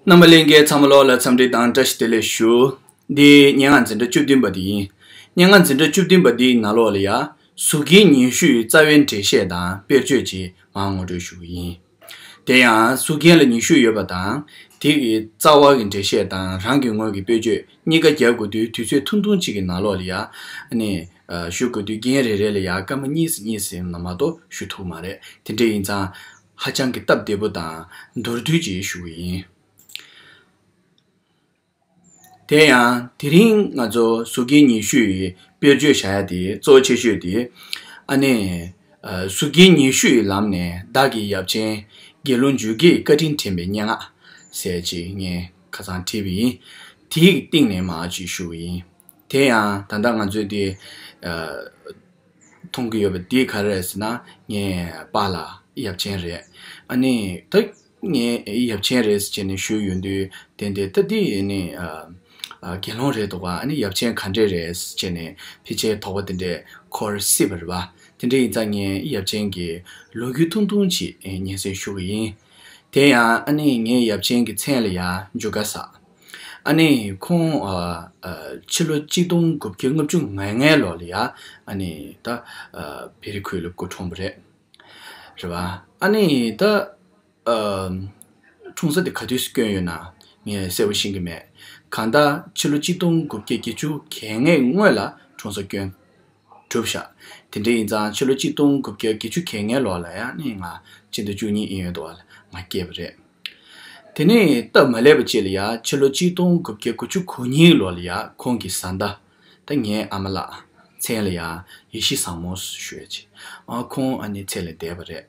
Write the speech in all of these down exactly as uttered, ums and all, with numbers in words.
རྣམ་པ་ལྷན་རྒྱས་ཚང་མ་ལོག་ལ་འཚམས་འདྲི་དང་བཀྲ་ཤིས་བདེ་ལེགས་ཞུ། འདི་སྙན་ངག་འཛིན་གྲྭ་བཅུ་བདུན་པ་འདི་ཡིན། སྙན་ངག་འཛིན་གྲྭ་བཅུ་བདུན་པ་འདིའི་ནང་ལོགས་ལ་ཡ། གཟུགས་རྒྱན་ཉི་ཤུའི་རྩ་བའི་འགྲེལ་བཤད་དང་དཔེར་བརྗོད་ཅིག་མར་ངོ་སྤྲོད་ཞུ་གི་ཡིན། དེ་ཡང་གཟུགས་རྒྱན་ལ་ཉི་ཤུ་ཡོད་པ་དང་། དེ་གི་རྩ་བ་གི་འགྲེལ་བཤད་དང་རང་གི་ངོས་ཀྱི་དཔེར་བརྗོད་གཉིས་ཀ་རྒྱག་དགོས་དུས་དུས་ཚོད་ཐུང་ཐུང་གཅིག་གི་ནང་ལོགས་ལ་ཡ། ཨ་ནི། ཨ། ཞུ་དགོས་དུས་རྒྱན་རེ་རེ་ལ་ཡ་སྐར་མ་གཉིས་གཉིས་ཟིན་ན་མ་གཏོགས་ཞུ་ཐུབ་མ་རེད། དེ་འདྲ་ཡིན་ཙང་། ཧ་ཅང་གི་སྟབས་བདེ་པོ་དང་མདོར་བསྡུས་ཅིག་ཞུ་གི་ཡིན། དེ་ཡང་དེ་རིང་ང་ཚོ་གཟུགས་རྒྱན་ཉི་ཤུ་ཡི་དཔེར་བརྗོད་བྱ་ཡ་དེ་གཙོ་ཆེ་ཤོས་དེ། ཨ་ནི། ཨ། གཟུགས་རྒྱན་ཉི་ཤུ་ཡི་ལམ་ནས་བདག་གི་ཡབ་ཆེན་དགེ་སློང་འཇུ་སྐེའི་བཀའ་དྲིན་དྲན་པའི་སྙན་ངག་ཟེར་ཅིག་ངས་ཁ་སང་བྲིས་པ་ཡིན། དེའི་སྟེང་ནས་མར་ཅིག་ཞུ་གི་ཡིན། དེ་ཡང་ད་ལྟ་ང་ཚོས་དེ། ཨ། མཐོང་གི་ཡོད་པ་འདི་ག་རེ་རེད་ཟེར་ན། ངའི་པཱ་ལགས་ཡབ་ཆེན་རེད། ཨ་ནི་ད་ངའི་ཡབ་ཆེན་རེད་ཟེར་བྱས་ནས་ཞུས་ཡོང་དུས། དེ་འདི་ད་འདི་ནི། ཨ། ཨ། དགེ་སློང་རེད་འདུག་ག་ཨ་ནི་ཡབ་ཆེན་ག་འདྲས་རེད་ཟེར་བྱས་ནས་ཕལ་ཆེར་དོགས་པ་དེ་འདྲས་འཁོར་སྲིད་པ་རེད་པ། དེ་འདྲ་ཡིན་ཙང་ངའི་ཡབ་ཆེན་གྱི་ལོ་རྒྱུས་ཐུང་ཐུང་ཅིག་སྙན་སེང་ཞུ་གི་ཡིན། དེ་ཡང་ཨ་ནི་ངའི་ཡབ་ཆེན་གྱི་མཚན་ལ་ཡ་འཇུ་དགའ་ཟེར། ཨ་ནི་ཁོང་། ཨ། ཨ། ཕྱི་ལོ་གཅིག་སྟོང་དགུ་བརྒྱ་ལྔ་བཅུ་ང་ལྔ་ལོ་ལ་ཡ། ཨ་ནི་ད། ཨ། བེ་རི་ཁུལ་ལ་སྐུ་འཁྲུངས་པ་རེད། རེད་པ། ཨ་ནི་ད། ཨ། འཁྲུངས་ས་དེ་ག་དུས་སུ་བསྐྱོན་ཡོད་ན་ངས་གསལ་པོ་ཤེས་ཀྱི་མེད། གང་ལྟར་ཕྱི་ལོ་གཅིག་སྟོང་དགུ་བརྒྱ་བརྒྱད་ཅུ་གྱ་ལྔའི་སྔོན་ལ་འཁྲུངས་ས་བསྐྱོན་གྲུབ་ཤག་དེ་འདྲ་ཡིན་ཙང་ཕྱི་ལོ་གཅིག་སྟོང་དགུ་བརྒྱ་བརྒྱད་ཅུ་གྱ་ལྔའི་ལོ་ལ་ཡང་ནི་ང་སྤྱི་ཟླ་བཅུ་གཉིས་ཨིན་ཡོད་དོ་ལ་ང་སྐྱེས་པ་རེད། དེ་ནས་སྟབས་མ་ལེགས་པ་ཅིག་ལ་ཡ་ཕྱི་ལོ་གཅིག་སྟོང་དགུ་བརྒྱ་དགུ་བཅུ་གོ་གཉིས་ལོ་ལ་ཡ་ཁོང་གི་བཟའ་ཟླ། ད་ངའི་ཨ་མ་ལགས་མཚན་ལ་ཡ་ཡེ་ཤེས་བཟང་མོ་ཞུ་ཡ་ཅིག་ཨ། ཁོང་ཨ་ནི་ཚེ་ལས་འདས་པ་རེད།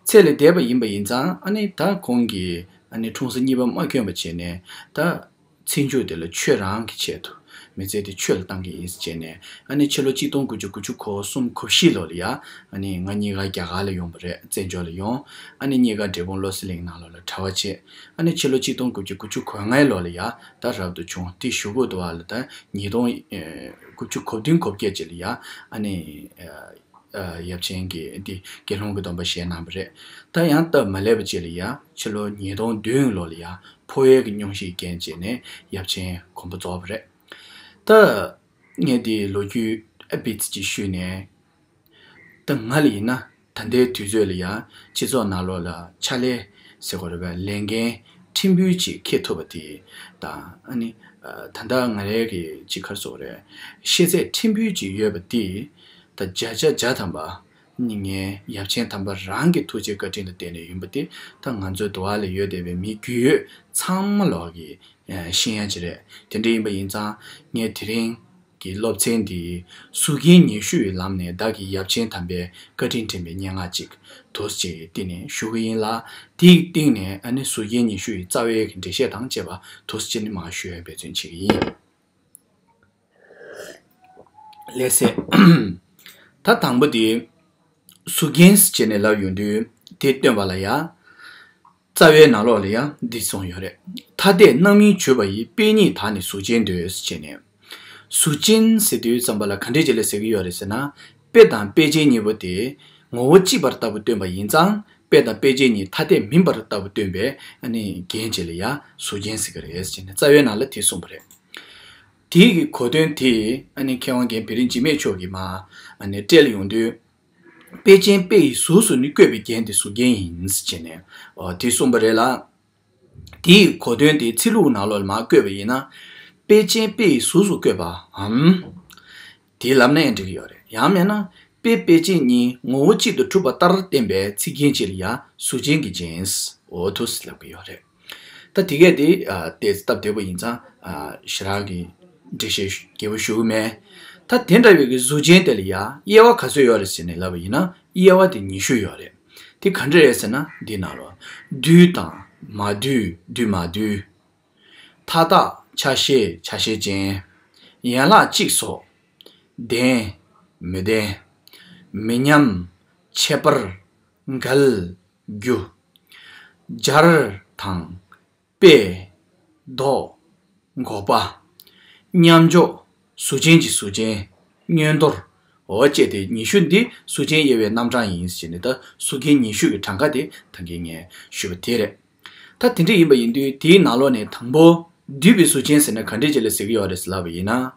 ཚེ་ལས་འདས་པ་ཡིན་པ་ཡིན་ཙང་ཨ་ནི་ད་ཁོང་གི་ཨ་ནི་འཁྲུངས་ས་གཉིས་པ་མ་བསྐྱོན་པ་བྱས་ནས་ད། ཚེ་མཇུག་དེ་ལ་ཆོས་རང་གི་ཆེད་དུ་མི་ཚེ་དེ་ཆོས་ལ་བཏང་གི་ཡིན་ཟེར་བྱས་ནས། ཨ་ནི་ཕྱི་ལོ་གཅིག་སྟོང་དགུ་བརྒྱ་དགུ་བཅུ་གོ་གསུམ་གོ་བཞི་ལོ་ལ་ཡ། ཨ་ནི་ང་གཉིས་ཀ་རྒྱ་གར་ལ་ཡོང་པ་རེད། བཙན་བྱོལ་ལ་ཡོང་། ཨ་ནི་གཉིས་ཀ་འབྲས་སྤུངས་བློ་གསལ་གླིང་ནང་ལོགས་ལ་གྲྭ་པ་བྱས། ཨ་ནི་ཕྱི་ལོ་གཅིག་སྟོང་དགུ་བརྒྱ་དགུ་བཅུ་གོ་ལྔའི་ལོ་ལ་ཡ་ད་རབ་ཏུ་བྱུང་། དེ་གཞུག་གུ་དུ་བ་ལ་ད་ཉིས་སྟོང་དགུ་བཅུ་གོ་བདུན་གོ་བརྒྱད་ཅིག་ལ་ཡ། ཨ་ནི། ཨ། ཡབ་ཆེན་གྱིས་འདི་དགེ་སློང་གི་སྡོམ་པ་བཞེས་གནང་བ་རེད། ད་ཡང་སྟབས་མ་ལེགས་པ་ཅིག་ལ་ཡ་ཕྱི་ལོ་ཉིས་སྟོང་བདུན་ལོ་ལ་ཡ་ཕོ་བའི་གི་སྙུང་གཞིའི་རྐྱེན་བྱས་ནས་ཡབ་ཆེན་གོམ་པ་རྫོགས་པ་རེད། ད་ངས་འདི་ལོ་རྒྱུས་ཨ་བིད་ཅིག་ཞུས་ནས། ད་ང་ལ་ཡིན་ན་ད་ལྟའི་དུས་ཚོད་ལ་ཡ་སྤྱི་ཚོགས་ནང་ལོགས་ལ་ཕྱག་ལས་ཟེར་དགོས་རེད་པས། ལས་འགན་ཕྲན་བུ་ཅིག་འཁྱེར་ཐུབ་པ་དེ་དང་། ཨ་ནི། ཨ། ད་ལྟ་ང་རའི་གི་ཅིག་ག་རེ་ཟེར་དགོས་རེད། ཤེས་ཚད་ཕྲན་བུ་ཅིག་ཡོད་པ་དེ། ད་བརྒྱ་ཆ་བརྒྱ་ཐམ་པ་ནི་ངའི་ཡབ་ཆེན་དམ་པ་རང་གི་ཐུགས་རྗེ་བཀའ་དྲིན་ལ་བརྟེན་ནས་ཡིན་པ་དེ། ད་ང་ཚོའི་འདུ་བ་ལ་ཡོད་བསྡད་པའི་མི་རྒྱུས་ཡོད་ཚང་མ་ལོག་གི་ཤེས་ཡ་ཅིག་རེད། དེ་འདྲ་ཡིན་པ་ཡིན་ཙང་ངས་དེ་རིང་གི་སློབ་ཚན་འདི་གཟུགས་རྒྱན་ཉི་ཤུ་ཡི་ལམ་ནས་བདག་གི་ཡབ་ཆེན་དམ་པའི་བཀའ་དྲིན་དྲན་པའི་སྙན་ངག་ཅིག་འདུག་སེ་བྱས་བསྟི་ནས་ཞུ་གི་ཡིན་ལ། དེའི་སྟེང་ནས་ཨ་ནི་གཟུགས་རྒྱན་ཉི་ཤུ་ཡི་རྩ་བའི་འགྲེལ་བཤད་དང་བཅས་པ་འདུག་སེ་བྱས་ནས་མར་ཞུ་བའི་འབད་བརྩོན་བྱེད་ཀྱི་ཡིན། ལགས་སེ། ད་དང་པོ་དེ། གཟུགས་རྒྱན་ཟེར་བྱས་ནས་ལབ་ཡོང་དུས་དེ་སྟོན་པ་ལ་ཡ། རྩ་བའི་ནང་ལོགས་ལ་ཡང་འདི་གསུངས་ཡོད་རེད། ཐ་དད་རྣམ་སྨིན་བྱུང་བ་ཡི། དཔེ་ཉིད་དག་ནི་གཟུགས་ཅན་འདོད། ཟེར་བྱས་ནས། གཟུགས་ཅན་ཟེར་དུས་ཙམ་པ་ལ་ག་འདྲས་ཅིག་ལ་ཟེར་གྱི་ཡོད་རེད་ཟེར་ན། དཔེ་དང་དཔེ་ཅན་གཉིས་པོ་དེ་ངོ་བོ་གཅིག་པ་ལྟ་བུ་སྟོན་པ་ཡིན་ཙང་། དཔེ་དང་དཔེ་ཅན་གཉིས་ཐ་དད་མིན་པ་ལྟ་བུ་སྟོན་པའི་ཨ་ནི་རྒྱན་ཅིག་ལ་ཡ་གཟུགས་ཅན་ཟེར་གྱི་རེད་ཟེར་བྱས་ནས་རྩ་བའི་ནང་ལ་དེ་གསུངས་པ་རེད། དེའི་གི་གོ་དོན་དེ་ཨ་ནི་མཁས་དབང་རྒན་བེ་རི་འཇིགས་མེད་མཆོག་གིས་མར་ཨ་ནི་བཀྲལ་ཡོང་དུས། དཔེ་ཅན་དཔེ་ཡི་གཟུགས་སུ་ནི་བཀོད་པའི་རྒྱན་དེ་གཟུགས་རྒྱན་ཡིན་ཟེར་བྱས་ནས། ཨོ། དེ་གསུངས་པ་རེད་ལ། དེའི་གོ་དོན་དེ་ཚིག་ལྷུག་ནང་ལོགས་ལ་མར་བཀོད་པ་ཡིན་ན། དཔེ་ཅན་དཔེ་ཡི་གཟུགས་སུ་བཀོད་པའམ། དེ་ལབ་ན་ཡང་འགྲིག་གི་ཡོད་རེད། ཡང་མིན་ན། དཔེ་དཔེ་ཅན་གཉིས་ངོ་བོ་གཅིག་ཏུ་གྲུབ་པ་ལྟར་བསྟན་པའི་ཚིག་རྒྱན་ཅིག་ལ་ཡང་གཟུགས་ཅན་གྱི་རྒྱན། འོ་འདུག་སེ་ལབ་ཀྱི་ཡོད་རེད། ད་དེ་གས་དེ་ཨ་ཏོག་ཙམ་སྟབས་བདེ་པོ་ཡིན་ཙང་ཨ་ཞེ་དྲག་གི་འགྲེལ་བཤད་རྒྱས་པོ་ཞུ་གི་མེད། ད་དེ་འདྲ་བའི་གི་གཟུགས་ཅན་དེ་ལ་ཡ་དབྱེ་བ་ག་ཚོད་ཡོད་རེད་ཟེར་ནས་ལབ་པ་ཡིན་ན། དབྱེ་བ་དེ་ཉི་ཤུ་ཡོད་རེད། དེ་ག་འདྲ་རེད་ཟེར་ན་འདི་ནང་ལོགས། དུལ་དང་མ་དུལ། དུལ་མ་དུལ། མཐའ་དག་ཆ་ཤས་ཆ་ཤས་ཅན། ཡན་ལག་གཅིག་སོགས། ལྡན། མི་ལྡན། མི་མཉམ། ཁྱད་པར། འགལ། རྒྱུ། སྦྱར་དང་། སྤེལ། ལྡོག་འགོག་པ། མཉམ་འཇོག་གཟུགས་ཅན་གྱི་གཟུགས་ཅན། བསྙོན་དོར། འོ་བྱས་ཏེ་ཉི་ཤུ་འདི་གཟུགས་ཅན་དབྱེ་བའི་རྣམ་གྲངས་ཡིན་ཟེར་ནས། ད་གཟུགས་རྒྱན་ཉི་ཤུ་གི་གྲངས་ཀ་དེ་ད་གིན་ངས་ཞུས་པ་དེ་རེད། ད་དེ་འདྲ་ཡིན་པ་ཡིན་དུས་དེའི་ནང་ལོགས་ནས་དང་པོ་བསྡུས་པའི་གཟུགས་ཅན་ཟེར་ན་ག་འདྲས་ཅིག་ལ་ཟེར་གྱི་ཡོད་རེད་ལབ་པ་ཡིན་ན།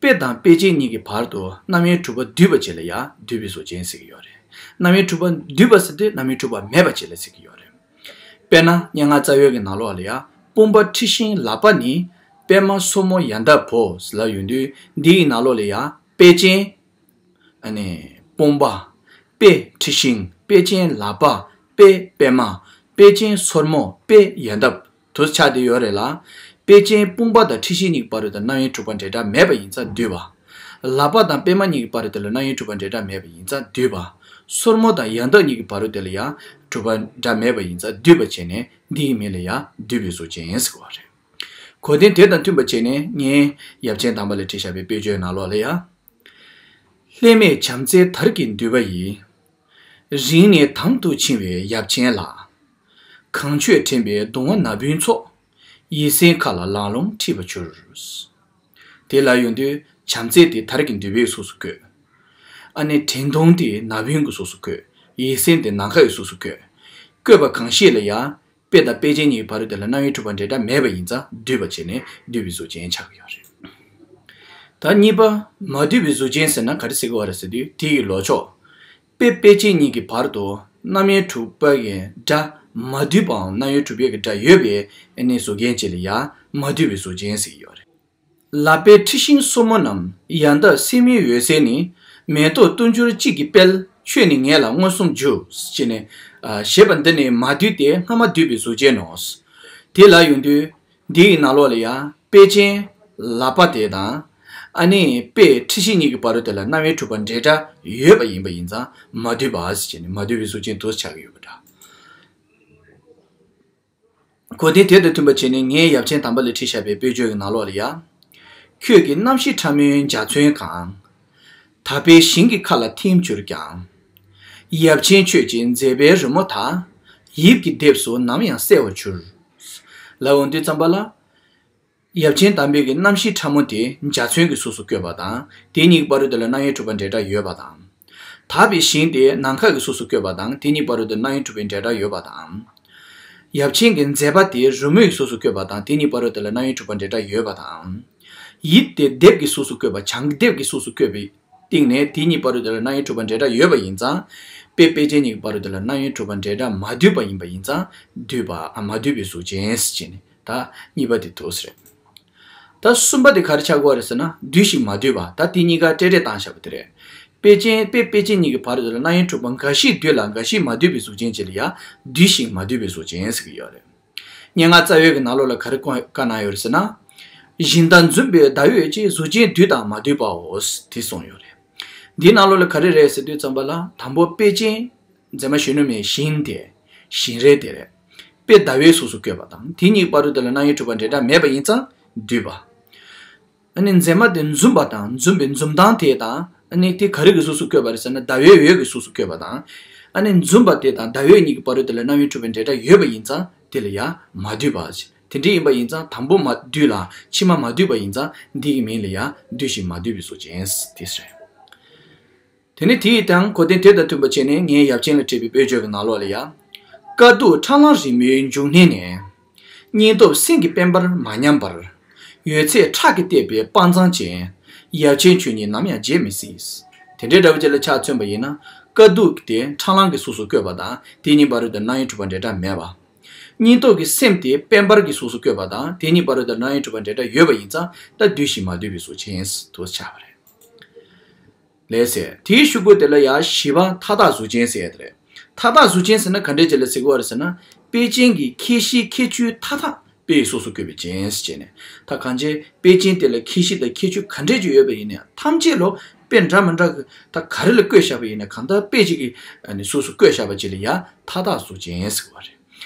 དཔེ་དང་དཔེ་ཅན་གཉིས་ཀྱི་བར་དུ་རྣམ་དབྱེ་གྲུབ་པ་བསྡུས་པ་ཅིག་ལ་ཡང་བསྡུས་པའི་གཟུགས་ཅན་ཟེར་གྱི་ཡོད་རེད། རྣམ་དབྱེ་གྲུབ་པ་བསྡུས་པ་ཟེར་དུས་རྣམ་དབྱེ་གྲུབ་པ་མེད་པ་ཅིག་ལ་ཟེར་གྱི་ཡོད་རེད། དཔེར་ན་སྙན་ངག་རྩ་བའི་གི་ནང་ལོགས་ལ་ཡང་སྤུངས་པ་འཁྲི་ཤིང་ལག་པ་ནི། པད་མ་སོར་མོ་ཡལ་འདབ་བོ་ལབ་ཡོང་དུས་འདི་ཡི་ནང་ལོགས་ལ་ཡང་དཔེ་ཅན། ཨ་ནི་སྤུངས་པ། དཔེ་འཁྲི་ཤིང་། དཔེ་ཅན་ལག་པ། དཔེ་པད་མ། དཔེ་ཅན་སོར་མོ། དཔེ་ཡལ་འདབ་དུ་ཆགས་བསྡད་ཡོད་རེད་ལ། དཔེ་ཅན་སྤུངས་པ་དང་འཁྲི་ཤིང་གཉིས་ཀྱི་བར་དུ་དེ་ལ་རྣམ་དབྱེ་གྲུབ་པ་འབྲེལ་སྒྲ་མེད་པ་ཡིན་ཙང་བསྡུས་པ། ལག་པ་དང་པད་མ་གཉིས་ཀྱི་བར་དུ་དེ་ལ་རྣམ་དབྱེ་གྲུབ་པ་འབྲེལ་སྒྲ་མེད་པ་ཡིན་ཙང་བསྡུས་པ། སོར་མོ་དང་ཡལ་འདབ་གཉིས་ཀྱི་བར་དུ་དེ་ལ་ཡང་གྲུབ་པ་འབྲེལ་སྒྲ་མེད་པ་ཡིན་ཙང་བསྡུས་པ་བྱས་ནས་འདི་ཡི་མིང་ལ་ཡང་བསྡུས་པའི་གཟུགས་ཅན་ཟེར་བ་རེད། གོ་དོན་དེ་དང་མཐུན་པ་བྱས་ནས་ངས་ཡབ་ཆེན་དམ་པ་ལ་བྲིས་བཞག་པའི་དཔེ་བརྗོད་ནང་ལོགས་ལ་ཡང་། ལྷད་མེད་བྱམས་བརྩེའི་དར་གྱི་མདུད་པ་ཡིས། རིང་ནས་དམ་དུ་འཆིང་བའི་ཡབ་ཆེན་ལ། གང་ཆོད་དྲན་པའི་གདུང་བ་ན་བུན་ཚོགས། ཡིད་སེམས་ཁ་ལ་ལང་ལོང་འཁྲིད་པར་འགྱུར། དེ་ལ་ཡོང་དུས་བྱམས་བརྩེ་དེ་དར་གྱི་མདུད་པའི་གཟུགས་སུ་བཀོད། ཨ་ནི་དྲན་གདུང་དེ་ན་བུན་གྱི་གཟུགས་སུ་བཀོད། ཡིད་སེམས་དེ་ནམ་མཁའ་ཡི་གཟུགས་སུ་བཀོད། བཀོད་པ་གང་ཞིག་ལ་ཡང་། དཔེ་དང་དཔེ་ཅན་གཉིས་ཀྱི་བར་དུ་དེ་ལ་རྣམ་དབྱེ་གྲུབ་པ་འབྲེལ་སྒྲ་མེད་པ་ཡིན་ཙང་བསྡུས་པ་བྱས་ནས་བསྡུས་པའི་གཟུགས་ཅན་ཆགས་ཀྱི་ཡོད་རེད། ད་གཉིས་པ་མ་བསྡུས་པའི་གཟུགས་ཅན་ཟེར་ན་ག་རེ་ཟེར་གྱི་ཡོད་རེད་ཟེར་དུས་དེ་ཡི་ལོག་ཕྱོགས། དཔེ་དཔེ་ཅན་གཉིས་ཀྱི་བར་དུ་རྣམ་དབྱེ་གྲུབ་པ་གི་སྒྲ་མ་བསྡུས་པའམ་རྣམ་དབྱེ་གྲུབ་པའི་གི་སྒྲ་ཡོད་པའི་ཨ་ནི་གཟུགས་རྒྱན་ཅིག་ལ་ཡང་མ་བསྡུས་པའི་གཟུགས་ཅན་ཟེར་གྱི་ཡོད་རེད། ལག་པའི་འཁྲི་ཤིང་སོར་མོ་རྣམས། ཡལ་འདབ་སེན་མོའི་འོད་ཟེར་ནི། མེ་ཏོག་དུང་ཕྱུར་གཅིག་གི་དཔལ། ཁྱོད་ནི་ངེད་ལ་མངོན་སུམ་རྒྱུ། ཅེས་ནས། ཨ། ཞེས་པ་འདི་ནི་མ་བསྡུས་ཏེ་སྔ་མ་བསྡུས་པའི་གཟུགས་ཅན་ནོ། དེ་ལ་ཡོང་དུས་འདི་ཡི་ནང་ལོགས་ལ་ཡང་དཔེ་ཅན་ལག་པ་དེ་དང་། ཨ་ནི་དཔེ་འཁྲི་ཤིང་གཉིས་ཀྱི་བར་དུ་དེ་ལ་རྣམ་དབྱེ་གྲུབ་པ་འབྲེལ་སྒྲ་ཡོད་པ་ཡིན་པ་ཡིན་ཙང་མ་བསྡུས་པ་ཞེས་ནས་མ་བསྡུས་པའི་གཟུགས་ཅན་དུ་ཆགས་ཀྱི་ཡོད་པ་འདྲ། གོ་དོན་དེ་དང་མཐུན་པ་བྱས་ནས་ངས་ཡབ་ཆེན་དམ་པ་ལ་བྲིས་བཞག་པའི་དཔེ་བརྗོད་ཀྱི་ནང་ལོགས་ལ་ཡང་། ཁྱོད་ཀྱི་རྣམ་ཤེས་ཕྲ་མོའི་འཇའ་ཚོན་གང་། དག་པའི་ཞིང་གི་མཁའ་ལ་ཐིམ་གྱུར་ཀྱང་། ཡབ་ཆེན་ཁྱོད་ཀྱི་མཛེས་པའི་རི་མོ་དག། ཡིད་ཀྱི་ལྡེབས་སུ་ནམ་ཡང་གསལ་བར་གྱུར། ལབ་འོང་དུས་ཙམ་པ་ལ། ཡབ་ཆེན་དམ་པའི་གི་རྣམ་ཤེས་ཕྲ་མོ་དེ་འཇའ་ཚོན་གྱི་གཟུགས་སུ་བཀོད་པ་དང་དེ་གཉིས་ཀྱི་བར་དུ་དེ་ལ་རྣམ་དབྱེ་གྲུབ་པ་འབྲེལ་སྒྲ་ཡོད་པ་དང་། དག་པའི་ཞིང་དེ་ནམ་མཁའ་གི་གཟུགས་སུ་བཀོད་པ་དང་དེ་གཉིས་བར་དུ་རྣམ་དབྱེ་གྲུབ་པའི་འབྲེལ་སྒྲ་ཡོད་པ་དང་། ཡབ་ཆེན་གྱི་མཛེས་པ་དེ་རི་མོའི་གཟུགས་སུ་བཀོད་པ་དང་དེ་གཉིས་བར་དུ་དེ་ལ་རྣམ་དབྱེ་གྲུབ་པ་འབྲེལ་སྒྲ་ཡོད་པ་དང་། ཡིད་དེ་ལྡེབས་ཀྱི་གཟུགས་སུ་བཀོད་པ་བྱང་ལྡེབས་ཀྱི་གཟུགས་སུ་བཀོད་པའི་སྟེང་ནས་དེ་གཉིས་བར་དུ་དེ་ལ་རྣམ་དབྱེ་གྲུབ་པ་འབྲེལ་སྒྲ་ཡོད་པ་ཡིན་ཙང་། དཔེ་དཔེ་ཅན་གཉིས་ཀྱི་བར་དུ་དེ་ལ་རྣམ་དབྱེ་གྲུབ་པ་འབྲེལ་སྒྲ་མ་བསྡུས་པ་ཡིན་པ་ཡིན་ཙང་བསྡུས་པ་ཨ་མ་བསྡུས་པའི་གཟུགས་ཅན་ཟེར་བྱས་ནས་ད་གཉིས་པ་དེ་འདུག་ཟེར། ད་གསུམ་པ་དེ་ག་རེ་ཆགས་ཀྱི་ཡོད་རེད་ཟེར་ན་བསྡུས་ཤིང་མ་བསྡུས་པ། ད་དེ་གཉིས་ཀ་བསྲེས་བསྲེས་བཏང་བཞག་པ་དེ་རེད། དཔེ་ཅན་དཔེ་དཔེ་ཅན་གཉིས་ཀྱི་བར་དུ་ལ་རྣམ་དབྱེ་གྲུབ་པ་འགའ་ཞིག་བསྡུས་ལ་འགའ་ཞིག་མ་བསྡུས་པའི་གཟུགས་ཅན་ཅིག་ལ་ཡང་བསྡུས་ཤིང་མ་བསྡུས་པའི་གཟུགས་ཅན་ཟེར་གྱི་ཡོད་རེད། སྙན་ངག་རྩ་བའི་གི་ནང་ལོགས་ལ་ག་རེ་བཀའ་གནང་ཡོད་རེད་ཟེར་ན། བཞིན་མཐའ་འཛུམ་པའི་ཟླ་འོད་ཀྱིས་གཟུགས་ཅན་བསྡུས་དང་མ་བསྡུས་པའོ། དེ་གསུངས་ཡོད་རེད། འདིའི་ནང་ལོགས་ལ་ག་རེ་རེད་ཟེར་དུས་ཙམ་པ་ལ་དང་པོ་དཔེ་ཅན། མཛེས་མ་གཞོན་ནུ་མའི་བཞིན་དེ། བཞིན་རས་དེ་རེད། དཔེ་ཟླ་བའི་གཟུགས་སུ་བཀོད་པ་དང་དེ་གཉིས་བར་དུ་དེ་ལ་རྣམ་དབྱེ་གྲུབ་པ་འབྲེལ་སྒྲ་མེད་པ་ཡིན་ཙང་བསྡུས་པ། ཨ་ནི་མཛེས་མ་དེ་འཛུམ་པ་དང་འཛུམ་པའི་འཛུམ་མདངས་དེ་དང་ཨ་ནི་དེ་ག་རེ་གི་གཟུགས་སུ་བཀོད་པ་རེད་ཟེར་ན་ཟླ་བའི་འོད་ཀྱི་གཟུགས་སུ་བཀོད་པ་དང་། ཨ་ནི་འཛུམ་པ་དེ་དང་ཟླ་འོད་གཉིས་ཀྱི་བར་དུ་དེ་ལ་རྣམ་དབྱེ་གྲུབ་པའི་འབྲེལ་སྒྲ་ཡོད་པ་ཡིན་ཙང་དེ་ལ་ཡང་མ་བསྡུས་པ། དེ་འདྲ་ཡིན་པ་ཡིན་ཙང་དང་པོ་མ་བསྡུས་ལ་ཕྱི་མ་མ་བསྡུས་པ་ཡིན་ཙང་འདི་གི་མིང་ལ་ཡང་བསྡུས་ཤིང་མ་བསྡུས་པའི་གཟུགས་ཅན་དེ་ཟེར། དེ་ནི་དེ་ཡི་དང་གོ་དོན་དེ་དང་མཐུན་པ་བྱས་ནས་ངས་ཡབ་ཆེན་ལ་བྲིས་པའི་དཔེ་བརྗོད་ཀྱི་ནང་ལོགས་ལ་ཡང་། དཀའ་སྡུག་ཁྲ་ལམ་རིང་མོའི་འབྱུང་གནས་ནས། སྙིང་སྟོབས་སེམས་ཀྱི་དཔལ་འབར་མ་ཉམས་པར། ཡོད་ཚད་ཁྲག་གིས་བརྟས་པའི་དཔའ་མཛངས་ཅན། ཡབ་ཆེན་ཁྱོད་ཉིད་ནམ་ཡང་བརྗེད་མི་སྲིད། དེ་འདྲའི་འདྲ་བོ་ཅིག་ལ་ཆ་མཚོན་པ་ཡིན་ན། དཀའ་སྡུག་དེ་ཁྲ་ལམ་གྱི་གཟུགས་སུ་བཀོད་པ་དང་དེ་གཉིས་བར་དུ་རྣམ་དབྱེ་གྲུབ་པ་འབྲེལ་སྒྲ་མེད་པ། སྙིང་སྟོབས་ཀྱི་སེམས་དེ་དཔལ་འབར་གྱི་གཟུགས་སུ་བཀོད་པ་དང་དེ་གཉིས་བར་དུ་རྣམ་དབྱེ་གྲུབ་པ་འབྲེལ་སྒྲ་ཡོད་པ་ཡིན་ཙང་ད་བསྡུས་ཤིང་མ་བསྡུས་པའི་གཟུགས་ཅན་དུ་ཆགས་པ་རེད། ལགས་སེ། དེའི་ཤུག་པོ་དེ་ལ་ཡང་བཞི་པ་མཐའ་དག་གཟུགས་ཅན་ཟེར་ཡ་དེ་རེད། མཐའ་དག་གཟུགས་ཅན་ཟེར་ན་ག་འདྲས་ཅིག་ལ་ཟེར་གྱི་ཡོད་རེད་ཟེར་ན། དཔེ་ཅན་གྱི་ཁྱད་གཞི་ཁྱད་ཆོས་མཐའ་དག་དཔེ་ཡི་གཟུགས་སུ་བཀོད་པའི་ཅན་ཟེར་བྱས་ནས། ད་གང་ཅི་དཔེ་ཅན་དེ་ལ་ཁྱད་གཞི་དང་ཁྱད་ཆོས་ག་འདྲས་ཅིག་ཡོད་པ་ཡིན་ན་ཐམས་ཅད་ལོ་དཔེ་འདྲ་མི་འདྲ་གི་ད་ག་རེ་ལ་བཀོད་བཞག་པ་ཡིན་ན་གང་ལྟར་དཔེ་ཅིག་གི་གཟུགས་སུ་བཀོད་བཞག་པ་ཅིག་ལ་ཡང་མཐའ་དག་གཟུགས་ཅན་ཟེར་གྱི་ཡོད་རེད།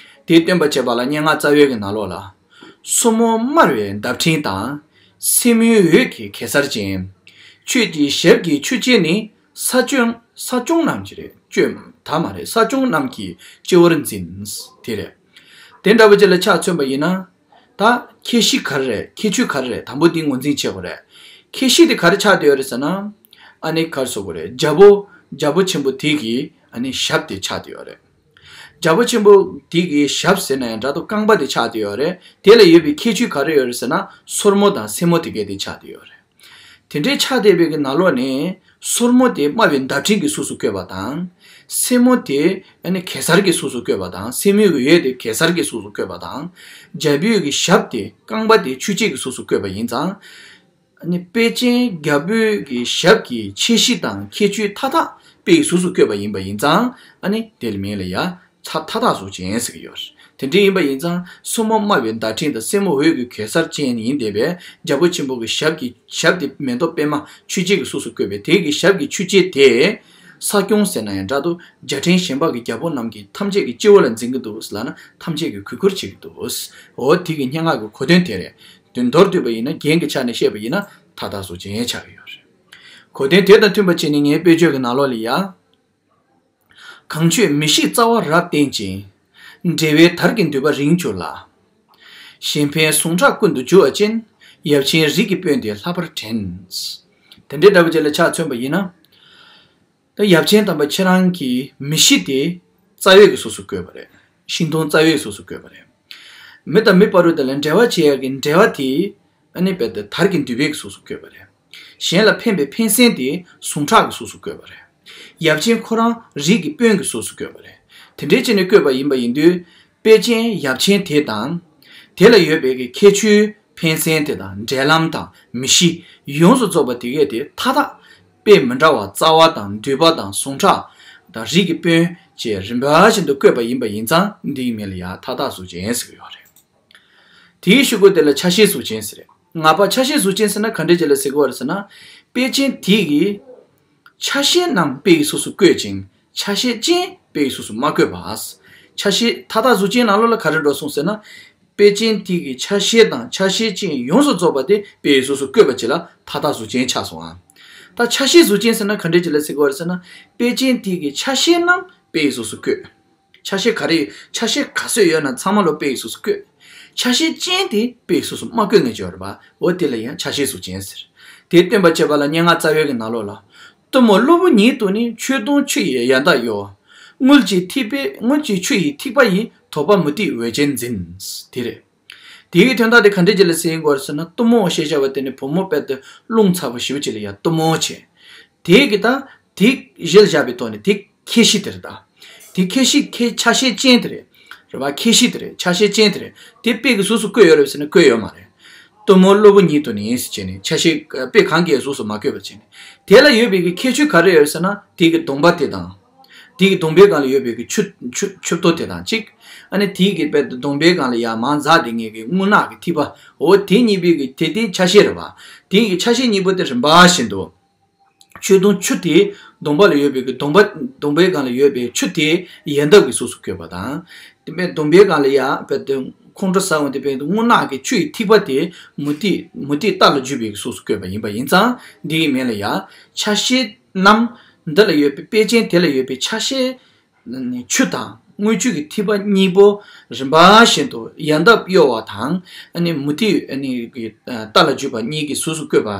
དེ་སྟོན་པ་བྱེད་པ་ལ་སྙན་ངག་རྩ་བའི་གི་ནང་ལོགས་ལ། སོར་མོ་དམར་བའི་འདབ་ཕྲེང་དང་། སེན་མོའི་འོད་ཀྱི་གེ་སར་ཅན། ཁྱོད་ཀྱི་ཞབས་ཀྱི་མཆུ་ཅན་ནི། ས་སྐྱོང་ས་སྐྱོང་རྣམས་ཀྱི་རེད་སྐྱོང་ད་མ་རེད་ས་སྐྱོང་རྣམས་ཀྱི་སྤྱི་བོར་འཛིན། དེ་རེད། དེ་འདྲ་བོ་ཅིག་ལ་ཆ་མཚོན་པ་ཡིན་ན། ད་ཁྱད་གཞི་ག་རེ་རེད་ཁྱད་ཆོས་ག་རེ་རེད་དང་པོ་འདི་ངོས་འཛིན་བྱེད་དགོས་རེད། ཁྱད་གཞི་དེ་ག་རེ་ཆགས་བསྡད་ཡོད་རེད་ཟེར་ན། ཨ་ནི་ག་རེ་ཟེར་དགོས་རེད་རྒྱལ་པོ་རྒྱལ་པོ་ཆེན་པོ་དེ་གི་ཨ་ནི་ཞབས་དེ་ཆགས་བསྡད་ཡོད་རེད། རྒྱལ་པོ་ཆེན་པོ་དེ་གི་ཞབས་ཟེར་ན་ཡང་འདྲ་འདུག་རྐང་པ་དེ་ཆགས་བསྡད་ཡོད་རེད། དེ་ལ་ཡོད་པའི་ཁྱད་ཆོས་ག་རེ་ཡོད་རེད་ཟེར་ན། སོར་མོ་དང་སེན་མོ་དེ་གས་དེ་ཆགས་བསྡད་ཡོད་རེད། དེ་འདྲའི་ཆགས་བསྡད་པའི་གི་ནང་ལོགས་ནས་སོར་མོ་དེ་དམར་བའི་མདའ་ཕྲན་གྱི་གཟུགས་སུ་བཀོད་པ་དང་། སེན་མོ་དེ་ཨ་ནི་གེ་སར་གྱི་གཟུགས་སུ་བཀོད་པ་དང་། སེན་མོའི་གི་འོད་དེ་གེ་སར་གྱི་གཟུགས་སུ་བཀོད་པ་དང་། རྒྱལ་པོའི་གི་ཞབས་དེ་རྐང་པ་དེ་ཆུ་སྐྱེས་ཀྱི་གཟུགས་སུ་བཀོད་པ་ཡིན་ཙང་། ཨ་ནི་དཔེ་ཅན་རྒྱལ་པོའི་གི་ཞབས་ཀྱི་ཁྱད་གཞི་དང་ཁྱད་ཆོས་མཐའ་དག་དཔེ་ཡི་གཟུགས་སུ་བཀོད་པ་ཡིན་པ་ཡིན་ཙང་། ཨ་ནི་དེ་ལ་མིང་ལ་ཡ་མཐའ་མཐའ་དག་གཟུགས་ཅན་ཟེར་གྱི་ཡོད་རེད། དེ་འདྲ་ཡིན་པ་ཡིན་ཙང་སོར་མོ་དམར་བའི་མདའ་ཕྲན་དང་སེན་མོ་འོད་ཀྱི་གེ་སར་ཅན་ཡིན་བསྡད་པས། རྒྱལ་པོ་ཆེན་པོ་གི་ཞབས་ཀྱི་ཞབས་དེ་མེ་ཏོག་པད་མ་ཆུ་སྐྱེས་ཀྱི་གཟུགས་སུ་བཀོད་པས། དེ་གི་ཞབས་ཀྱི་ཆུ་སྐྱེས་དེ་ས་སྐྱོང་ཟེར་ན་ཡང་འདྲ་འདུག་རྒྱལ་ཕྲན་གཞན་པ་གི་རྒྱལ་པོ་རྣམས་ཀྱིས་ཐམས་ཅད་ཀྱི་སྤྱི་བོ་ལ་འཛིན་གྱི་འདུག་ལབ་ན། ཐམས་ཅད་ཀྱིས་གུས་བཀུར་བྱེད་ཀྱི་འདུག་འོ་དེ་གི་སྙན་ངག་གི་གོ་དོན་དེ་རེད། དོན་མདོར་བསྡུས་པ་ཡིན་ན། རྒྱན་གྱི་ཆ་ནས་བཤད་པ་ཡིན་ན་མཐའ་དག་གཟུགས་ཅན་ཆགས་ཀྱི་ཡོད་རེད། གོ་དོན་དེ་དང་མཐུན་པ་བྱས་ནས་ངའི་དཔེ་བརྗོད་ཀྱི་ནང་ལོགས་ལ་ཡ། གང་ཁྱོད་མི་ཤིགས་རྩ་བ་རབ་བརྟན་ཅིང་། འབྲེལ་བའི་དར་གྱི་མདུད་པ་རིང་གྱུར་ལ། གཞན་ཕན་ཟུངས་ཁྲག་ཀུན་ཏུ་རྒྱུ་བ་ཅན། ཡབ་ཆེན་རིགས་ཀྱི་དཔོན་དེ་ལྷག་པར་དྲན། དེ་འདྲའི་འདྲ་བོ་ཅིག་ལ་ཆ་མཚོན་པ་ཡིན་ན། ད་ཡབ་ཆེན་དམ་པ་ཁྱེད་རང་གི་མི་གཤིས་དེ་རྩ་བའི་གི་གཟུགས་སུ་བཀོད་པ་རེད། ཤིང་སྡོང་རྩ་བའི་གཟུགས་སུ་བཀོད་པ་རེད། མི་དང་མི་བར་དུ་དེ་ལ་འབྲེལ་བ་བྱེད་ཡག་གི་འབྲེལ་བ་དེ་ཨ་ནི་རྦད་དེ་དར་གྱི་མདུད་པའི་གི་གཟུགས་སུ་བཀོད་པ་རེད། གཞན་ལ་ཕན་པའི་ཕན་སེམས་དེ་ཟུངས་ཁྲག་གི་གཟུགས་སུ་བཀོད་པ་རེད། ཡབ་ཆེན་ཁོ་རང་རིགས་ཀྱི་དཔོན་གྱི་གཟུགས་སུ་བཀོད་པ་རེད། དེ་འདྲའི་བྱས་ནས་བཀོད་པ་ཡིན་པ་ཡིན་དུས། དཔེ་ཅན་ཡབ་ཆེན་དེ་དང་། དེ་ལ་ཡོད་པའི་གི་ཁྱད་ཆོས་ཕན་སེམས་དེ་དང་། འབྲེལ་ལམ་དང་མི་གཤིས་ཡོངས་སུ་རྫོགས་པ་དེ་གས་དེ་མཐའ་དག་དཔེ་མི་འདྲ་བ། རྩ་བ་དང་མདུད་པ་དང་ཟུངས་ཁྲག་དང་རིགས་ཀྱི་དཔོན་བཅས་རིམ་པ་བཞིན་དུ་བཀོད་པ་ཡིན་པ་ཡིན་ཙང་། འདིའི་མིང་ལ་ཡང་མཐའ་དག་གཟུགས་ཅན་ཟེར་གྱི་ཡོད་རེད། དེའི་གཞུག་གུ་དེ་ལ་ཆ་ཤས་གཟུགས་ཅན་ཟེར། ང་པ་ཆ་ཤས་གཟུགས་ཅན་ཟེར་ན་ག་འདྲ་ཅིག་ལ་ཟེར་གྱི་ཡོད་རེད་ཟེར་ན། དཔེ་ཅན་དེ་གིས་ཆ་ཤས་རྣམས་དཔེ་ཡི་གཟུགས་སུ་བཀོད་ཅིང་། ཆ་ཤས་ཅན་དཔེ་ཡི་གཟུགས་སུ་མ་བཀོད་པ། ཆ་ཤས་མཐའ་དག་གཟུགས་ཅན་ནང་ལོགས་ལ་ག་རེ་འགྲོ་སོང་ཟེར་ན། དཔེ་ཅན་དེ་གིས་ཆ་ཤས་དང་ཆ་ཤས་ཅན་ཡོངས་སུ་རྫོགས་པ་དེ་དཔེ་ཡི་གཟུགས་སུ་བཀོད་པ་ཅིག་ལ་མཐའ་དག་གཟུགས་ཅན་ཆགས་སོང་ཨ། ད་ཆ་ཤས་གཟུགས་ཅན་ཟེར་ན་ག་འདྲ་ཅིག་ལ་ཟེར་གྱི་ཡོད་རེད་ཟེར་ན། དཔེ་ཅན་དེ་གིས་ཆ་ཤས་རྣམས་དཔེ་ཡི་གཟུགས་སུ་བཀོད། ཆ་ཤས་ག་རེ་ཡོད། ཆ་ཤས་ག་ཚོད་ཡོད་ན་ཚང་མ་ལོ་དཔེ་ཡི་གཟུགས་སུ་བཀོད། ཆ་ཤས་ཅན་དེ་དཔེ་ཡི་གཟུགས་སུ་མ་བཀོད་མཁན་ཅིག་ཡོད་རེད་པ། འོ་དེ་ལ་ཡང་ཆ་ཤས་གཟུགས་ཅན་ཟེར། དེ་སྟོན་པ་བྱེད་པ་ལ་སྙན་ངག་རྩ་བའི་གི་ནང་ལོགས་ལ། གཏུམ་མོ་གློ་བུར་ཉིད་དུ་ནི། ཆོས་དུང་ཆུ་ཡིས་ཡལ་འདབ་གཡོ། དངུལ་གྱི་ཐིགས་པས་དངུལ་གྱི་ཆུ་ཡི་ཐིགས་པ་ཡིས། དོགས་པ་མུ་ཏིག་འོད་ཅན་འཛིན། དེ་རེད། དེའི་དོན་དག་དེ་ག་འདྲ་ཅིག་ལ་ཟེར་གྱི་ཡོད་རེད་ཟེར་ན། གཏུམ་མོ་ཞེས་བྱ་བ་དེ་ནི་བུ་མོ་དཔེ་དེ་རླུང་ཚ་པོ་ཞེ་པོ་ཅིག་ལ་ཡ་གཏུམ་མོ་བྱས། དེའི་གི་ད་དེ་གཞིར་བཞག་པའི་ཐོག་ནས་དེ་ཁྱད་གཞི་དེ་རེད་ད། དེ་ཁྱད་གཞི་ཁྱད་ཆ་ཤས་ཅན་དེ་རེད། རེད་པ། ཁྱད་གཞི་དེ་རེད། ཆ་ཤས་ཅན་དེ་རེད། དེ་དཔེ་གི་གཟུགས་སུ་བཀོད་ཡོད་རེད་ཟེར་ན་བཀོད་ཡོད་མ་རེད། གཏུམ་མོ་གློ་བུར་ཉིད་དུ་ནི་ཟེར་བྱས་ནས་ཆ་ཤས་དཔེ་གང་གི་གཟུགས་སུ་མ་བཀོད་པ་བྱས་ནས། དེ་ལ་ཡོད་པའི་གི་ཁྱད་ཆོས་ག་རེ་ཡོད་རེད་ཟེར་ན། དེ་གི་གདོང་པ་དེ་དང་། དེ་གི་གདོང་པའི་སྒང་ལ་ཡོད་པའི་གི་ཆུ་ཆུ་ཆུ་ཐོག་དེ་དང་གཅིག་ཨ་ནི་དེ་གི་དཔེ་གདོང་པའི་སྒང་ལ་ཡ་མར་འཛག་བསྡད་མཁན་གི་རྔུལ་ནག་གི་ཐིགས་པ། འོ་དེ་གཉིས་པོའི་གི་དེ་དེ་ཆ་ཤས་རེད་པ། དེ་གི་ཆ་ཤས་གཉིས་པོ་དེ་རིམ་པ་བཞིན་དུ། ཆོས་དུང་ཆུ་དེ་གདོང་པ་ལ་ཡོད་པའི་གི་གདོང་པ་གདོང་པའི་སྒང་ལ་ཡོད་པའི་ཆུ་དེ་ཡལ་འདབ་ཀྱི་གཟུགས་སུ་བཀོད་པ་དང་། དེ་པའི་གདོང་པའི་སྒང་ལ་ཡ་དཔེ་དེ་ཁོང་ཁྲོ་ཟ་འོང་དེ་པའི་རྔུལ་ནག་གི་ཆུ་ཡི་ཐིགས་པ་དེ་མུ་ཏིག་མུ་ཏིག་རྟ་ལ་འཇུས་པའི་གི་གཟུགས་སུ་བཀོད་པ་ཡིན་པ་ཡིན་ཙང་། འདི་ཡི་མིང་ལ་ཡ་ཆ་ཤས་རྣམས། འདི་ལ་ཡོད་པའི་དཔེ་ཅན་དེ་ལ་ཡོད་པའི་ཆ་ཤས་ཆུ་དང་དངུལ་ཆུ་གི་ཐིགས་པ་གཉིས་པོ་རིམ་པ་བཞིན་དུ་ཡལ་འདབ་གཡོ་བ་དང་། ཨ་ནི་མུ་ཏིག་ཨ་ནི་གི་རྟ་ལ་འཇུས་པ་གཉིས་ཀྱི་གཟུགས་སུ་བཀོད་པ་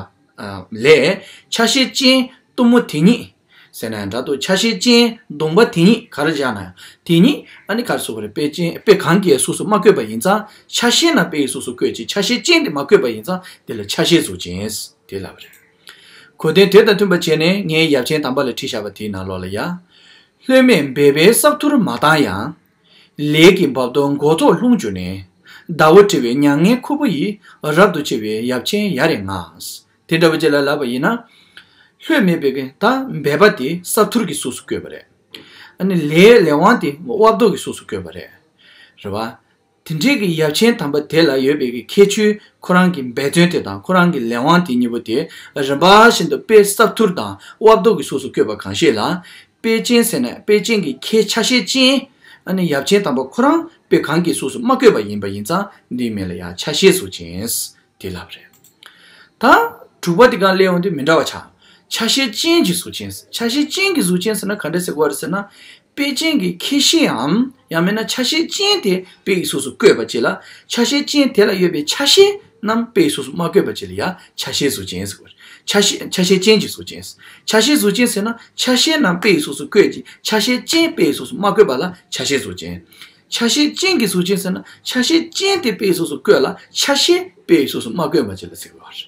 ལས། ཆ་ཤས་ཅན་གཏུམ་མོ་དེ་ཉིད་ཟེར་ན་ཡང་འདྲ་འདུག་ཆ་ཤས་ཅན་གདོང་པ་དེ་ཉིད་ག་རེ་བཞག་ན་ཡང་དེ་ཉིད་ཨ་ནི་ག་རེ་ཟེར་དགོས་རེད། དཔེ་ཅན་དཔེ་གང་གི་གཟུགས་སུ་མ་བཀོད་པ་ཡིན་ཙང་། ཆ་ཤས་རྣམས་དཔེ་ཡི་གཟུགས་སུ་བཀོད་ཅིང་། ཆ་ཤས་ཅན་དེ་མ་བཀོད་པ་ཡིན་ཙང་དེ་ལ་ཆ་ཤས་གཟུགས་ཅན་དེ་ལབ་རེད། གོ་དོན་དེ་དང་མཐུན་པ་བྱས་ནས་ངས་ཡབ་ཆེན་དམ་པ་ལ་བྲིས་བཞག་པ་དེའི་ནང་ལོགས་ལ་ཡ། ལྷོད་མེད་སྦལ་པའི་སྲབ་ཐུར་མ་བཏང་ཡང་། ལས་ཀྱི་འབབ་སྟོང་མགོ་ཐོག་ལྷུང་གྱུར་ནས། ཟླ་བོ་བྲི་བའི་མྱ་ངན་ཁུར་པོ་ཡིས། རབ་ཏུ་ཕྱེ་བའི་ཡབ་ཆེན་ཡ་རེ་ང་། དེ་འདྲ་བོ་ཅིག་ལ་ལབ་པ་ཡིན་ན། ལྷོད་མེད་པའི་གི་ད་སྦལ་པ་དེ་སྲབ་ཐུར་གྱི་གཟུགས་སུ་བཀོད་པ་རེད། ཨ་ནི་ལས་ལས་དབང་དེ་དབབ་རྡོ་གི་གཟུགས་སུ་བཀོད་པ་རེད། རེད་བ། དེ་འདྲའི་གི་ཡབ་ཆེན་དམ་པ་དེ་ལ་ཡོད་པའི་གི་ཁྱད་ཆོས། ཁོ་རང་གི་འབད་བརྩོན་དེ་དང་ཁོ་རང་གི་ལས་དབང་དེ་གཉིས་པོ་དེ་རིམ་པ་བཞིན་དུ་དཔེ་སྲབ་ཐུར་དང་དབབ་རྡོ་གི་གཟུགས་སུ་བཀོད་པ་གང་ཞིག་ལ། དཔེ་ཅན་ཟེར་ན་དཔེ་ཅན་གྱི་ཁྱད་ཆ་ཤས་ཅན། ཨ་ནི་ཡབ་ཆེན་དམ་པ་ཁོ་རང་དཔེ་གང་གི་གཟུགས་སུ་མ་བཀོད་པ་ཡིན་པ་ཡིན་ཙང་འདིའི་མིང་ལ་ཡང་ཆ་ཤས་གཟུགས་ཅན། དེ་ལབ་རེད། ད་དྲུག་པ་དེ་གང་སླེབས་ཡོང་དུས་མི་འདྲ་བ་ཆགས། ཆ་ཤས་ཅན་གྱི་གཟུགས་ཅན། ཆ་ཤས་ཅན་གྱི་གཟུགས་ཅན་ཟེར་ན་ག་འདྲ་ཟེར་དགོས་རེད་ཟེར་ན། དཔེ་ཅན་གྱི་ཁྱད་གཞིའམ་ཡང་མིན་ན་ཆ་ཤས་ཅན་དེ་དཔེ་ཡི་གཟུགས་སུ་བཀོད་པ་ཅིག་ལ། ཆ་ཤས་ཅན་དེ་ལ་ཡོད་པའི་ཆ་ཤས་རྣམས་དཔེ་ཡི་གཟུགས་སུ་མ་བཀོད་པ་ཅིག་ལ་ཡང་ཆ་ཤས་གཟུགས་ཅན་ཟེར་དགོས་རེད། ཆ་ཤས་ཆ་ཤས་ཅན་གྱི་གཟུགས་ཅན། ཆ་ཤས་གཟུགས་ཅན་ཟེར་ན་ཆ་ཤས་རྣམས་དཔེ་ཡི་གཟུགས་སུ་བཀོད་ཅིང་ཆ་ཤས་ཅན་དཔེ་ཡི་གཟུགས་སུ་མ་བཀོད་པ་ལ་ཆ་ཤས་གཟུགས་ཅན། ཆ་ཤས་ཅན་གྱི་གཟུགས་ཅན་ཟེར་ན་ཆ་ཤས་ཅན་དེ་དཔེ་ཡི་གཟུགས་སུ་བཀོད་ལ་ཆ་ཤས་དཔེ་ཡི་གཟུགས་སུ་མ་བཀོད་པ་ཅིག་ལ་ཟེར་བ་རེད།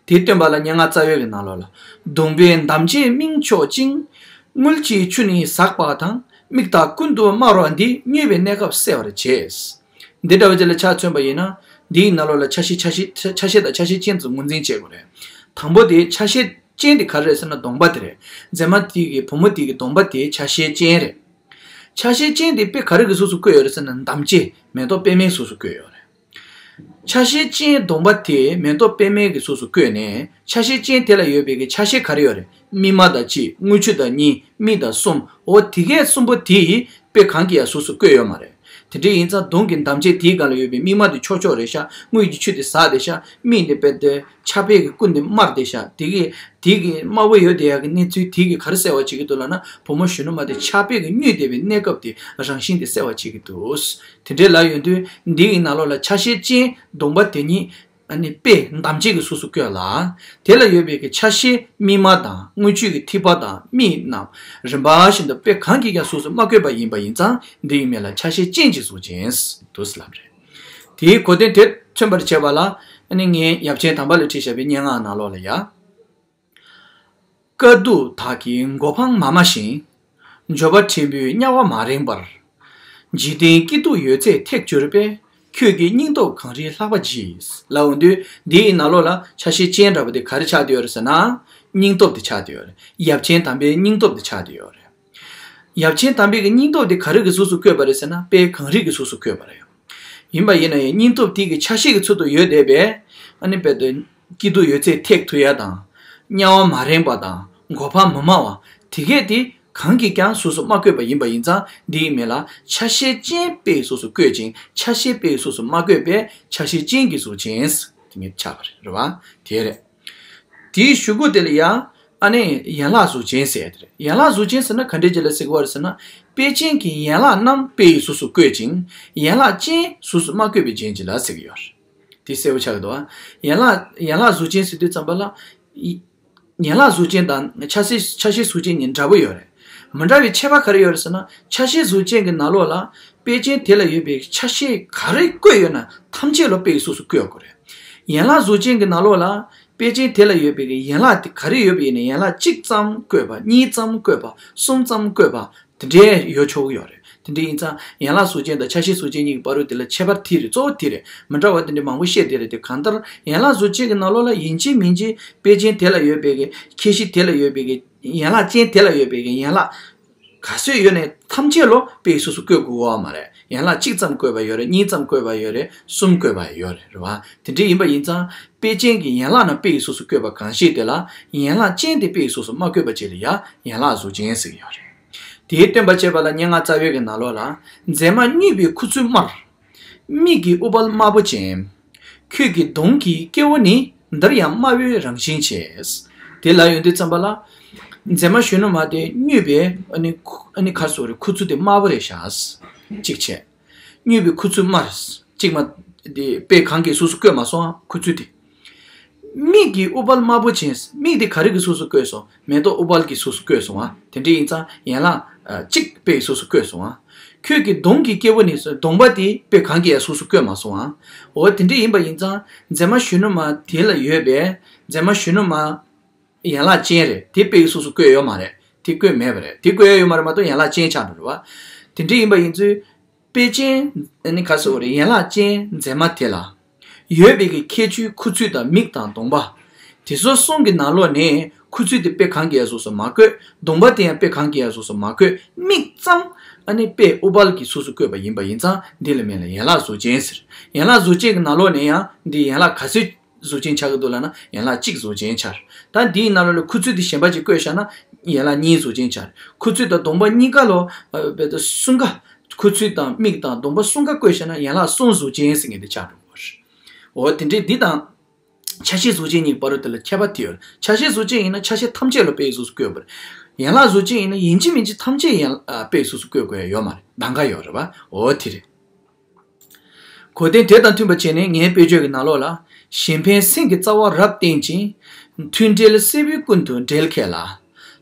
དེ་སྟོན་པ་ལ་སྙན་ངག་རྩ་བའི་གི་ནང་ལོགས་ལ། གདོང་པས་འདམ་བྱེད་སྨིན་ཆོག་ཅིང་། དངུལ་གྱིས་ཆུ་ནི་ཟག་པ་དང་། མིག་དག་ཀུན་ཏུ་དམར་བ་འདི། མྱོས་པའི་གནས་སྐབས་གསལ་བར་བྱེད། འདི་འདྲ་བ་ཅིག་ལ་ཆ་མཚོན་པ་ཡིན་ན། འདིའི་ནང་ལོགས་ལ་ཆ་ཤས་ཆ་ཤས་ཆ་ཤས་དང་ཆ་ཤས་ཅན་དུ་ངོས་འཛིན་བྱེད་དགོས་རེད། དང་པོ་དེ་ཆ་ཤས་ཅན་དེ་ག་རེ་རེད་ཟེར་ན་གདོང་པ་དེ་རེད། མཛེས་མ་དེ་གི་བུ་མོ་དེ་གི་གདོང་པ་དེ་ཆ་ཤས་ཅན་རེད། ཆ་ཤས་ཅན་དེ་དཔེ་ག་རེ་གི་གཟུགས་སུ་བཀོད་ཡོད་རེད་ཟེར་ན་འདམ་བྱེད་མེ་ཏོག་པད་མའི་གཟུགས་སུ་བཀོད་ཡོད་རེད། ཆ་ཤས་ཅན་གདོང་པ་དེ་མེ་ཏོག་པད་མའི་གི་གཟུགས་སུ་བཀོད་ནས་ཆ་ཤས་ཅན་དེ་ལ་ཡོད་པའི་གི་ཆ་ཤས་ག་རེ་ཡོད་རེད། སྨིན་མ་དང་གཅིག་དངུལ་ཆུ་དང་གཉིས། མིག་དང་གསུམ། འོ་དེ་གས་གསུམ་པོ་དེ་དཔེ་གང་གི་ཡང་གཟུགས་སུ་བཀོད་ཡོད་མ་རེད། དེ་འདྲ་ཡིན་ཙང་གདོང་གི་འདམ་བྱེད་དེའི་སྒང་ལ་ཡོད་པའི་སྨིན་མ་དེ་ཆོག་ཆོག་རེད་ཤག་དངུལ་གྱི་ཆུ་དེ་ཟག་བསྡད་ཤག་མིག་འདི་དཔེ་དེ་ཆར་པའི་གི་ཀུན་དེ་དམར་བསྡད་ཤག་དེ་གི་དེ་གི་དམར་པོ་ཡོད་བསྡད་ཡག་གི་གནས་ཚུལ་དེ་གི་ག་རེ་གསལ་བ་བྱེད་ཀྱི་འདུག་ལབ་ན་བུ་མོ་གཞོན་ནུ་མ་དེ་ཆར་པའི་གི་མྱོས་བསྡད་པའི་གནས་སྐབས་དེ་རང་བཞིན་དེ་གསལ་བ་བྱེད་ཀྱི་འདུག་དེ་འདྲའི་ལ་ཡོང་དུས་འདི་ཡི་ནང་ལོགས་ལ་ཆ་ཤས་ཅན་གདོང་པ་དེ་ཉིད་ཨ་ནི་དཔེ་འདམ་བྱེད་ཀྱི་གཟུགས་སུ་བཀོད་ལ། དེ་ལ་ཡོད་པའི་གི་ཆ་ཤས་སྨིན་མ་དང་དངུལ་ཆུ་གི་ཐིགས་པ་དང་མིག་རྣམས་རིམ་པ་བཞིན་དུ་དཔེ་གང་གིས་ཀྱང་གཟུགས་སུ་མ་བཀོད་པ་ཡིན་པ་ཡིན་ཙང་འདི་ཡི་མིང་ལ་ཆ་ཤས་ཅན་གྱི་གཟུགས་ཅན་དུ་ལབ་རེད། དེའི་གོ་དོན་དེ་མཚོན་པར་བྱེད་པ་ལ་ཨ་ནི་ངས་ཡབ་ཆེན་དམ་པ་ལ་བྲིས་བཞག་པའི་སྙན་ངག་ནང་ལོགས་ལ་ཡ། དཀའ་སྡུག་དག་གི་མགོ་འཕང་མ་མ་བཞིན། འབྱོར་པ་ཕྲན་བུའི་དམྱལ་བ་མ་རེངས་པར། འཇིག་རྟེན་སྐྱིད་སྡུག་ཡོད་ཚད་ཐེག་གྱུར་པའི། ཁྱོད་ཀྱི་སྙིང་སྟོབས་གངས་རིའི་ལྷགས་པ་ཇི། ལབ་འོང་དུས་འདིའི་ནང་ལོགས་ལ་ཆ་ཤས་ཅན་འདྲ་པོ་དེ་ག་རེ་ཆགས་བསྡད་ཡོད་རེད་ཟེར་ན། སྙིང་སྟོབས་དེ་ཆགས་བསྡད་ཡོད་རེད། ཡབ་ཆེན་དམ་པའི་སྙིང་སྟོབས་དེ་ཆགས་བསྡད་ཡོད་རེད། ཡབ་ཆེན་དམ་པའི་གི་སྙིང་སྟོབས་དེ་ག་རེ་གི་གཟུགས་སུ་བཀོད་པ་རེད་ཟེར་ན་དཔེ་གངས་རི་གི་གཟུགས་སུ་བཀོད་པ་རེད། ཡིན་པ་ཡིན་ན་ཡང་སྙིང་སྟོབས་དེ་གི་ཆ་ཤས་ཀྱི་ཚུལ་དུ་ཡོད་བསྡད་པས་ཨ་ནི་དཔེ་དེ་སྐྱིད་སྡུག་ཡོད་ཚད་ཐེག་ཐུབ་ཡ་དང་། དམྱལ་བ་མ་རེངས་པ་དང་མགོ་འཕང་མི་མ་བ་དེ་གས་དེ་གང་གིས་ཀྱང་གཟུགས་སུ་མ་བཀོད་པ་ཡིན་པ་ཡིན་ཙང་འདིའི་མིང་ལ་ཆ་ཤས་ཅན་དཔེ་ཡི་གཟུགས་སུ་བཀོད་ཅིང་ཆ་ཤས་དཔེ་ཡི་གཟུགས་སུ་མ་བཀོད་པས་ཆ་ཤས་ཅན་གྱི་གཟུགས་ཅན་དེ་ངས་ཆགས་པ་རེད་བ། དེ་རེད། དེའི་གཞུག་གུ་དེ་ལ་ཡང་ཨ་ནི་ཡན་ལག་གཟུགས་ཅན་ཟེར་ཡ་དེ་རེད། ཡན་ལག་གཟུགས་ཅན་ཟེར་ན་ག་འདྲས་ཅིག་ལ་ཟེར་གི་ཡོད་རེད་ཟེར་ན་དཔེ་ཅན་གྱི་ཡན་ལག་རྣམས་དཔེ་ཡི་གཟུགས་སུ་བཀོད་ཅིང་ཡན་ལག་ཅན་གཟུགས་སུ་མ་བཀོད་པའི་རྒྱན་ཅིག་ལ་ཟེར་གི་ཡོད་རེད། དེ་གསལ་པོ་ཆགས་ཀྱི་འདུག་ཨ། ཡན་ལག་ཡན་ལག་གཟུགས་ཅན་ཟེར་དུས་ཙམ་པ་ལ། ཡན་ལག་གཟུགས་ཅན་དང་ཆ་ཤས་ཆ་ཤས་གཟུགས་ཅན་གཉིས་འདྲ་པོ་ཡོད་རེད། མི་འདྲ་བའི་ཁྱད་པར་ག་རེ་ཡོད་རེད་ཟེར་ན་ཆ་ཤས་གཟུགས་ཅན་གྱི་ནང་ལོགས་ལ་དཔེ་ཅན་དེ་ལ་ཡོད་པའི་ཆ་ཤས་ག་རེ་བཀོད་ཡོད་ན་ཐམས་ཅད་ལ་དཔེ་ཡི་གཟུགས་སུ་བཀོད་དགོས་རེད། ཡན་ལག་གཟུགས་ཅན་གྱི་ནང་ལོགས་ལ་དཔེ་ཅན་དེ་ལ་ཡོད་པའི་ཡན་ལག་དེ་ག་རེ་ཡོད་པ་ཡིན་ན་ཡན་ལག་གཅིག་ཙམ་བཀོད་པ་གཉིས་ཙམ་བཀོད་པ་གསུམ་ཙམ་བཀོད་པ། དེ་འདྲའི་ཡོད་ཆོག་གི་ཡོད་རེད། དེ་འདྲ་ཡིན་ཙང་ཡན་ལག་གཟུགས་ཅན་དང་ཆ་ཤས་གཟུགས་ཅན་གཉིས་ཀྱི་བར་དུ་དེ་ལ་ཁྱད་པར་དེ་རེད། གཙོ་བོ་དེ་རེད། མི་འདྲ་བ་དེ་འདྲ་མང་པོ་བཤད་དེ་རེད། དེ་གང་ལྟར་ཡན་ལག་གཟུགས་ཅན་གྱི་ནང་ལོགས་ལ་ཡིན་གཅིག་མིན་གཅིག་དཔེ་ཅན་དེ་ལ་ཡོད་པའི་གི་ཁྱད་གཞི་དེ་ལ་ཡོད་པའི་གི་ཡན་ལག་ཅན་དེ་ལ་ཡོད་པའི་གི་ཡན་ལག་ག་ཚོད་ཡོད་ནའི་ཐམས་ཅད་ལོ་དཔེ་ཡི་གཟུགས་སུ་བཀོད་དགོས་པ་མ་རེད། ཡན་ལག་གཅིག་ཙམ་བཀོད་པ་ཡོད་རེད། གཉིས་ཙམ་བཀོད་པ་ཡོད་རེད། གསུམ་བཀོད་པ་ཡོད་རེད། རེད་བ། དེ་འདྲ་ཡིན་པ་ཡིན་ཙང་དཔེ་ཅན་གྱི་ཡན་ལག་རྣམས་དཔེ་ཡི་གཟུགས་སུ་བཀོད་པ་གང་ཞིག་དེ་ལ་ཡན་ལག་ཅན་དེ་དཔེ་ཡི་གཟུགས་སུ་མ་བཀོད་པ་ཅིག་ལ་ཡང་ཡན་ལག་གཟུགས་ཅན་ཟེར་གྱི་ཡོད་རེད། དེའི་སྟོན་པ་བྱེད་པ་ལ་སྙན་ངག་རྩ་བའི་གི་ནང་ལོགས་ལ། མཛེས་མ་མྱོས་པའི་ཁུ་ཚུར་དམར། མིག་གི་དབུ་བལ་དམར་པོ་ཅན། ཁྱོད་ཀྱི་གདོང་གི་སྐྱེ་བོ་ནི། འདིར་ཡང་དམར་པོའི་རང་བཞིན་བྱས། དེ་ལ་ཡོང་དུས་ཙམ་པ་ལ། མཛེས་མ་གཞོན་ནུ་མ་དེ་མྱོས་པའི་ཨ་ནི་ཁུ་ཨ་ནི་ག་རེ་ཟེར་དགོས་རེད། ཁུ་ཚུར་དེ་དམར་པོ་རེད་ཤག་གཅིག་བྱས། མྱོས་པའི་ཁུ་ཚུར་དམར། གཅིག་མ། དེ་དཔེ་གང་གི་གཟུགས་སུ་བཀོད་མ་སོང་ཨ། ཁུ་ཚུར་དེ། མིག་གི་དབུ་བལ་དམར་པོ་ཅན། མིག་དེ་ག་རེ་གི་གཟུགས་སུ་བཀོད་སོང་། མེ་ཏོག་དབུ་བལ་གྱི་གཟུགས་སུ་བཀོད་སོང་ཨ། དེ་འདྲ་ཡིན་ཙང་ཡན་ལག་ཨ་གཅིག་དཔེ་ཡི་གཟུགས་སུ་བཀོད་སོང་ཨ། ཁྱོད་ཀྱི་གདོང་གི་སྐྱེ་བོ་ནི་གདོང་པ་དེ་དཔེ་གང་གི་ཡང་གཟུགས་སུ་བཀོད་མ་སོང་ཨ། འོ་དེ་འདྲ་ཡིན་པ་ཡིན་ཙང་མཛེས་མ་གཞོན་ནུ་མ་དེ་ལ་ཡོད་པའི་མཛེས་མ་གཞོན་ནུ་མ། ཡན་ལག་ཅན་རེད། དེ་དཔེ་ཡི་གཟུགས་སུ་བཀོད་ཡོད་མ་རེད། དེ་བཀོད་མེད་པ་རེད། དེ་བཀོད་ཡ་ཡོད་མ་རེད་མ་གཏོགས་ཡན་ལག་ཅན་ཆགས་འགྲོ་རེད་བ། དེ་འདྲ་ཡིན་པ་ཡིན་ཚུལ། དཔེ་ཅན། ཨ་ནི་ག་རེ་ཟེར་དགོས་རེད། ཡན་ལག་ཅན་མཛེས་མ་དེ་ལ། ཡོད་པའི་གི་ཁྱད་ཆོས་ཁུ་ཚུར་དང་མིག་དང་གདོང་པ། དེ་ཚོ་གསུམ་གྱི་ནང་ལོགས་ནས་ཁུ་ཚུར་དེ་དཔེ་གང་གི་ཡང་གཟུགས་སུ་མ་བཀོད། གདོང་པ་དེ་ཡང་དཔེ་གང་གི་ཡང་གཟུགས་སུ་མ་བཀོད། མིག་ཙམ་ཨ་ནི་དཔེ་དབུ་བལ་གྱི་གཟུགས་སུ་བཀོད་པ་ཡིན་པ་ཡིན་ཙང་འདི་ལ་མིང་ལ་ཡན་ལག་གཟུགས་ཅན་ཟེར། ཡན་ལག་གཟུགས་ཅན་གྱི་ནང་ལོགས་ནས་ཡང་འདི་ཡན་ལག་ག་ཚོད་གཟུགས་ཅན་ཆགས་ཀྱི་འདུག་ལབ་ན་ཡན་ལག་གཅིག་གཟུགས་ཅན་ཆགས། ད་འདིའི་ནང་ལོགས་ལ་ཁུ་ཚུར་དེ་གཞན་པ་ཅིག་བཀོད་བཞག་ན་ཡན་ལག་གཉིས་གཟུགས་ཅན་ཆགས། ཁུ་ཚུར་དང་གདོང་པ་གཉིས་ཀ་ལོ། ཨ་བེ་ད་གསུམ་ཀ། ཁུ་ཚུར་དང་མིག་དང་གདོང་པ་གསུམ་ཀ་བཀོད་བཞག་ན་ཡན་ལག་གསུམ་གཟུགས་ཅན་ཟེར་མཁན་དེ་ཆགས་འགྲོ་གི་རེད། འོ་དེ་འདྲའི་འདི་དང་། ཆ་ཤས་གཟུགས་ཅན་གཉིས་བར་དུ་དེ་ལ་ཁྱད་པར་དེ་ཡོད། ཆ་ཤས་གཟུགས་ཅན་ཡིན་ན་ཆ་ཤས་ཐམས་ཅད་ལ་དཔེ་ཡི་གཟུགས་སུ་བཀོད་པ་རེད། ཡན་ལག་གཟུགས་ཅན་ཡིན་ན་ཡིན་གཅིག་མིན་གཅིག་ཐམས་ཅད་ཡན་ཨ་དཔེ་ཡི་གཟུགས་སུ་བཀོད་དགོས་ཡ་ཡོད་མ་རེད། གདམ་ག་ཡོད་རེད་བ། འོ་དེ་རེད། གོ་དོན་དེ་དང་མཐུན་པ་བྱས་ནས་ངའི་དཔེར་བརྗོད་ཀྱི་ནང་ལོགས་ལ། གཞན་ཕན་སེམས་ཀྱི་རྩ་བ་རབ་བརྟན་ཅིང་། མཐུན་འབྲེལ་སྲས་བུའི་ཀུན་ཏུ་འབྲེལ་མཁས་ལ།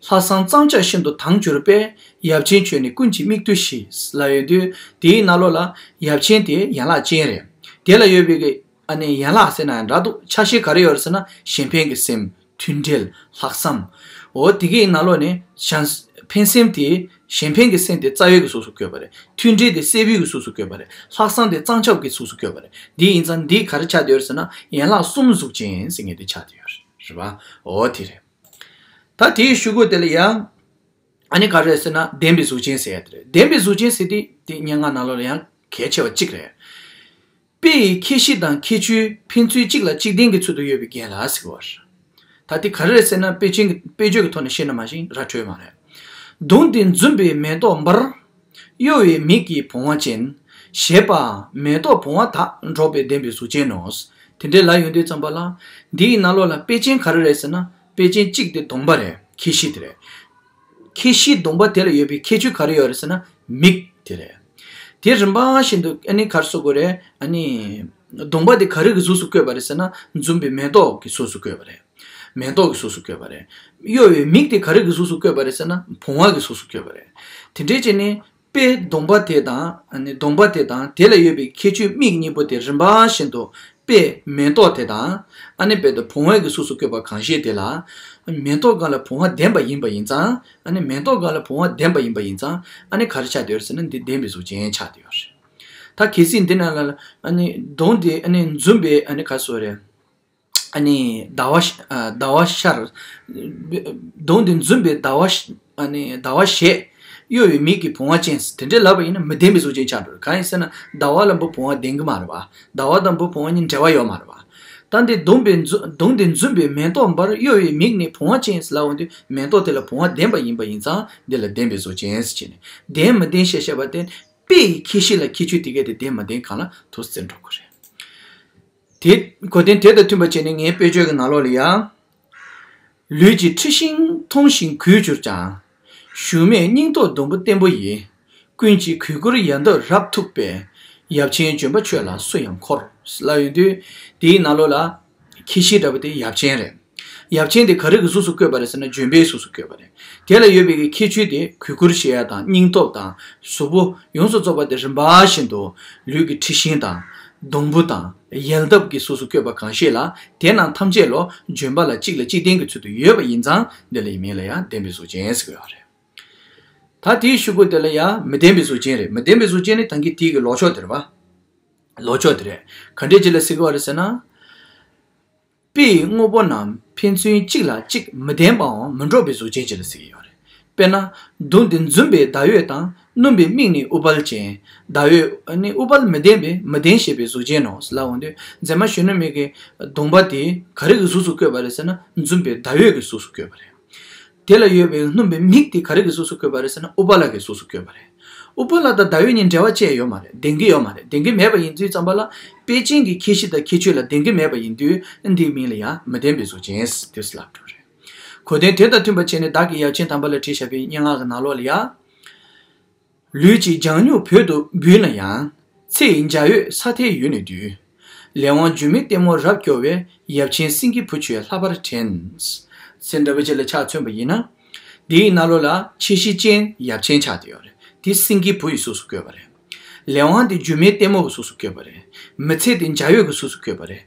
ལྷག་བསམ་གཙང་ཕྱོགས་ཤིན་ཏུ་དྭངས་གྱུར་པས། ཡབ་ཆེན་ཁྱོད་ནི་ཀུན་གྱི་མིག་ཏུ་ཞི། ལབ་ཡོང་དུས་དེའི་ནང་ལོགས་ལ་ཡབ་ཆེན་དེ་ཡན་ལག་ཅན་རེད། དེ་ལ་ཡོད་པའི་གི་ཨ་ནི་ཡན་ལག་ཟེར་ན་ཡང་འདྲ་འདུག་ཆ་ཤས་ག་རེ་ཡོད་རེད་ཟེར་ན་གཞན་ཕན་གྱི་སེམས། མཐུན་འབྲེལ། ལྷག་བསམ། འོ་དེ་གའི་ནང་ལོགས་ནས་གཞན་ཕན་སེམས་དེ་གཞན་ཕན་གྱི་སེམས་དེ་རྩ་བའི་གི་གཟུགས་སུ་བཀོད་པ་རེད། མཐུན་འབྲེལ་དེ་སྲས་བུའི་གི་གཟུགས་སུ་བཀོད་པ་རེད། ལྷག་བསམ་དེ་གཙང་ཆབ་ཀྱི་གཟུགས་སུ་བཀོད་པ་རེད། འདི་ཡིན་ཙང་འདི་ག་རེ་ཆགས་བསྡད་ཡོད་རེད་ཟེར་ན་ཡན་ལག་གསུམ་གཟུགས་ཅན་ཟེར་མཁན་དེ་ཆགས་བསྡད་ཡོད་རེད། རེད་པ། འོ་དེ་རེད། ད་དེའི་གཞུག་གུ་དེ་ལ་ཡང་ཨ་ནི་ག་རེ་རེད་ཟེར་ན་ལྡན་པའི་གཟུགས་ཅན་ཟེར་ཡ་དེ་རེད། ལྡན་པའི་གཟུགས་ཅན་ཟེར་དེ་དེ་སྙན་ངག་ནང་ལོགས་ལ་ཡང་གལ་ཆེ་བ་གཅིག་རེད། དཔེ་ཡི་ཁྱད་གཞི་དང་ཁྱད་ཆོས་ཕན་ཚུན་གཅིག་ལ་གཅིག་བརྟེན་གྱི་ཚུལ་དུ་ཡོད་པའི་རྐྱེན་ལ་ཟེར་བ་རེད། ད་དེ་ག་རེ་རེད་ཟེར་ན་དཔེ་ཅན་གྱི་དཔེ་བརྗོད་ཀྱི་ཐོག་ནས་བཤད་ན་མ་གཞི་ར་འཕྲོད་མ་རེད། གདུང་འདི་འཛུམ་པའི་མེ་ཏོག་འབར། གཡོ་བའི་མིག་གིས་བུང་བ་ཅན། ཞེས་པ་མེ་ཏོག་བུང་བ་དག་འགྲོགས་པའི་ལྡན་པའི་གཟུགས་ཅན་ནོ། དེ་འདྲའི་ལ་ཡོང་དུས་ཙམ་པ་ལ། འདིའི་ནང་ལོགས་ལ་དཔེ་ཅན་ག་རེ་རེད་ཟེར་ན་དཔེ་ཅན་གཅིག་དེ་གདོང་པ་རེད། ཁྱད་གཞི་དེ་རེད། ཁྱད་གཞི་གདོང་པ་དེ་ལ་ཡོད་པའི་ཁྱད་ཆོས་ག་རེ་ཡོད་རེད་ཟེར་ན་མིག་དེ་རེད། དེ་རིམ་པ་བཞིན་དུ་ཨ་ནི་ག་རེ་ཟེར་དགོས་རེད། ཨ་ནི་གདོང་པ་དེ་ག་རེ་གི་གཟུགས་སུ་བཀོད་པ་རེད་ཟེར་ན་འཛུམ་པའི་མེ་ཏོག་གི་གཟུགས་སུ་བཀོད་པ་རེད། མེ་ཏོག་གི་གཟུགས་སུ་བཀོད་པ་རེད། གཡོ་བའི་མིག་དེ་ག་རེ་གི་གཟུགས་སུ་བཀོད་པ་རེད་ཟེར་ན་བུང་བ་གི་གཟུགས་སུ་བཀོད་པ་རེད། དེ་འདྲའི་བྱས་ནས་དཔེ་གདོང་པ་དེ་དང་ཨ་ནི་གདོང་པ་དེ་དང་དེ་ལ་ཡོད་པའི་ཁྱད་ཆོས་མིག་གཉིས་པོ་དེ་རིམ་པ་བཞིན་དུ་དཔེ་མེ་ཏོག་དེ་དང་ཨ་ནི་དཔེ་དེ་བུང་བའི་གི་གཟུགས་སུ་བཀོད་པ་གང་ཞིག་དེ་ལ་མེ་ཏོག་སྒང་ལ་བུང་བ་ལྡན་པ་ཡིན་པ་ཡིན་ཙང་ཨ་ནི་མེ་ཏོག་སྒང་ལ་བུང་བ་ལྡན་པ་ཡིན་པ་ཡིན་ཙང་ཨ་ནི་ག་རེ་ཆགས་བསྡད་ཡོད་རེད་ཟེར་ན་འདི་ལྡན་པའི་གཟུགས་ཅན་ཆགས་བསྡད་ཡོད་རེད། ད་གལ་སྲིད་འདི་ནང་ལ་ཨ་ནི་གདོང་དེ་ཨ་ནི་འཛུམ་པའི་ཨ་ནི་ག་རེ་ཟེར་དགོས་རེད། ཨ་ནི་ཟླ་བ་ཤ- ཨ་ཟླ་བ་ཤར། གདོང་དེ་འཛུམ་པའི་ཟླ་བ་ཤ- ཨ་ནི་ཟླ་བ་ཞེས། གཡོ་བའི་མིག་གིས་བུང་བ་ཅན་དེ་འདྲའི་ལབ་པ་ཡིན་ན་མི་ལྡན་པའི་གཟུགས་ཅན་ཆགས་འགྲོ་རེད། གང་ཡིན་ཟེར་ན་ཟླ་བ་ལ་འབུ་བུང་བ་ལྡན་གི་མ་རེད་པ། ཟླ་བ་དང་འབུ་བུང་བ་གཉིས་འབྲེལ་བ་ཡོད་མ་རེད་པ། ད་འདི་གདོང་པའི་འཛུ- གདོང་དེ་འཛུམ་པའི་མེ་ཏོག་འབར་གཡོ་བའི་མིག་ནི་བུང་བ་ཅན་ལབ་འོང་དུས་མེ་ཏོག་དེ་ལ་བུང་བ་ལྡན་པ་ཡིན་པ་ཡིན་ཙང་འདི་ལ་ལྡན་པའི་གཟུགས་ཅན་ཟེར་བྱས་ནས་ལྡན་མི་ལྡན་བཤད་བཤད་པ་དེ་དཔེ་ཡི་ཁྱད་གཞི་ལ་ཁྱད་ཆོས་དེ་གས་དེ་ལྡན་མི་ལྡན་གང་ལ་ཐུག་ཟེར་འགྲོ་གི་རེད། དེ་གོ་དོན་དེ་དང་མཐུན་པ་བྱས་ནས་ངའི་དཔེ་བརྗོད་ཀྱི་ནང་ལོགས་ལ་ཡང་། ལུས་ཀྱི་འཁྲི་ཤིང་མཐོང་ཞིང་གུས་གྱུར་ཀྱང་། ཞུམ་མེད་སྙིང་སྟོབས་སྡོང་པོ་བརྟན་པོ་ཡིས། ཀུན་གྱིས་གུས་བཀུར་ཡལ་འདབ་རབ་ཐུབ་པས། ཡབ་ཆེན་ལྗོན་པ་ཁྱོད་ལ་སུ་ཡང་འཁོར། ལབ་ཡོང་དུས་དེའི་ནང་ལོགས་ལ་ཁྱད་གཞི་འདྲ་པོ་དེ་ཡབ་ཆེན་རེད། ཡབ་ཆེན་དེ་ག་རེ་གི་གཟུགས་སུ་བཀོད་པ་རེད་ཟེར་ན་ལྗོན་པའི་གཟུགས་སུ་བཀོད་པ་རེད། དེ་ལ་ཡོད་པའི་གི་ཁྱད་ཆོས་དེ་གུས་བཀུར་བྱེད་ཡ་དང་སྙིང་སྟོབས་དང་གཟུགས་པོ་ཡོངས་སུ་རྫོགས་པ་དེ་རིམ་པ་བཞིན་དུ་ལུས་ཀྱི་འཁྲི་ཤིང་དང་སྡོང་པོ་དང་ཡལ་འདབ་ཀྱི་གཟུགས་སུ་བཀོད་པ་གང་ཞིག་ལ་དེ་རྣམས་ཐམས་ཅད་ལོ་ལྗོན་པ་ལ་གཅིག་ལ་གཅིག་བརྟེན་གྱི་ཚུལ་དུ་ཡོད་པ་ཡིན་ཙང་འདི་ལ་ཡི་མིང་ལ་ཡང་ལྡན་པའི་གཟུགས་ཅན་ཟེར་གྱི་ཡོད་རེད། ད་དེའི་གཞུག་གུ་དེ་ལ་ཡང་མི་ལྡན་པའི་གཟུགས་ཅན་རེད། མི་ལྡན་པའི་གཟུགས་ཅན་ནི་ད་གིན་དེའི་གི་ལོག་ཕྱོགས་དེ་རེད་བ། ལོག་ཕྱོགས་དེ་རེད། ག་འདྲས་ཅིག་ལ་ཟེར་གྱི་ཡོད་རེད་ཟེར་ན། དཔེ་ཡི་དངོས་པོ་རྣམས་ཕན་ཚུན་གཅིག་ལ་གཅིག་མི་ལྡན་པའམ་མི་འགྲོགས་པའི་གཟུགས་ཅན་ཅིག་ལ་ཟེར་གྱི་ཡོད་རེད། དཔེར་ན། གདུང་འདི་འཛུམ་པའི་ཟླ་འོད་དང་སྣུམ་པའི་མིག་ནི་ཨུཏྤལ་ཅན། ཟླ་འོད་ནི་ཨུཏྤལ་མི་ལྡན་པའི་མི་ལྡན་ཞེས་པའི་གཟུགས་ཅན་ནོ་ལབ་འོང་དུས་མཛེས་མ་གཞོན་ནུ་མའི་གི་གདོང་པ་དེ་ག་རེ་གི་གཟུགས་སུ་བཀོད་པ་རེད་ཟེར་ན་འཛུམ་པའི་ཟླ་འོད་ཀྱི་གཟུགས་སུ་བཀོད་པ་རེད། དེ་ལ་ཡོད་པའི་སྣུམ་པའི་མིག་དེ་ག་རེ་གི་གཟུགས་སུ་བཀོད་པ་རེད་ཟེར་ན་ཨུཏྤལ་གྱི་གཟུགས་སུ་བཀོད་པ་རེད། ཨུཏྤལ་དང་ཟླ་འོད་གཉིས་འབྲེལ་བ་བཅས་ཡོད་མ་རེད། ལྡན་གྱི་ཡོད་མ་རེད། ལྡན་གྱི་མེད་པ་ཡིན་དུས་ཙམ་པ་ལ་དཔེ་ཅན་གྱི་ཁྱད་གཞི་དང་ཁྱད་ཆོས་ལ་ལྡན་གྱི་མེད་པ་ཡིན་དུས་འདིའི་མིང་ལ་ཡང་མི་ལྡན་པའི་གཟུགས་ཅན་དེ་ལབ་འགྲོ་རེད། གོ་དོན་དེ་དང་མཐུན་པ་བྱས་ནས་བདག་གིས་ཡབ་ཆེན་དམ་པ་ལ་བྲིས་བཞག་པའི་སྙན་ངག་གི་ནང་ལོགས་ལ་ཡང་། ལུས་ཀྱི་ལྗང་མྱུག་བོད་དུ་འབུས་ན་ཡང་། ཚེ་ཡི་འཇའ་འོད་ས་མཐའི་ཡུལ་ནས་བསྡུས། ལས་དབང་སྒྱུ་མའི་ལྟད་མོ་རབ་སྐྱོ་བས། ཡབ་ཆེན་སེང་གེ་བུ་ཁྱོད་ལྷག་པར་དྲན། ཟེར་འདྲ་བོ་ཅིག་ལ་ཆ་མཚོན་པ་ཡིན་ན། འདིའི་ནང་ལོགས་ལ་ཁྱད་གཞི་ཅན་ཡབ་ཆེན་ཆགས་བསྡད་ཡོད་རེད། དེ་སེང་གེ་བུ་ཡི་གཟུགས་སུ་བཀོད་པ་རེད། ལས་དབང་དེ་སྒྱུ་མའི་ལྟད་མོ་གི་གཟུགས་སུ་བཀོད་པ་རེད། མི་ཚེ་དེ་འཇའ་འོད་ཀྱི་གཟུགས་སུ་བཀོད་པ་རེད།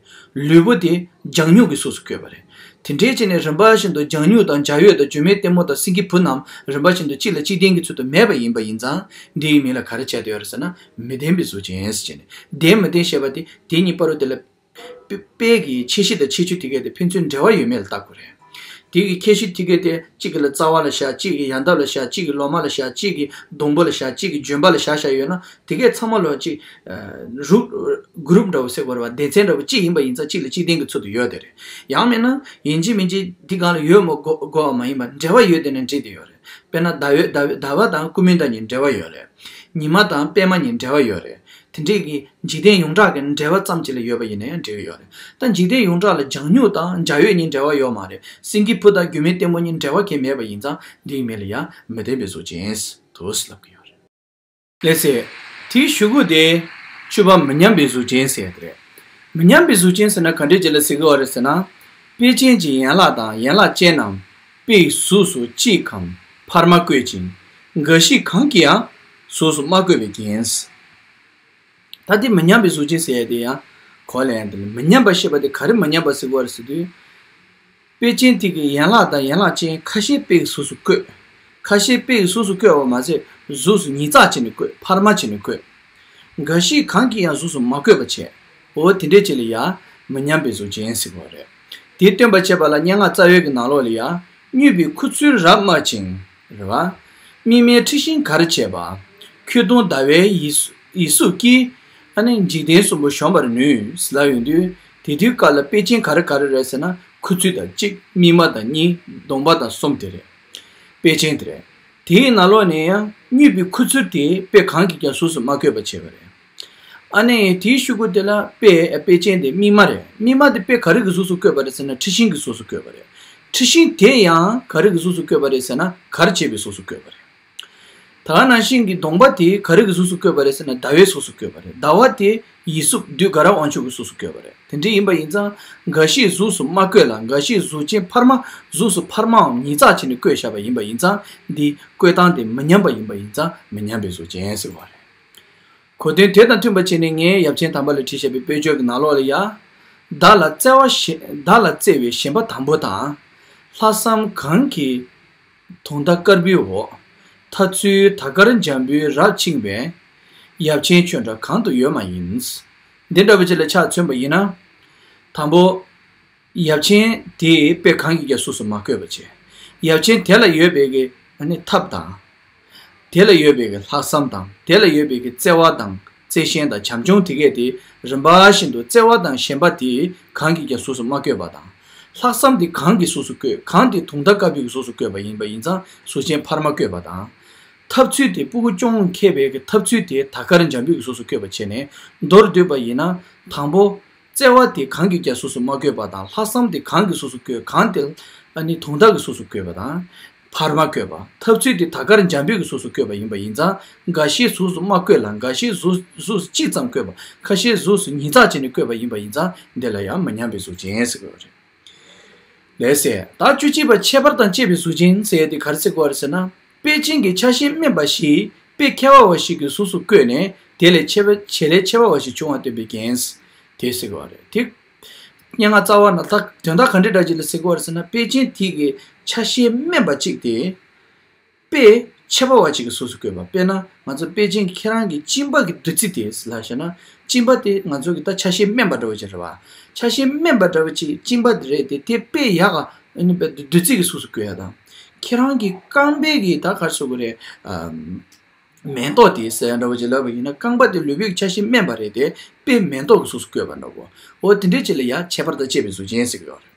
ལུས་པོ་དེ་ལྗང་མྱུག་གི་གཟུགས་སུ་བཀོད་པ་རེད། དེ་འདྲའི་བྱས་ནས་རིམ་པ་བཞིན་དུ་ལྗང་མྱུག་དང་འཇའ་འོད་དང་སྒྱུ་མའི་ལྟད་མོ་དང་སེང་གེ་བུ་རྣམས་རིམ་པ་བཞིན་དུ་གཅིག་ལ་གཅིག་བརྟེན་གྱི་ཚུལ་དུ་མེད་པ་ཡིན་པ་ཡིན་ཙང་འདིའི་མིང་ལ་ག་རེ་བྱས་བསྡད་ཡོད་རེད་ཟེར་ན་མི་ལྡན་པའི་གཟུགས་ཅན་ཟེར་བྱས་ནས་ལྡན་མི་ལྡན་ཞེས་པ་དེ་དེ་གཉིས་བར་དུ་དེ་ལ་དཔེ་དཔེ་གི་ཁྱད་གཞི་དང་ཁྱད་ཆོས་དེ་གས་དེ་ཕན་ཚུན་འབྲེལ་བ་ཡོད་མེད་ལ་བལྟ་དགོས་རེད། དེ་གི་ཁྱད་གཞི་དེ་གས་དེ་གཅིག་གི་ལ་རྩ་བ་ལ་བཞག་གཅིག་གི་ཡལ་འདབ་ལ་བཞག་གཅིག་གི་ལོ་མ་ལ་བཞག་གཅིག་གི་སྡོང་པོ་ལ་བཞག་གཅིག་གི་ལྗོན་པ་ལ་བཞག་བཞག་ཡོད་ན་དེ་གས་ཚང་མ་ལོ་གཅིག་རུ་གུ་རུབ་འདྲ་བོ་ཟེར་དགོས་རེད་བ། སྡེ་ཚན་འདྲ་བོ་གཅིག་ཡིན་པ་ཡིན་ཙང་གཅིག་ལ་གཅིག་བརྟེན་གྱི་ཚུལ་དུ་ཡོད་དེ་རེད། ཡང་མིན་ན་ཡིན་གཅིག་མིན་གཅིག་འདི་སྒང་ལ་ཡོད་མོ་དགོས་དགོས་པ་མ་ཡིན་པར་འབྲེལ་བ་ཡོད་དེ་ནས་འབྲེལ་བསྡད་ཡོད་རེད། དཔེར་ན་ཟླ་འོད་ཟླ་འོད་ཟླ་བ་དང་སྐུ་མུན་ཟླ་གཉིས་འབྲེལ་བ་ཡོད་རེད། ཉི་མ་དང་པད་མ་གཉིས་འབྲེལ་བ་ཡོད་རེད། དེ་འདྲས་ཀྱི་འཇིག་རྟེན་ཡོངས་གྲགས་ཀྱི་འབྲེལ་བ་ཙམ་ཅིག་ལ་ཡོད་པ་ཡིན་ན་ཡང་འབྲེལ་བ་ཡོད་རེད། ད་འཇིག་རྟེན་ཡོངས་གྲགས་ལ་ལྗང་མྱུག་དང་འཇའ་འོད་གཉིས་འབྲེལ་བ་ཡོད་མ་རེད། སེང་གེ་བུ་དང་སྒྱུ་མའི་ལྟད་མོ་གཉིས་འབྲེལ་བ་གང་ཡང་མེད་པ་ཡིན་ཙང་འདིའི་མིང་ལ་ཡང་མི་ལྡན་པའི་གཟུགས་ཅན་དུ་ལབ་ཀྱི་ཡོད་རེད། ལགས་སེ། དེའི་གཞུག་གུ་དེ། བཅུ་པ། མི་མཉམ་པའི་གཟུགས་ཅན་ཟེར་ཡ་དེ་རེད། མི་མཉམ་པའི་གཟུགས་ཅན་ཟེར་ན་ག་འདྲས་ཅིག་ལ་ཟེར་གི་ཡོད་རེད་ཟེར་ན། དཔེ་ཅན་གྱི་ཡན་ལག་དང་ཡན་ལག་ཅན་རྣམས་དཔེ་གཟུགས་སུ་གཅིག་གམ་འཕར་མ་བཀོད་ཅིང་། འགའ་ཞིག་གང་གིས་ཡང་གཟུགས་སུ་མ་བཀོད་པའི་རྐྱེན། ད་དེ་མི་མཉམ་པའི་གཟུགས་ཅན་ཟེར་ཡ་དེ་ཡང་གོ་ལ་ཡང་དེ་ལ་མི་མཉམ་པ་ཞེས་པ་དེ་ག་རེ་མི་མཉམ་པ་ཟེར་གི་ཡོད་རེད་ཟེར་དུས། དཔེ་ཅན་དེ་གི་ཡན་ལག་དང་ཡན་ལག་ཅན་ཁ་ཤས་དཔེ་གི་གཟུགས་སུ་བཀོད། ཁ་ཤས་དཔེ་གི་གཟུགས་སུ་བཀོད་པ་མ་ཟད་གཟུགས་སུ་ཉིས་བརྩེགས་བྱས་ནས་བཀོད། འཕར་མ་བྱས་ནས་བཀོད། འགའ་ཞིག་གང་གིས་ཡང་གཟུགས་སུ་མ་བཀོད་པ་བྱས། འོ་དེ་འདྲས་ཅིག་ལ་ཡང་མི་མཉམ་པའི་གཟུགས་ཅན་ཟེར་གི་ཡོད་རེད། དེ་སྟོན་པར་བྱེད་པ་ལ་སྙན་ངག་རྩ་བའི་གི་ནང་ལོགས་ལ་ཡང་། དངོས་པོའི་ཁུ་ཚུར་རབ་དམར་ཅིང་། རེད་བ། སྨིན་མའི་འཁྲི་ཤིང་གར་བྱས་པ། ཁྱོད་གདོང་ཟླ་བའི་ཡིད་ཡིད་སྲུབས་ཀྱིས། ཨ་ནི་འཇིག་རྟེན་གསུམ་པོ་གཞོམ་པར་ནུས་ལབ་ཡོང་དུས། དེ་དུས་སྐབས་ལ་དཔེ་ཅན་ག་རེ་ག་རེ་རེད་ཟེར་ན། ཁུ་ཚུར་དང་གཅིག་སྨིན་མ་དང་གཉིས། གདོང་པ་དང་གསུམ་དེ་རེད། དཔེ་ཅན་དེ་རེད། དེའི་ནང་ལོགས་ནས་ཡང་དངོས་པོའི་ཁུ་ཚུར་དེ་དཔེ་གང་གིས་ཀྱང་གཟུགས་སུ་མ་བཀོད་པ་བྱས་པ་རེད། ཨ་ནི་དེའི་ཤུལ་གུ་དེ་ལ་དཔེ་དཔེ་ཅན་དེ་སྨིན་མ་རེད། སྨིན་མ་དེ་དཔེ་ག་རེ་གི་གཟུགས་སུ་བཀོད་པ་རེད་ཟེར་ན། འཁྲི་ཤིང་གི་གཟུགས་སུ་བཀོད་པ་རེད། འཁྲི་ཤིང་དེ་ཡང་ག་རེ་གི་གཟུགས་སུ་བཀོད་པ་རེད་ཟེར་ན། གར་བྱས་པའི་གཟུགས་སུ་བཀོད་པ་རེད། ད་ག་ནང་བཞིན་གྱི་གདོང་པ་དེ་ག་རེ་གི་གཟུགས་སུ་བཀོད་པ་རེད་ཟེར་ན། ཟླ་བའི་གཟུགས་སུ་བཀོད་པ་རེད། ཟླ་བ་དེ་ཡིད་སྲུབས་བདུད་དགའ་རབ་དབང་ཕྱུག་གི་གཟུགས་སུ་བཀོད་པ་རེད། དེ་འདྲ་ཡིན་པ་ཡིན་ཙང་། འགའ་ཞིག་གཟུགས་སུ་མ་བཀོད་ལ། འགའ་ཞིག་གཟུགས་ཅན་འཕར་མ། གཟུགས་སུ་འཕར་མའམ་ཉིས་བརྩེགས་བྱས་ནས་བཀོད་བཞག་པ་ཡིན་པ་ཡིན་ཙང་། འདི་བཀོད་སྟངས་དེ་མི་མཉམ་པ་ཡིན་པ་ཡིན་ཙང་མི་མཉམ་པའི་གཟུགས་ཅན་ཟེར་བ་རེད། གོ་དོན་དེ་དང་མཐུན་པ་བྱས་ནས་ངས་ཡབ་ཆེན་དམ་པ་ལ་བྲིས་བཞག་པའི་དཔེ་བརྗོད་ཀྱི་ནང་ལོགས་ལ་ཡ། བདག་ལ་བརྩེ་བ་ཞེ། བདག་ལ་བརྩེ་བའི་ཞེན་པ་དང་པོ་དང་། ལྷག་བསམ་གང་གིས་དུང་ཟླ་དཀར་པོའི་འོག། འཐབ་ཚུལ་དར་དཀར་འཇམ་པོའི་རབ་འཆིང་བའི། ཡབ་ཆེན་ཁྱོད་འདྲ་གང་དུ་ཡོད་མ་ཡིན། འདི་འདྲ་བ་ཅིག་ལ་ཆ་མཚོན་པ་ཡིན་ན། དང་པོ། ཡབ་ཆེན་དེས་དཔེ་གང་གིས་ཀྱང་གཟུགས་སུ་མ་བཀོད་པ་བྱས། ཡབ་ཆེན་དེ་ལ་ཡོད་པའི་གི་ཨ་ནི་ཐབས་དང་། དེ་ལ་ཡོད་པའི་གི་ལྷག་བསམ་དང་། དེ་ལ་ཡོད་པའི་གི་བརྩེ་བ་དང་། བརྩེ་ཞེན་དང་བྱམས་སྐྱོང་དེ་གས་དེ་རིམ་པ་བཞིན་དུ། བརྩེ་བ་དང་ཞེན་པ་དེ་གང་གིས་ཀྱང་གཟུགས་སུ་མ་བཀོད་པ་དང་། ལྷག་བསམ་དེ་གང་གིས་གཟུགས་སུ་བཀོད། གང་དེ་དུང་ཟླ་དཀར་པོའི་གི་གཟུགས་སུ་བཀོད་པ་ཡིན་པ་ཡིན་ཙང་། གཟུགས་ཅན་འཕར་མ་བཀོད་པ་དང་། འཐབ་ཚུལ་དེ་སྤུ་གུ་སྐྱོང་མཁས་པའི་གི་འཐབ་ཚུལ་དེ་དར་དཀར་འཇམ་པོའི་གི་གཟུགས་སུ་བཀོད་པ་བྱས་ནས། མདོར་བསྡུས་པ་ཡིན་ན། དང་པོ། བརྩེ་བ་དེ་གང་གིས་ཀྱང་གཟུགས་སུ་མ་བཀོད་པ་དང་། ལྷག་བསམ་དེ་གང་གིས་གཟུགས་སུ་བཀོད། གང་དེ་ཨ་ནི་དུང་ཟླ་གིས་གཟུགས་སུ་བཀོད་པ་དང་། འཕར་མ་བཀོད་པ། འཐབ་ཚུལ་དེ་དར་དཀར་འཇམ་པོའི་གི་གཟུགས་སུ་བཀོད་པ་ཡིན་པ་ཡིན་ཙང་། འགའ་ཤས་གཟུགས་སུ་མ་བཀོད་ལ། འགའ་ཤས་གཟུགས་གཟུགས་སུ་གཅིག་ཙམ་བཀོད་པ། ཁ་ཤས་གཟུགས་སུ་ཉིས་བརྩེགས་བྱས་ནས་བཀོད་པ་ཡིན་པ་ཡིན་ཙང་། འདི་ལ་ཡང་མི་མཉམ་པའི་གཟུགས་ཅན་ཟེར་གི་ཡོད་རེད། ལགས་སེ། ད་བཅུ་གཅིག་པ། ཁྱད་པར་དང་བཅས་པའི་གཟུགས་ཅན་ཟེར་ཡ་དེ་ག་རེ་ཟེར་གི་ཡོད་རེད་ཟེར་ན། དཔེ་ཅན་གྱི་ཆ་ཤས་དམན་པ་ཞིག་དཔེ་ཁྱད་པར་བ་ཞིག་གི་གཟུགས་སུ་བཀོད་ནས། དེ་ལས་ཆེ་བ། བྱེད་ལས་ཆེ་བ་བ་ཞིག་བྱུང་བ་སྟོན་པའི་རྐྱེན། དེ་ཟེར་གི་ཡོད་རེད། དེ་སྙན་ངག་རྩ་བ་ན་ད་དོན་དག་ག་འདྲ་འདྲ་ཅིག་ལ་ཟེར་གི་ཡོད་རེད་ཟེར་ན། དཔེ་ཅན་དེ་གི་ཆ་ཤས་དམན་པ་གཅིག་དེ་དཔེ་ཁྱད་པར་བ་གཅིག་གི་གཟུགས་སུ་བཀོད་པ། དཔེར་ན་ང་ཚོ་དཔེ་ཅན་གྱི་ཁྱེད་རང་གི་གཅིན་པ་གི་བདུད་རྩི་དེ་ལ་བཞག་ན། གཅིན་པ་དེ་ང་ཚོ་གི་ད་ཆ་ཤས་དམན་པ་འདྲ་བོ་ཅིག་རེད་བ། ཆ་ཤས་དམན་པ་འདྲ་བོ་ཅིག་གཅིན་པ་དེ་རེད་དེ། དེ་དཔེ་ཡག་ག་ཨ་ནི་དཔེ་བདུད་རྩི་གི་གཟུགས་སུ་བཀོད་ཡ་དང་། ཁྱེད་རང་གི་རྐང་པའི་གི་ད་ག་རེ་ཟེར་དགོས་རེད། ཨམ། མེ་ཏོག་དེ་ཟེར་འདྲ་བོ་ཅིག་ལབ་པ་ཡིན་ན། རྐང་པ་དེ་ལུས་པོའི་ཆ་ཤས་དམན་པ་རེད་དེ། དཔེ་མེ་ཏོག་གི་གཟུགས་སུ་བཀོད་པ་འདྲ་བོ། འོ་དེ་འདྲའི་ཅིག་ལ་ཡ་ཁྱད་པར་དང་བཅས་པའི་གཟུགས་ཅན་ཟེར་གི་ཡོད་རེད།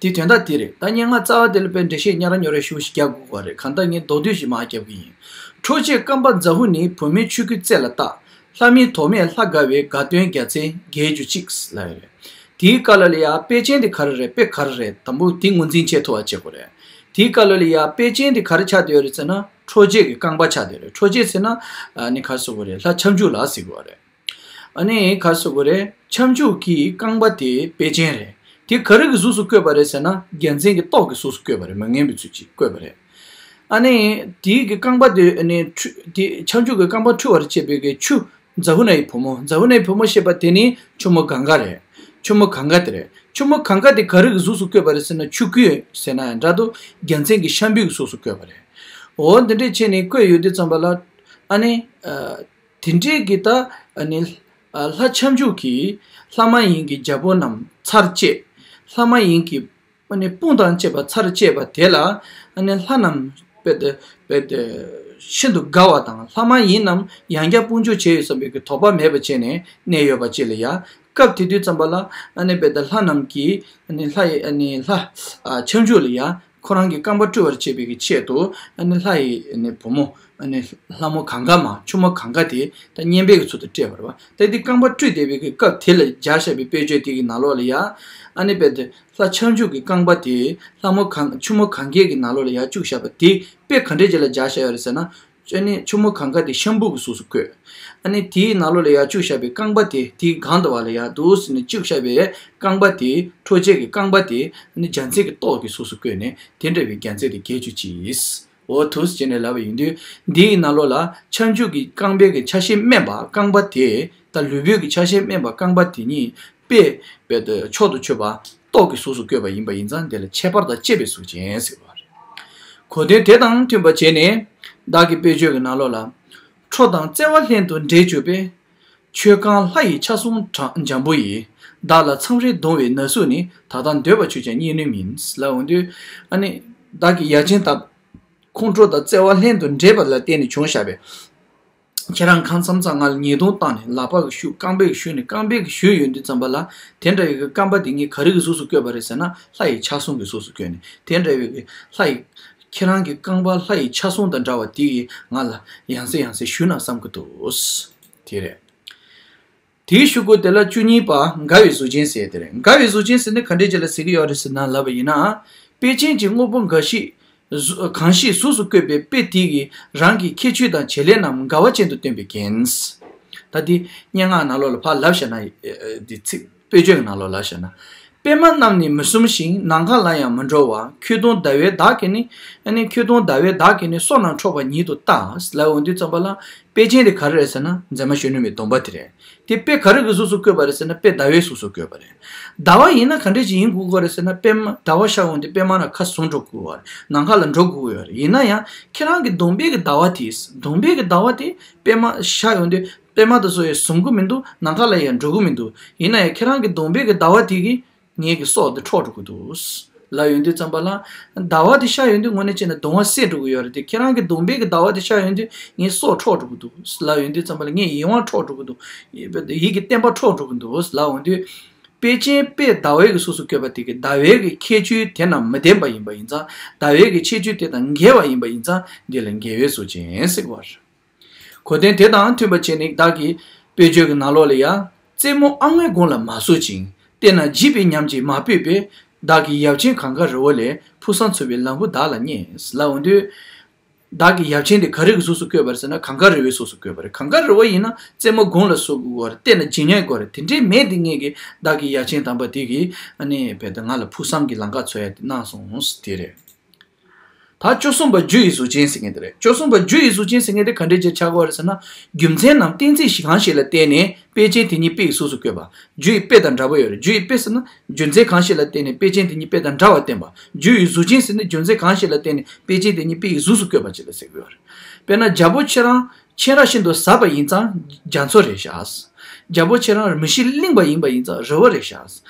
དེ་དོན་དག་དེ་རེད། ད་སྙན་ངག་རྩ་བ་དེ་ལ་དཔེ་འགྲེལ་བཤད་ཉག་ར་ཉོག་ར་ཞེ་པོ་ཞིག་རྒྱག་དགོས་པ་རེད། གང་ལྟར་ངས་མདོར་བསྡུས་ཤིག་མར་རྒྱབ་གི་ཡིན། འཕྲོག་བྱེད་རྐང་པ་ཛ་ཧུ་ནི། བུ་མོའི་ཆོས་སྐུའི་རྩེ་ལ་བཏགས། ལྷ་མིན་དོགས་མེད་ལྷ་དགའ་བའི། དགའ་སྟོན་རྒྱལ་མཚན་རྒྱལ་གྱུར་ཅིག་ལབ་ཡོད་རེད། དེའི་སྐབས་ལ་ལ་ཡ་དཔེ་ཅན་དེ་ག་རེ་རེད། དཔེ་ག་རེ་རེད། དང་པོ་དེ་ངོས་འཛིན་བྱེད་ཐུབ་པ་བྱེད་དགོས་རེད། དེའི་སྐབས་ལ་ལ་ཡ་དཔེ་ཅན་དེ་ག་རེ་ཆགས་བསྡད་ཡོད་རེད་ཟེར་ན། འཕྲོག་བྱེད་ཀྱི་རྐང་པ་ཆགས་བསྡད་ཡོད་རེད། འཕྲོག་བྱེད་ཟེར་ན་ཨ་ནི་ག་རེ་ཟེར་དགོས་རེད། ལྷ་ཁྱབ་འཇུག་ལ་ཟེར་དགོས་རེད། ཨ་ནི་ག་རེ་ཟེར་དགོས་རེད། ཁྱབ་འཇུག་གི་རྐང་པ་དེ་དཔེ་ཅན་རེད། དེ་ག་རེ་གི་གཟུགས་སུ་བཀོད་པ་རེད་ཟེར་ན། རྒྱལ་མཚན་གྱི་ཏོག་གི་གཟུགས་སུ་བཀོད་པ་རེད། མི་ངན་པའི་ཚུལ་གྱིས་བཀོད་པ་རེད། ཨ་ནི་དེའི་གི་རྐང་པ་དེ་ཨ་ནི་འཁྲུ། དེ་ཁྱབ་འཇུག་གི་རྐང་པ་འཁྲུ་བར་བྱེད་པའི་གི་ཆུ། ཛ་ཧུ་ན་ཡི་བུ་མོ། ཛ་ཧུ་ན་ཡི་བུ་མོ་ཞེས་པ་དེ་ནི་ཆུ་མོ་གངྒཱ་རེད། ཆུ་མོ་གངྒཱ་དེ་རེད། ཆུ་མོ་གངྒཱ་དེ་ག་རེ་གི་གཟུགས་སུ་བཀོད་པ་རེད་ཟེར་ན། ཆུ་སྐུད་ཟེར་ན་ཡང་འདྲ་འདུག་རྒྱལ་མཚན་གྱི་ཤམ་བུའི་གཟུགས་སུ་བཀོད་པ་རེད། འོ་འདི་འདྲས་བྱས་ནས་བཀོད་ཡོད་དུས་ཙམ་པ་ལ། ཨ་ནི་ཨ། དེ་འདྲས་ཀྱི་ད་ཨ་ནི་ཨ། ལྷ་ཁྱབ་འཇུག་གིས་ལྷ་མ་ཡིན་གྱི་རྒྱལ་པོ་རྣམས་ཚར་བཅད། ལྷ་མ་ཡིན་གྱི་ཨ་ནི་དཔུང་དང་བཅས་པ་ཚར་བཅད་པ་དེ་ལ། ཨ་ནི་ལྷ་རྣམས་དཔེ་དེ་དཔེ་དེ་ཤིན་ཏུ་དགའ་བ་དང་། ལྷ་མ་ཡིན་རྣམས་ཡང་བསྐྱར་དཔུང་འཇུག་བྱས་ཡོད་བསམ་པའི་གི་དོགས་པ་མེད་པ་བྱས་ནས་གནས་ཡོད་པ་ཅིག་ལ་ཡ། སྐབས་དེ་དུས་ཙམ་པ་ལ་ཨ་ནི་དཔེ་དེ་ལྷ་རྣམས་ཀྱིས་ཨ་ནི་ལྷ་ཡི་ཨ་ནི་ལྷ་ཨ་ཁྱབ་འཇུག་ལ་ཡ། ཁོ་རང་གི་རྐང་པ་བཀྲུ་བར་བྱེད་པའི་གི་ཆེད་དུ། ཨ་ནི་ལྷ་ཡི་ཨ་ནི་བུ་མོ། ཨ་ནི་ལྷ་མོ་གངྒཱ་མ། ཆུ་མོ་གངྒཱ་དེ་ད་བསྙེན་པའི་གི་ཚུལ་དུ་སྤྲད་པ་རེད་བ། ད་དེ་རྐང་པ་བཀྲུས་བསྡད་པའི་གི་སྐབས་དེ་ལ་སྦྱར་བཞག་པའི་དཔེ་བརྗོད་དེ་གི་ནང་ལོགས་ལ་ཡ། ཨ་ནི་དཔེ་དེ་ལྷ་ཁྱབ་འཇུག་གི་རྐང་པ་དེ་ལྷ་མོ་གངས། ཆུ་མོ་གངྒཱའི་གི་ནང་ལོགས་ལ་ཡ་བཅུག་བཞག་པ་དེ་དཔེ་ག་འདྲས་ཅིག་ལ་སྦྱར་བཞག་ཡོད་རེད་ཟེར་ན། ཨ་ནི་ཆུ་མོ་གངྒཱ་དེ་ཤམ་བུ་གི་གཟུགས་སུ་བཀོད། ཨ་ནི་དེའི་ནང་ལོགས་ལ་ཡར་བཅུག་བཞག་པའི་རྐང་པ་དེ་དེའི་སྒང་དུ་བ་ལ་ཡར་འདུག་སེ་ནས་བཅུག་བཞག་པའི་རྐང་པ་དེ་འཕྲོག་བྱེད་ཀྱི་རྐང་པ་དེ་ཨ་ནི་རྒྱ་མཚོའི་གི་ཏོག་གི་གཟུགས་སུ་བཀོད་ནས་དེ་འདྲ་བའི་རྒྱ་མཚོ་དེ་རྒྱས་བཅུག་ཅིག་འོ་འདུག་སེ་བྱས་ནས་ལབ་པ་ཡིན་དུས། འདིའི་ནང་ལོགས་ལ་ཁྱབ་འཇུག་གི་རྐང་པའི་གི་ཆ་ཤས་དམན་པ་རྐང་པ་དེ་དང་ལུས་པོའི་གི་ཆ་ཤས་དམན་པ་རྐང་པ་དེ་གཉིས་དཔེ་དཔེ་དེ་མཆོག་ཏུ་མཆོད་པ་ཏོག་གི་གཟུགས་སུ་བཀོད་པ་ཡིན་པ་ཡིན་ཙང་དེ་ལ་ཁྱད་པར་དང་བཅས་པའི་གཟུགས་ཅན་ཟེར་བ་རེད། གོ་དོན་དེ་དང་མཐུན་པ་བྱས་ནས་བདག་གི་དཔེ་བརྗོད་ཀྱི་ནང་ལོགས་ལ། ཁྲོ་དང་བརྩེ་བ་ལྷན་དུ་འདྲེས་གྱུར་པའི། ཆོས་རྐང་ལྷ་ཡི་ཆ་གསུམ་གྲངས་འཇམ་པོ་ཡིས། བདག་ལ་མཚམས་རེ་གདུང་བའི་ན་ཟུག་ནི། ད་ལྟ་འདོད་པ་ཆོས་ཀྱང་རྙེད་ནུས་མིན། ལབ་འོང་དུས། ཨ་ནི། བདག་གི་ཡ་མཚན་དང་། ཁོང་ཁྲོ་དང་བརྩེ་བ་ལྷན་དུ་འདྲེས་པ་ལ་བརྟེན་ནས་བྱུང་བཞག་པའི། ཁྱེད་རང་གང་འཚམ་ཚང་ང་ལ་ཉེས་རྡུང་བཏང་ནས་ལག་པ་གིས་གཞུ་རྐང་པ་གིས་གཞུ་ནས་རྐང་པ་གིས་གཞུས་ཡོང་དུས་ཙམ་པ་ལ། དེ་འདྲ་བའི་གི་རྐང་པ་དེ་ངས་ག་རེ་གི་གཟུགས་སུ་བཀོད་པ་རེད་ཟེར་ན་ལྷ་ཡི་ཆ་གསུམ་གྱི་གཟུགས་སུ་བཀོད་ནས་དེ་འདྲ་བའི་གི་ལྷ་ཡི། ཁྱེད་རང་གི་རྐང་པ་ལྷ་ཡི་ཆ་གསུམ་དང་འདྲ་བ་དེ་ཡིས་ང་ལ་ཡང་སེ་ཡང་སེ་གཞུས་ན་བསམ་གི་འདུག་དེ་རེད། དེའི་ཤུ་གུ་དེ་ལ་བཅུ་གཉིས་པ་འགའ་བའི་གཟུགས་ཅན་ཟེར་དེ་རེད། འགའ་བའི་གཟུགས་ཅན་ཟེར་ནི་ག་འདྲས་ཅིག་ལ་ཟེར་གི་ཡོད་རེད་ཟེར་ན་ལབ་པ་ཡིན་ན། དཔེ་ཅན་གྱི་དངོས་པོ་འགའ་ཞིག་གཟུ་གང་ཞིག་གཟུགས་སུ་བཀོད་པའི་དཔེ་དེ་གིས་རང་གི་ཁྱད་ཆོས་དང་བྱེད་ལས་རྣམས་འགལ་བ་ཅན་དུ་སྟོན་པའི་རྐྱེན། ད་དེ་སྙན་ངག་ནང་ལོགས་ལ་ཕར་ལབ་བཞག་ན། འདི་ཚིག་དཔེ་བརྗོད་ཀྱི་ནང་ལོགས་ལ་བཞག་ན། པད་མ་རྣམས་ནི་མི་བསྲུན་ཞིང་ནམ་མཁའ་ལ་ཡང་མི་འགྲོ་བ། ཁྱོད་གདོང་ཟླ་བའི་བདག་གིས་ནི། ཨ་ནི་ཁྱོད་གདོང་ཟླ་བའི་བདག་གིས་ནི་སྲོག་རྣམས་འཕྲོག་པ་ཉིད་དུ་བལྟ། ལབ་འོང་དུས་ཙམ་པ་ལ་དཔེ་ཅན་དེ་ག་རེ་རེད་ཟེར་ན་མཛངས་མ་གཞོན་ནུ་མའི་སྡོམ་པ་དེ་རེད། དེ་དཔེ་ག་རེ་གི་གཟུགས་སུ་བཀོད་པ་རེད་ཟེར་ན་དཔེ་ཟླ་བའི་གཟུགས་སུ་བཀོད་པ་རེད། ཟླ་བ་ཡིན་ན་ག་འདྲས་ཅིག་ཡིན་དགོས་ཀྱི་རེད་ཟེར་ན་པད་མ་ཟླ་བ་ཤར་འོང་དུས་པད་མ་རྣམས་ཁ་ཟུམ་འགྲོ་དགོས་པ་རེད། ནམ་མཁའ་ལ་འགྲོ་དགོས་ཀྱི་ཡོད་རེད། ཡིན་ན་ཡང་ཁྱེད་རང་གི་གདོང་པའི་གི་ཟླ་བ་དེ། གདོང་པའི་གི་ཟླ་བ་དེ་པད་མ་ཤར་འོང་དུས། པད་མ་དེ་ཚོ་ཡང་ཟུམ་གི་མི་འདུག་ནམ་མཁའ་ལ་ཡང་འགྲོ་གི་མི་འདུག་ཡིན་ན་ཡང་ཁྱེད་རང་གི་གདོང་པའི་གི་ཟླ་བ་དེ་གིས་ངེད་ཀྱི་སྲོག་དེ་འཕྲོག་འགྲོ་གི་འདུག་ལབ་ཡོང་དུས་ཙམ་པ་ལ། ཟླ་བ་དེ་ཤར་ཡོང་དུས་དངོས་གནས་བྱས་ན་གདོང་བ་སད་འགྲོ་གི་ཡོད་རེད་དེ། ཁྱེད་རང་གི་གདོང་པའི་གི་ཟླ་བ་དེ་ཤར་ཡོང་དུས་ངའི་སྲོག་འཕྲོག་འགྲོ་གི་འདུག་ལབ་ཡོང་དུས་ཙམ་པ་ལ་ངའི་ཡིད་དབང་འཕྲོག་འགྲོ་གི་འདུག་ཡིད་ཀྱི་བརྟན་པ་འཕྲོག་འགྲོ་གི་འདུག་ལབ་འོང་དུས། དཔེ་ཅན་དཔེ་ཟླ་བའི་གི་གཟུགས་སུ་བཀོད་པ་དེ་གིས་ཟླ་བའི་གི་ཁྱད་ཆོས་དེ་རྣམས་མི་ལྡན་པ་ཡིན་པ་ཡིན་ཙང་། ཟླ་བའི་གི་ཁྱད་ཆོས་དེ་དང་འགལ་བ་ཡིན་པ་ཡིན་ཙང་འདི་ལ་འགལ་བའི་གཟུགས་ཅན་ཟེར་བ་རེད། གོ་དོན་དེ་དང་མཐུན་པ་བྱས་ནས་བདག་གི་དཔེ་བརྗོད་ཀྱི་ནང་ལོགས་ལ་ཡང་རྩེད་མོ་ཨ་སྔོན་དགུང་ལ་མ་གཟུགས་ཅིང་། བལྟས་ན་འཇིགས་པའི་ཉམས་ཀྱིས་མ་ཕོད་པས། བདག་གི་ཡབ་ཆེན་གངས་དཀར་རི་བོ་ལས། ཕུགས་བསམ་འཚོལ་བའི་ལམ་བུ་བདག་ལ་རྙེད། ལབ་འོང་དུས། བདག་གི་ཡབ་ཆེན་དེ་ག་རེ་གི་གཟུགས་སུ་བཀོད་པ་རེད་ཟེར་ན་གངས་དཀར་རི་བོའི་གཟུགས་སུ་བཀོད་པ་རེད། གངས་དཀར་རི་བོ་ཡིན་ན་རྩེད་མོ་དགུང་ལ་གཟུགས་དགོས་རེད། བལྟས་ན་འཇིགས་ཉམས་དགོས་རེད། དེ་འདྲའི་མེད་དེ་ངེད་ཀྱིས་བདག་གི་ཡབ་ཆེན་དམ་པ་དེ་གིས་ཨ་ནི་བལྟས་ན་ང་ལ་ཕུགས་བསམ་གྱི་ལམ་ཁ་འཚོལ་ཡ་དེ་གནང་སོང་དེ་རེད། ད་བཅུ་གསུམ་པ་རྒྱུ་ཡི་གཟུགས་ཅན་ཟེར་མཁན་དེ་རེད། བཅུ་གསུམ་པ་རྒྱུ་ཡི་གཟུགས་ཅན་ཟེར་མཁན་དེ་ག་འདྲས་ཅིག་ཆགས་ཀྱི་ཡོད་རེད་ཟེར་ན། རྒྱུ་མཚན་ནམ་གཏན་ཚིགས་གང་ཞིག་ལ་བརྟེན་ནས་དཔེ་ཅན་དེ་ཉིད་དཔེ་ཡི་གཟུགས་སུ་བཀོད་པ། རྒྱུ་ཡི་དཔེ་དང་འདྲ་པོ་ཡོད་རེད། རྒྱུ་ཡི་དཔེ་ཟེར་ན་རྒྱུ་མཚན་གང་ཞིག་ལ་བརྟེན་ནས་དཔེ་ཅན་དེ་ཉིད་དཔེ་དང་འདྲ་བར་བསྟན་པ། རྒྱུ་ཡི་གཟུགས་ཅན་ཟེར་ན་རྒྱུ་མཚན་གང་ཞིག་ལ་བརྟེན་ནས་དཔེ་ཅན་དེ་ཉིད་དཔེ་ཡི་གཟུགས་སུ་བཀོད་པ་ཅིག་ལ་ཟེར་གྱི་ཡོད་རེད། དཔེར་ན་རྒྱལ་པོ་ཁྱེད་རང་། མཆེ་རགས་ཤིན་ཏུ་ཟབ་པ་ཡིན་ཙང་རྒྱ་མཚོ་རེད་ཤག་རྒྱལ་པོ་ཁྱེད་རང་མི་གཤིས་བརླིང་བ་ཡིན་པ་ཡིན་ཙང་རི་བོ་རེད་ཤག་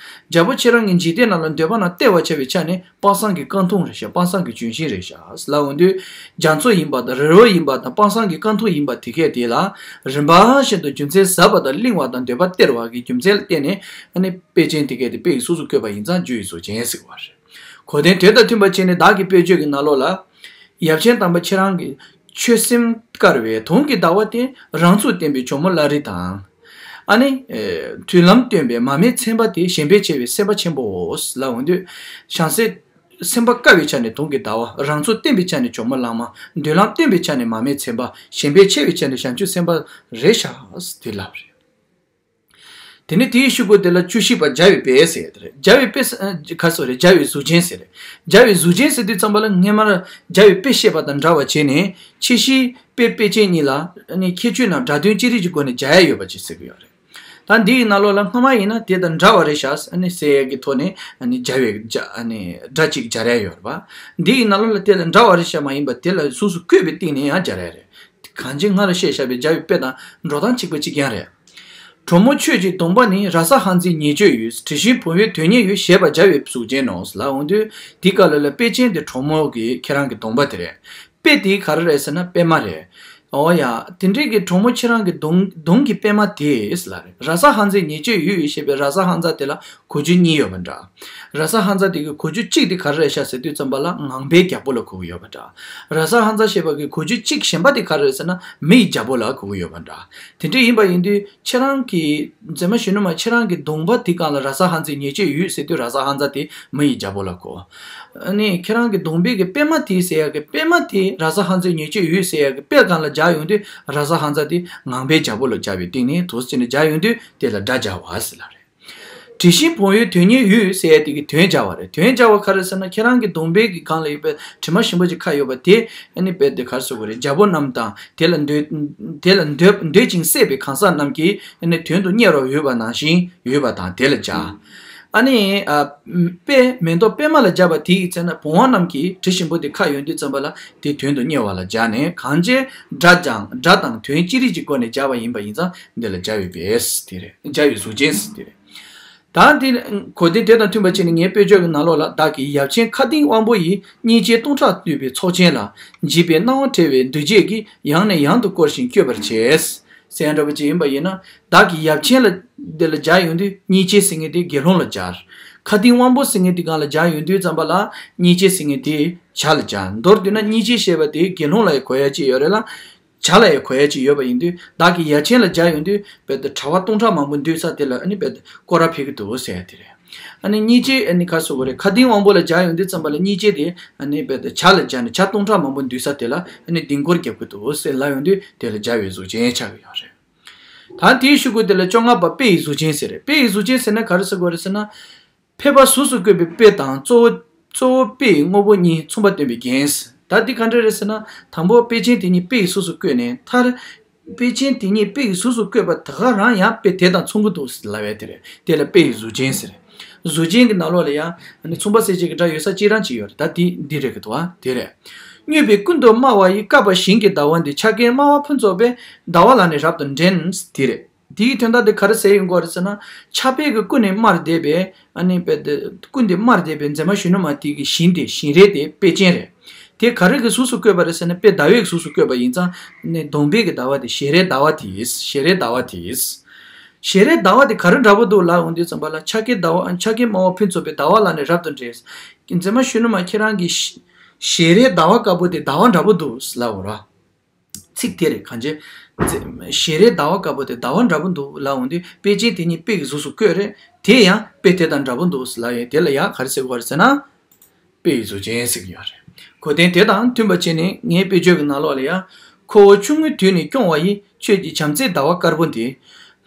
རྒྱལ་པོ་ཁྱེད་རང་གི་འཇིག་རྟེན་ནང་ལ་འདོད་པ་རྣམས་སྟེར་བར་བྱ་བའི་ཆ་ནས་དཔག་བསམ་གྱི་རྐང་འཐུང་རེད་ཤག་དཔག་བསམ་གྱི་ལྗོན་ཤིང་རེད་ཤག་ལབ་འོང་དུས། རྒྱ་མཚོ་ཡིན་པ་དང་རི་བོ་ཡིན་པ་དང་དཔག་བསམ་གྱི་རྐང་འཐུང་ཡིན་པ་དེ་གས་དེ་ལ། རིམ་པ་བཞིན་དུ་རྒྱུ་མཚན་ཟབ་པ་དང་བརླིང་བ་དང་འདོད་པ་སྟེར་བ་གི་རྒྱུ་མཚན་ལ་བརྟེན་ནས་ཨ་ནི་དཔེ་ཅན་དེ་གས་དེ་དཔེ་ཡི་གཟུགས་སུ་བཀོད་པ་ཡིན་ཙང་རྒྱུ་ཡི་གཟུགས་ཅན་ཟེར་བ་རེད། གོ་དོན་དེ་དང་མཐུན་པ་བྱས་ནས་བདག་གི་དཔེ་བརྗོད་ཀྱི་ནང་ལོགས་ལ། ཡབ་ཆེན་དམ་པ་ཁྱེད་རང་གི་ཆོས་སེམས་དཀར་བའི་དུང་གི་ཟླ་བ་སྟེ་རང་ཚུགས་བསྟན་པའི་ཇོ་མོ་བླ་རི་དང་། ཨ་ནི། མཐུན་ལམ་སྟོན་པའི་མར་མེ་ཚེ་འབར་དེ་ཞེན་པས་ཆེ་བའི་སེམས་དཔའ་ཆེན་པོའོ་ལབ་འོང་དུས། བྱང་སེམས་སེམས་པ་དཀར་བའི་ཆ་ནས་དུང་གི་ཟླ་བ། རང་ཚུགས་བསྟན་པའི་ཆ་ནས་ཇོ་མོ་གླང་མ། མཐུན་ལམ་སྟོན་པའི་ཆ་ནས་མར་མེ་ཚེ་འབར། ཞེན་པས་ཆེ་བའི་ཆ་ནས་བྱང་ཆུབ་སེམས་དཔའ་རེད་ཤག་དེ་ལབ་རེད། དེ་ནས་དེའི་ཤུ་གུ་དེ་ལ་བཅུ་བཞི་པ་རྒྱལ་བའི་དཔེ་ཟེར་ཡ་དེ་རེད། རྒྱལ་བའི་དཔེ་ཟེར་ཨ་ག་སོ་རེད། རྒྱལ་བའི་གཟུགས་ཅན་ཟེར་རེད། རྒྱལ་བའི་གཟུགས་ཅན་ཟེར་དུས་ཙམ་པ་ལ་སྔོན་མར་རྒྱལ་བའི་དཔེ་བཤད་པ་དང་འདྲ་བ་བྱས་ནས་ཕྱིས་ཤིག་དཔེ་དཔེ་ཅན་གཉིས་ལ་ཨ་ནི་ཁྱད་ཆོས་རྣམས་སྒྲ་དོན་ཅི་རིགས་ཀྱི་སྒོ་ནས་སྦྱར་ཡ་ཡོད་པ་ཅིག་ཟེར་གྱི་ཡོད་རེད། ད་འདི་ཡི་ནང་ལོགས་ལ་སྔ་མ་ཡིན་ན་དེ་དང་འདྲ་བ་རེད་ཤག་ཨ་ནི་ཟེར་ཡ་གི་ཐོག་ནས་ཨ་ནི་སྦྱར་བའི་སྒྲ་ཨ་ནི་སྒྲ་གཅིག་སྦྱར་ཡ་ཡོད་རེད་པ། འདི་ཡི་ནང་ལོགས་ལ་དེ་དང་འདྲ་བ་རེད་ཤག་མ་ཡིན་པ་དེ་ལ་གཟུགས་སུ་བཀོད་པའི་སྟེང་ནས་ཡང་སྦྱར་ཡ་རེད། གང་ཅི་སྔར་བཤད་བཞག་པའི་རྒྱལ་བའི་དཔེ་དང་འགྲོ་སྟངས་གཅིག་པ་གཅིག་རྐྱང་རེད། གྲོགས་མོ་ཁྱོད་ཀྱི་གདོང་པ་ནི། ར་ས་ཧང་ཚིག་ཉེས་སྤྱོད་ཡོད། དྲི་ཞིམ་བུང་བའི་དོན་རྙེད་ཡོད། ཞེས་པ་རྒྱལ་བའི་གཟུགས་ཅན་ནོ། ལབ་འོང་དུས་དེའི་སྐབས་ལ་ལ་དཔེ་ཅན་དེ་གྲོགས་མོ་གི་ཁྱེད་རང་གི་གདོང་པ་དེ་རེད། དཔེ་དེ་ག་རེ་རེད་ཟེར་ན་པད་མ་རེད། ཨོ་ཡ། དེ་འདྲའི་གི་གྲོགས་མོ་ཁྱེད་རང་གི་གདོང་གདོང་གི་པད་མ་དེ་ལ་རེད། ར་ས་ཧང་ཚའི་ཉེས་སྤྱོད་ཡོད་ཞེས་པའི་ར་ས་ཧང་ཚ་དེ་ལ་གོ་ཆོད་གཉིས་ཡོད་པ་འདྲ། ར་ས་ཧང་ཚ་དེ་གི་གོ་ཆོད་གཅིག་དེ་ག་རེ་རེད་ཤག་ཟེར་དུས་ཙམ་པ་ལ་ངང་པའི་རྒྱལ་པོ་ལ་གོ་གི་ཡོད་པ་འདྲ། ར་ས་ཧང་ཚ་ཞེས་པ་གི་གོ་ཆོད་གཅིག་གཞན་པ་དེ་ག་རེ་རེད་ཟེར་ན་མི་ཡི་རྒྱལ་པོ་ལ་གོ་གི་ཡོད་པ་འདྲ། དེ་འདྲ་ཡིན་པ་ཡིན་དུས་ཁྱེད་རང་གི་མཛེས་མ་གཞོན་ནུ་མ་ཁྱེད་རང་གི་གདོང་པ་དེ་སྒང་ལ་ར་ས་ཧང་ཚའི་ཉེས་སྤྱོད་ཡོད་ཟེར་དུས་ར་ས་ཧང་ཚ་དེ་མི་ཡི་རྒྱལ་པོ་ལ་གོ། ཨ་ནི་ཁྱེད་རང་གི་གདོང་པའི་གི་པད་མ་དེ་ཟེར་ཡག་གི་པད་མ་དེ་ར་ས་ཧང་ཚའི་ཉེས་སྤྱོད་ཡོད་ཟེར་ཡག་གི་དཔེ་སྒང་ལ་སྦྱར་ཡོང་དུས་ར་ས་ཧང་ཚ་དེ་ངང་པའི་རྒྱལ་པོ་ལ་སྦྱར་བའི་སྟེང་ནས་དུ་ཟེར་ནས་སྦྱར་ཡོང་དུས་དེ་ལ་སྒྲ་སྦྱར་བ་ཟེར་ལ་རེད། དྲི་ཞིམ་བོང་ཡུལ་དོན་གཉེར་ཡོད་ཟེར་ཡག་དེ་གི་དོན་སྦྱར་བ་རེད། དོན་སྦྱར་བ་ག་རེ་ཟེར་ན་ཁྱེད་རང་གི་གདོང་པའི་གི་སྒང་ལ་ཡོད་པའི་དྲི་མ་ཞིམ་པོ་ཅིག་ཁ་ཡོད་པ་དེ་ཨ་ནི་དཔེ་དེ་ག་རེ་ཟེར་དགོས་རེད། རྒྱལ་པོ་རྣམས་དང་དེ་ལ་འདོད་དེ་ལ་འདོད་འདོད་ཅིང་སྲེད་པའི་གང་ཟག་རྣམས་ཀྱིས་ཨ་ནི་དོན་དུ་གཉེར་བར་འོས་པ་ནང་བཞིན་ཡོད་པ་དང་དེ་ལ་སྦྱར། ཨ་ནི་ཨ། དཔེ་མེ་ཏོག་པད་མ་ལ་སྦྱར་བ་དེ་ཡི་ཚེ་ན་བུང་བ་རྣམས་ཀྱིས་དྲི་ཞིམ་པོ་དེ་ཁ་ཡོང་དུས་ཙམ་པ་ལ་དེ་དོན་དུ་གཉེར་བ་ལ་སྦྱར་ནས་གང་ཅི་སྒྲ་དང་སྒྲ་དང་དོན་ཅི་རིགས་ཀྱི་སྒོ་ནས་སྦྱར་བ་ཡིན་པ་ཡིན་ཙང་འདི་ལ་སྦྱར་བའི་བེས་དེ་རེད། སྦྱར་བའི་གཟུགས་ཅན་དེ་རེད། ད་འདི་གོ་དོན་དེ་དང་མཐུན་པ་བྱས་ནས་ངའི་དཔེ་བརྗོད་ཀྱི་ནང་ལོགས་ལ་བདག་གི་ཡབ་ཆེན་མཁའ་ལྡིང་དབང་པོ་ཡིས་སྙིང་རྗེའི་སྟོང་ཕྲག་བཏུལ་བའི་ཚོགས་ཆེན་ལ་འཇིགས་པའི་སྣང་བ་བྲལ་བའི་འདུ་བྱེད་ཀྱིས་ཡང་ནས་ཡང་དུ་བསྐོར་ཞིང་བསྐྱོད་པར་བྱེད། ཟེར་ཡ་འདྲ་པོ་ཅིག་ཡིན་པ་ཡིན་ན་བདག་གི་ཡབ་ཆེན་ལ་དེ་ལ་སྦྱར་ཡོང་དུས་སྙིང་རྗེ་ཟེར་མཁན་དེ་དགེ་སློང་ལ་སྦྱར། མཁའ་ལྡིང་དབང་པོ་ཟེར་མཁན་དེ་སྒང་ལ་སྦྱར་ཡོང་དུས་ཙམ་པ་ལ་སྙིང་རྗེ་ཟེར་མཁན་དེ་བྱ་ལ་སྦྱར། མདོར་བསྡུས་ན་སྙིང་རྗེ་ཞེས་པ་དེ་དགེ་སློང་ལ་ཡང་གོ་ཡ་ཅིག་ཡོད་རེད་ལ། བྱ་ལ་ཡང་གོ་ཡ་ཅིག་ཡོད་པ་ཡིན་དུས་བདག་གི་ཡབ་ཆེན་ལ་སྦྱར་ཡོང་དུས་དཔེ་དེ་གྲྭ་པ་སྟོང་ཕྲག་མང་པོ་འདུས་ས་དེ་ལ་ཨ་ནི་དཔེ་དེ་སྐོར་ར་ཕེབས་ཀྱི་འདུག་ཟེར་ཡ་དེ་རེད། ཨ་ནི་སྙིང་རྗེ་ཨ་ནི་ག་རེ་ཟེར་དགོས་རེད། མཁའ་ལྡིང་དབང་པོ་ལ་སྦྱར་ཡོང་དུས་ཙམ་པ་ལ་སྙིང་རྗེ་དེ་ཨ་ནི་དཔེ་དེ་བྱ་ལ་སྦྱར་ནས་བྱ་སྟོང་ཕྲག་མང་པོ་འདུས་ས་དེ་ལ་ཨ་ནི་ལྡིང་སྐོར་རྒྱབ་ཀྱི་འདུག་ཟེར་ལབ་ཡོང་དུས་དེ་ལ་སྦྱར་བའི་གཟུགས་ཅན་ཆགས་ཀྱི་ཡོད་རེད། ད་དེའི་གཞུག་གུ་དེ་ལ་བཅོ་ལྔ་པ་དཔེ་ཡི་གཟུགས་ཅན་ཟེར་རེད། དཔེ་ཡི་གཟུགས་ཅན་ཟེར་ན་ག་རེ་ཟེར་དགོས་རེད་ཟེར་ན། ཕལ་པ་གཟུགས་སུ་བཀོད་པའི་དཔེ་དང་གཙོ་བོ་གཙོ་བོ་དཔེ་ཡི་དངོས་པོ་གཉིས་མཚུངས་པ་སྟོན་པའི་རྒྱན། ད་འདི་ག་འདྲ་རེད་ཟེར་ན་དང་པོ་དཔེ་ཅན་དེ་ཉིད་དཔེ་ཡི་གཟུགས་སུ་བཀོད་ནས་མཐར། དཔེ་ཅན་དེ་ཉིད་དཔེ་ཡི་གཟུགས་སུ་བཀོད་པ་དེ་ག་རང་ཡང་དཔེ་དེ་དང་མཚུངས་ཀྱི་འདུག་ལབ་པས་དེ་རེད། དེ་ལ་དཔེ་ཡི་གཟུགས་ཅན་ཟེར། གཟུགས་ཅན་གྱི་ནང་ལོགས་ལ་ཡང་ནི་མཚུངས་པ་གསལ་བྱེད་ཀྱི་སྒྲ་ཡོད་ས་གཅིག་རང་གཅིག་ཡོད་རེད། ད་འདི་འདི་རེད་ཀྱི་འདུག་ཨ་དེ་རེད། མྱོས་པའི་ཀུན་ཏུ་སྨྲ་བ་ཡི་བསྐལ་པ་ཞིང་གི་ཟླ་བ་འདི་ཆ་ཀའི་སྨྲ་བ་ཕུན་ཚོགས་པའི་ཟླ་བ་ལ་ནི་རབ་ཏུ་འདྲེན། དེ་རེད། དེའི་དོན་དག་དེ་ག་རེ་ཟེར་ཡོང་གི་རེད་ཟེར་ན་ཆགས་པའི་གི་ཀུན་ནས་སྨྲ་བསྡད་པའི་ཨ་ནི་དཔེ་དེ་ཀུན་ཏུ་སྨྲ་བསྡད་པའི་མཛེས་མ་གཞོན་ནུ་མ་དེ་གི་ཞིང་དེ་ཞིང་རལ་དེ་དཔེ་ཅན་རེད། དེ་ག་རེ་གི་གཟུགས་སུ་བཀོད་པ་རེད་ཟེར་ན་དཔེ་ཟླ་བའི་གཟུགས་སུ་བཀོད་པ་ཡིན་ཙང་ནི་གདོང་པའི་གི་ཟླ་བ་དེ་ཞལ་རས་ཟླ་བ་དེ་ཡིས་ཞལ་རས་ཟླ་བ་དེ་ཡིས། ཞལ་རས་ཟླ་བ་དེ་ག་རེ་འདྲ་པོ་འདུག་ལབ་འོང་དུས་ཙམ་པ་ལ་ཆ་ཀའི་ཟླ་བ་ཆ་ཀའི་སྨྲ་བ་ཕུན་ཚོགས་པའི་ཟླ་བ་ལ་ནི་རབ་ཏུ་འདྲེན། མཛེས་མ་གཞོན་ནུ་མ་ཁྱེད་རང་གི་ཞལ་རས་ཟླ་བ་དཀར་པོ་དེ་ཟླ་བ་འདྲ་པོ་འདུག་ལབ་འོང་ར། ཚིག་དེ་རེད། གང་ཅི། ཞལ་རས་ཟླ་བ་དཀར་པོ་དེ་ཟླ་བ་འདྲ་པོ་འདུག་ལབ་འོང་དུས་དཔེ་ཅན་དེ་ཉིད་དཔེ་ཡི་གཟུགས་སུ་བཀོད་རེད། དེ་ཡང་དཔེ་དེ་དང་འདྲ་པོ་འདུག་ལབ་ཡས་དེ་ལ་ཡང་ག་རེ་ཟེར་དགོས་རེད་ཟེར་ན། དཔེ་ཡི་གཟུགས་ཅན་ཟེར་གྱི་ཡོད་རེད། གོ་དོན་དེ་དང་མཐུན་པ་བྱས་ནས་ངའི་དཔེ་བརྗོད་ཀྱི་ནང་ལོགས་ལ་ཡང་། ཁོ་བོ་ཆུང་ངུའི་དུས་ནས་སྐྱོང་བ་ཡི་ཁྱོད་ཀྱི་བྱམས་བརྩེའི་ཟླ་བ་དཀར་པོ་འདི།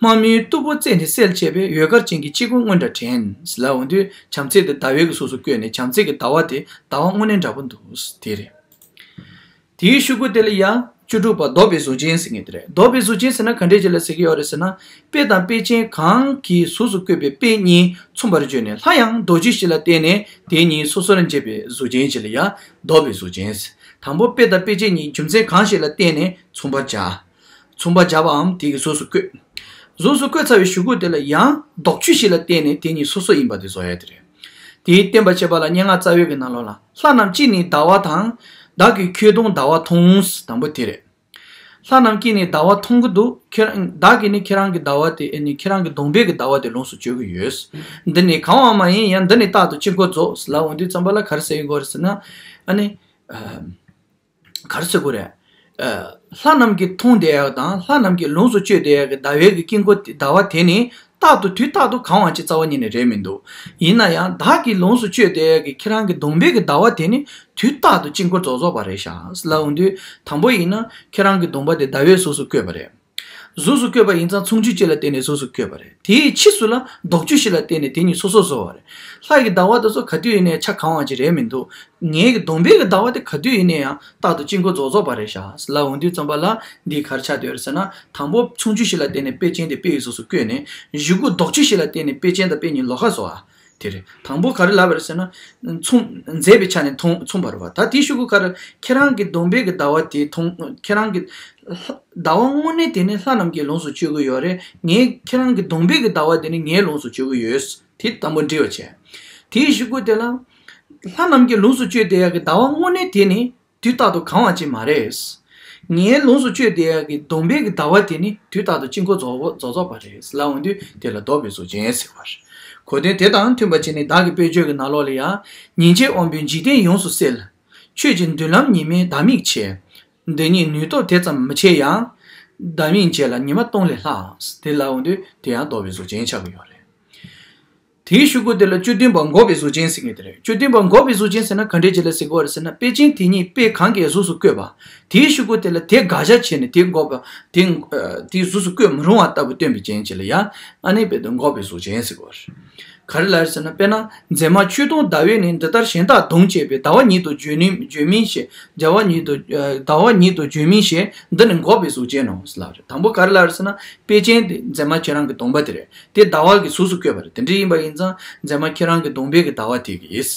མ་རྨོས་སྟུག་པོ་རྩེ་ནས་སེལ་བྱས་པའི་འོད་དཀར་ཅན་གྱི་དཔྱིད་གུང་སྔོན་འདྲ་དྲན། ལབ་འོང་དུས་བྱམས་བརྩེ་དེ་ཟླ་བའི་གཟུགས་སུ་བཀོད་ནས་བྱམས་བརྩེ་གི་ཟླ་བ་དེ་ཟླ་བ་དངོས་གནས་འདྲ་པོ་འདུག་དེ་རེད། དེའི་གཞུག་གུ་དེ་ལ་ཡང་བཅུ་དྲུག་པ་ལྡོག་པའི་གཟུགས་ཅན་ཟེར་མཁན་དེ་རེད། ལྡོག་པའི་གཟུགས་ཅན་ཟེར་ན་ག་འདྲས་ཅིག་ལ་ཟེར་གྱི་ཡོད་རེད་ཟེར་ན། དཔེ་དང་དཔེ་ཅན་གང་གི་གཟུགས་སུ་བཀོད་པའི་དཔེ་གཉིས་མཚུངས་པར་བརྗོད་ནས་སླར་ཡང་ལྡོག་ཕྱོགས་ཤིག་ལ་བརྟེན་ནས་དེ་གཉིས་སོ་སོར་འབྱེད་པའི་གཟུགས་ཅན་ཅིག་ལ་ཡང་ལྡོག་པའི་གཟུགས་ཅན་ཟེར། དང་པོ་དཔེ་དང་དཔེ་ཅན་གཉིས་རྒྱུ་མཚན་གང་ཞིག་ལ་བརྟེན་ནས་མཚུངས་པར་སྦྱར། མཚུངས་པར་སྦྱར་བའམ་དེ་གི་གཟུགས་སུ་བཀོད། གཟུགས་སུ་བཀོད་ཚར་བའི་གཞུག་གུ་དེ་ལ་ཡང་ལྡོག་ཕྱོགས་ཤིག་ལ་བརྟེན་ནས་དེ་གཉིས་སོ་སོ་ཡིན་པ་དེ་བཟོ་ཡ་དེ་རེད། དེའི་བསྟན་པ་བྱེད་པ་ལ་སྙན་ངག་རྩ་བའི་གི་ནང་ལོགས་ལ། ལྷ་རྣམས་ཀྱིས་ནི་ཟླ་བ་དང་། བདག་གིས་ཁྱོད་གདོང་ཟླ་བ་མཐོང་། དང་པོ་དེ་རེད། ལྷ་རྣམས་ཀྱིས་ནི་ཟླ་བ་མཐོང་གི་འདུག་ཁྱེད་རང་བདག་གིས་ནི་ཁྱེད་རང་གི་ཟླ་བ་དེ་ཨེ་ནི་ཁྱེད་རང་གི་གདོང་པའི་གི་ཟླ་བ་དེ་ལོངས་སུ་སྤྱོད་ཀྱི་ཡོད། འདི་ནི་གང་བ་མ་ཡིན་ཡང་འདི་ནི་རྟག་ཏུ་དཀྱིལ་འཁོར་རྫོགས་ལབ་འོང་དུས་ཙམ་པ་ལ་ག་རེ་ཟེར་གྱི་ཡོད་རེད་ཟེར་ན། ཨ་ནི། ག་རེ་ཟེར་དགོས་རེད། ལྷ་རྣམས་ཀྱིས་མཐོང་བསྡད་ཡག་དང་ལྷ་རྣམས་ཀྱིས་ལོངས་སུ་སྤྱོད་བསྡད་ཡག་གི་ཟླ་བའི་གི་དཀྱིལ་འཁོར་དེ་ཟླ་བ་དེ་ནི་རྟག་ཏུ་དུས་རྟག་ཏུ་གང་བ་ཅིག་རྩ་བ་ཉིད་ནས་རེད་མི་འདུག་ཡིན་ན་ཡང་བདག་གིས་ལོངས་སུ་སྤྱོད་བསྡད་ཡག་གི་ཁྱེད་རང་གི་གདོང་པའི་གི་ཟླ་བ་དེ་ནི་དུས་རྟག་ཏུ་དཀྱིལ་འཁོར་རྫོགས་རྫོགས་པ་རེད་ཤག་ལབ་འོང་དུས་དང་པོ་ཡིན་ན་ཁྱེད་རང་གི་གདོང་པ་དེ་ཟླ་བའི་གཟུགས་སུ་བཀོད་པ་རེད། གཟུགས་སུ་བཀོད་པ་ཡིན་ཙང་མཚུངས་ཆོས་གཅིག་ལ་བརྟེན་ནས་གཟུགས་སུ་བཀོད་པ་རེད། དེའི་ཕྱིས་སུ་ལ་ལྡོག་ཕྱོགས་ཤིག་ལ་བརྟེན་ནས་དེ་གཉིས་སོ་སོར་བཟོ་བ་རེད། ལྷ་ཡི་ཟླ་བ་དེ་ཚོ་ག་དུས་ཡིན་ནའི་ཆ་གང་བ་ཅིག་རེད་མི་འདུག་ངའི་གི་གདོང་པའི་གི་ཟླ་བ་དེ་ག་དུས་ཡིན་ནའི་ཡང་རྟག་ཏུ་དཀྱིལ་འཁོར་རྫོགས་རྫོགས་པ་རེད་ཤག་ལབ་འོང་དུས་ཙམ་པ་ལ་འདི་ག་རེ་ཆགས་བསྡད་ཡོད་རེད་ཟེར་ན། དང་པོ་མཚུངས་ཆོས་ཤིག་ལ་བརྟེན་ནས་དཔེ་ཅན་དེ་དཔེ་ཡི་གཟུགས་སུ་བཀོད་ནས་གཞུག་གུ་ལྡོག་ཕྱོགས་ཤིག་ལ་བརྟེན་ནས་དཔེ་ཅན་དང་དཔེ་གཉིས་ལོགས་ཀ་བཟོ་བ། དེ་རེད། དང་པོ་ག་རེ་ལབ་པ་རེད་ཟེར་ན། མཚུངས་མཛེས་པའི་ཆ་ནས་མཐོང་མཚུངས་པ་རེད་བ། ད་དེའི་གཞུག་གུ་ག་རེ། ཁྱེད་རང་གི་གདོང་པའི་གི་ཟླ་བ་དེ་མཐོང་ཁྱེད་རང་གི་ཟླ་བ་དངོས་གནས་དེ་ནི་ལྷ་རྣམས་ཀྱིས་ལོངས་སུ་སྤྱོད་ཀྱི་ཡོད་རེད། ངའི་ཁྱེད་རང་གི་གདོང་པའི་གི་ཟླ་བ་དེ་ནི་ངས་ལོངས་སུ་སྤྱོད་ཀྱི་ཡོད། དེ་དང་པོ་འདྲི་བ་བྱས། དེའི་གཞུག་གུ་དེ་ལ། ལྷ་རྣམས་ཀྱིས་ལོངས་སུ་སྤྱོད་བསྡད་ཡག་གི་ཟླ་བ་དངོས་གནས་དེ་ནི་དུས་རྟག་ཏུ་གང་བ་ཅིག་མ་རེད། ངས་ལོངས་སུ་སྤྱོད་བསྡད་ཡག་གི་སྡོམ་པའི་གི་ཟླ་བ་དེ་ནི་དུས་རྟག་ཏུ་དཀྱིལ་འཁོར་རྫོགས་རྫོགས་རྫོགས་པ་རེད་ལབ་འོང་དུས་དེ་ལ་ལྡོག་པའི་གཟུགས་ཅན་ཟེར་བ་རེད། གོ་དོན་དེ་དང་མཐུན་པ་བྱས་ནས་བདག་གི་དཔེ་བརྗོད་ཀྱི་ནང་ལོགས་ལ་ཡང་ཉིན་བྱེད་དབང་པོས་འཇིག་རྟེན་ཡོངས་སུ་བསིལ། ཆོས་ཀྱི་མདུན་ལམ་ཉི་མའི་ཟླ་མིག་ཆེ། འདི་ཉིད་ནུས་སྟོབས་དེ་ཙམ་མི་ཆེ་ཡང་། ཟླ་མིག་འབྱེད་ལ་ཉི་མ་སྟོང་ལས་ལྷག་དེ་ལབ་འོང་དུས་དེ་ཡང་ལྡོག་པའི་གཟུགས་ཅན་ཆགས་ཀྱི་ཡོད་རེད། དེའི་གཞུག་གུ་དེ་ལ་བཅུ་བདུན་པ་འགོག་པའི་གཟུགས་ཅན་ཟེར་མཁན་དེ་རེད། བཅུ་བདུན་པ་འགོག་པའི་གཟུགས་ཅན་ཟེར་ན་ག་འདྲས་ཅིག་ལ་ཟེར་གྱི་ཡོད་རེད་ཟེར་ན། དཔེ་ཅན་དེ་ཉིད་དཔེ་གང་གིས་གཟུགས་སུ་བཀོད་པ། དེའི་གཞུག་གུ་དེ་ལ་དེ་དགག་བྱ་བྱས་ནས་དེ་འགོག་པ། དེ་དེ་གཟུགས་སུ་བཀོད་མི་རུང་བ་ལྟ་བུ་སྟོན་པའི་རྐྱེན་ཅིག་ལ་ཡང་ཨ་ནི་དཔེ་དེ་འགོག་པའི་གཟུགས་ཅན་ཟེར་གྱི་ཡོད་རེད། ག་རེ་ལབ་རེད་ཟེར་ན། དཔེར་ན་མཛེས་མ་ཆོས་དུང་ཟླ་བས་ནི། འདི་ལྟར་གཞན་དག་གདུང་བྱས་པས། ཟླ་བ་ཉིད་དུ་བརྗོད་ནི་བརྗོད་མིན་ཞེས། ཟླ་བ་ཉིད་དུ་ཟླ་བ་ཉིད་དུ་བརྗོད་མིན་ཞེས། འདི་ནི་འགོག་པའི་གཟུགས་ཅན་ནོ་ལབ་རེད། དང་པོ་ག་རེ་ལབ་རེད་ཟེར་ན། དཔེ་ཅན་དེ་མཛེས་མ་ཁྱེད་རང་གི་གདོང་པ་དེ་རེད། དེ་ཟླ་བ་གི་གཟུགས་སུ་བཀོད་པ་རེད། དེ་འདྲ་ཡིན་པ་ཡིན་ཙང་མཛེས་མ་ཁྱེད་རང་གི་གདོང་པའི་གི་ཟླ་བ་དེ་གི་ཡིན།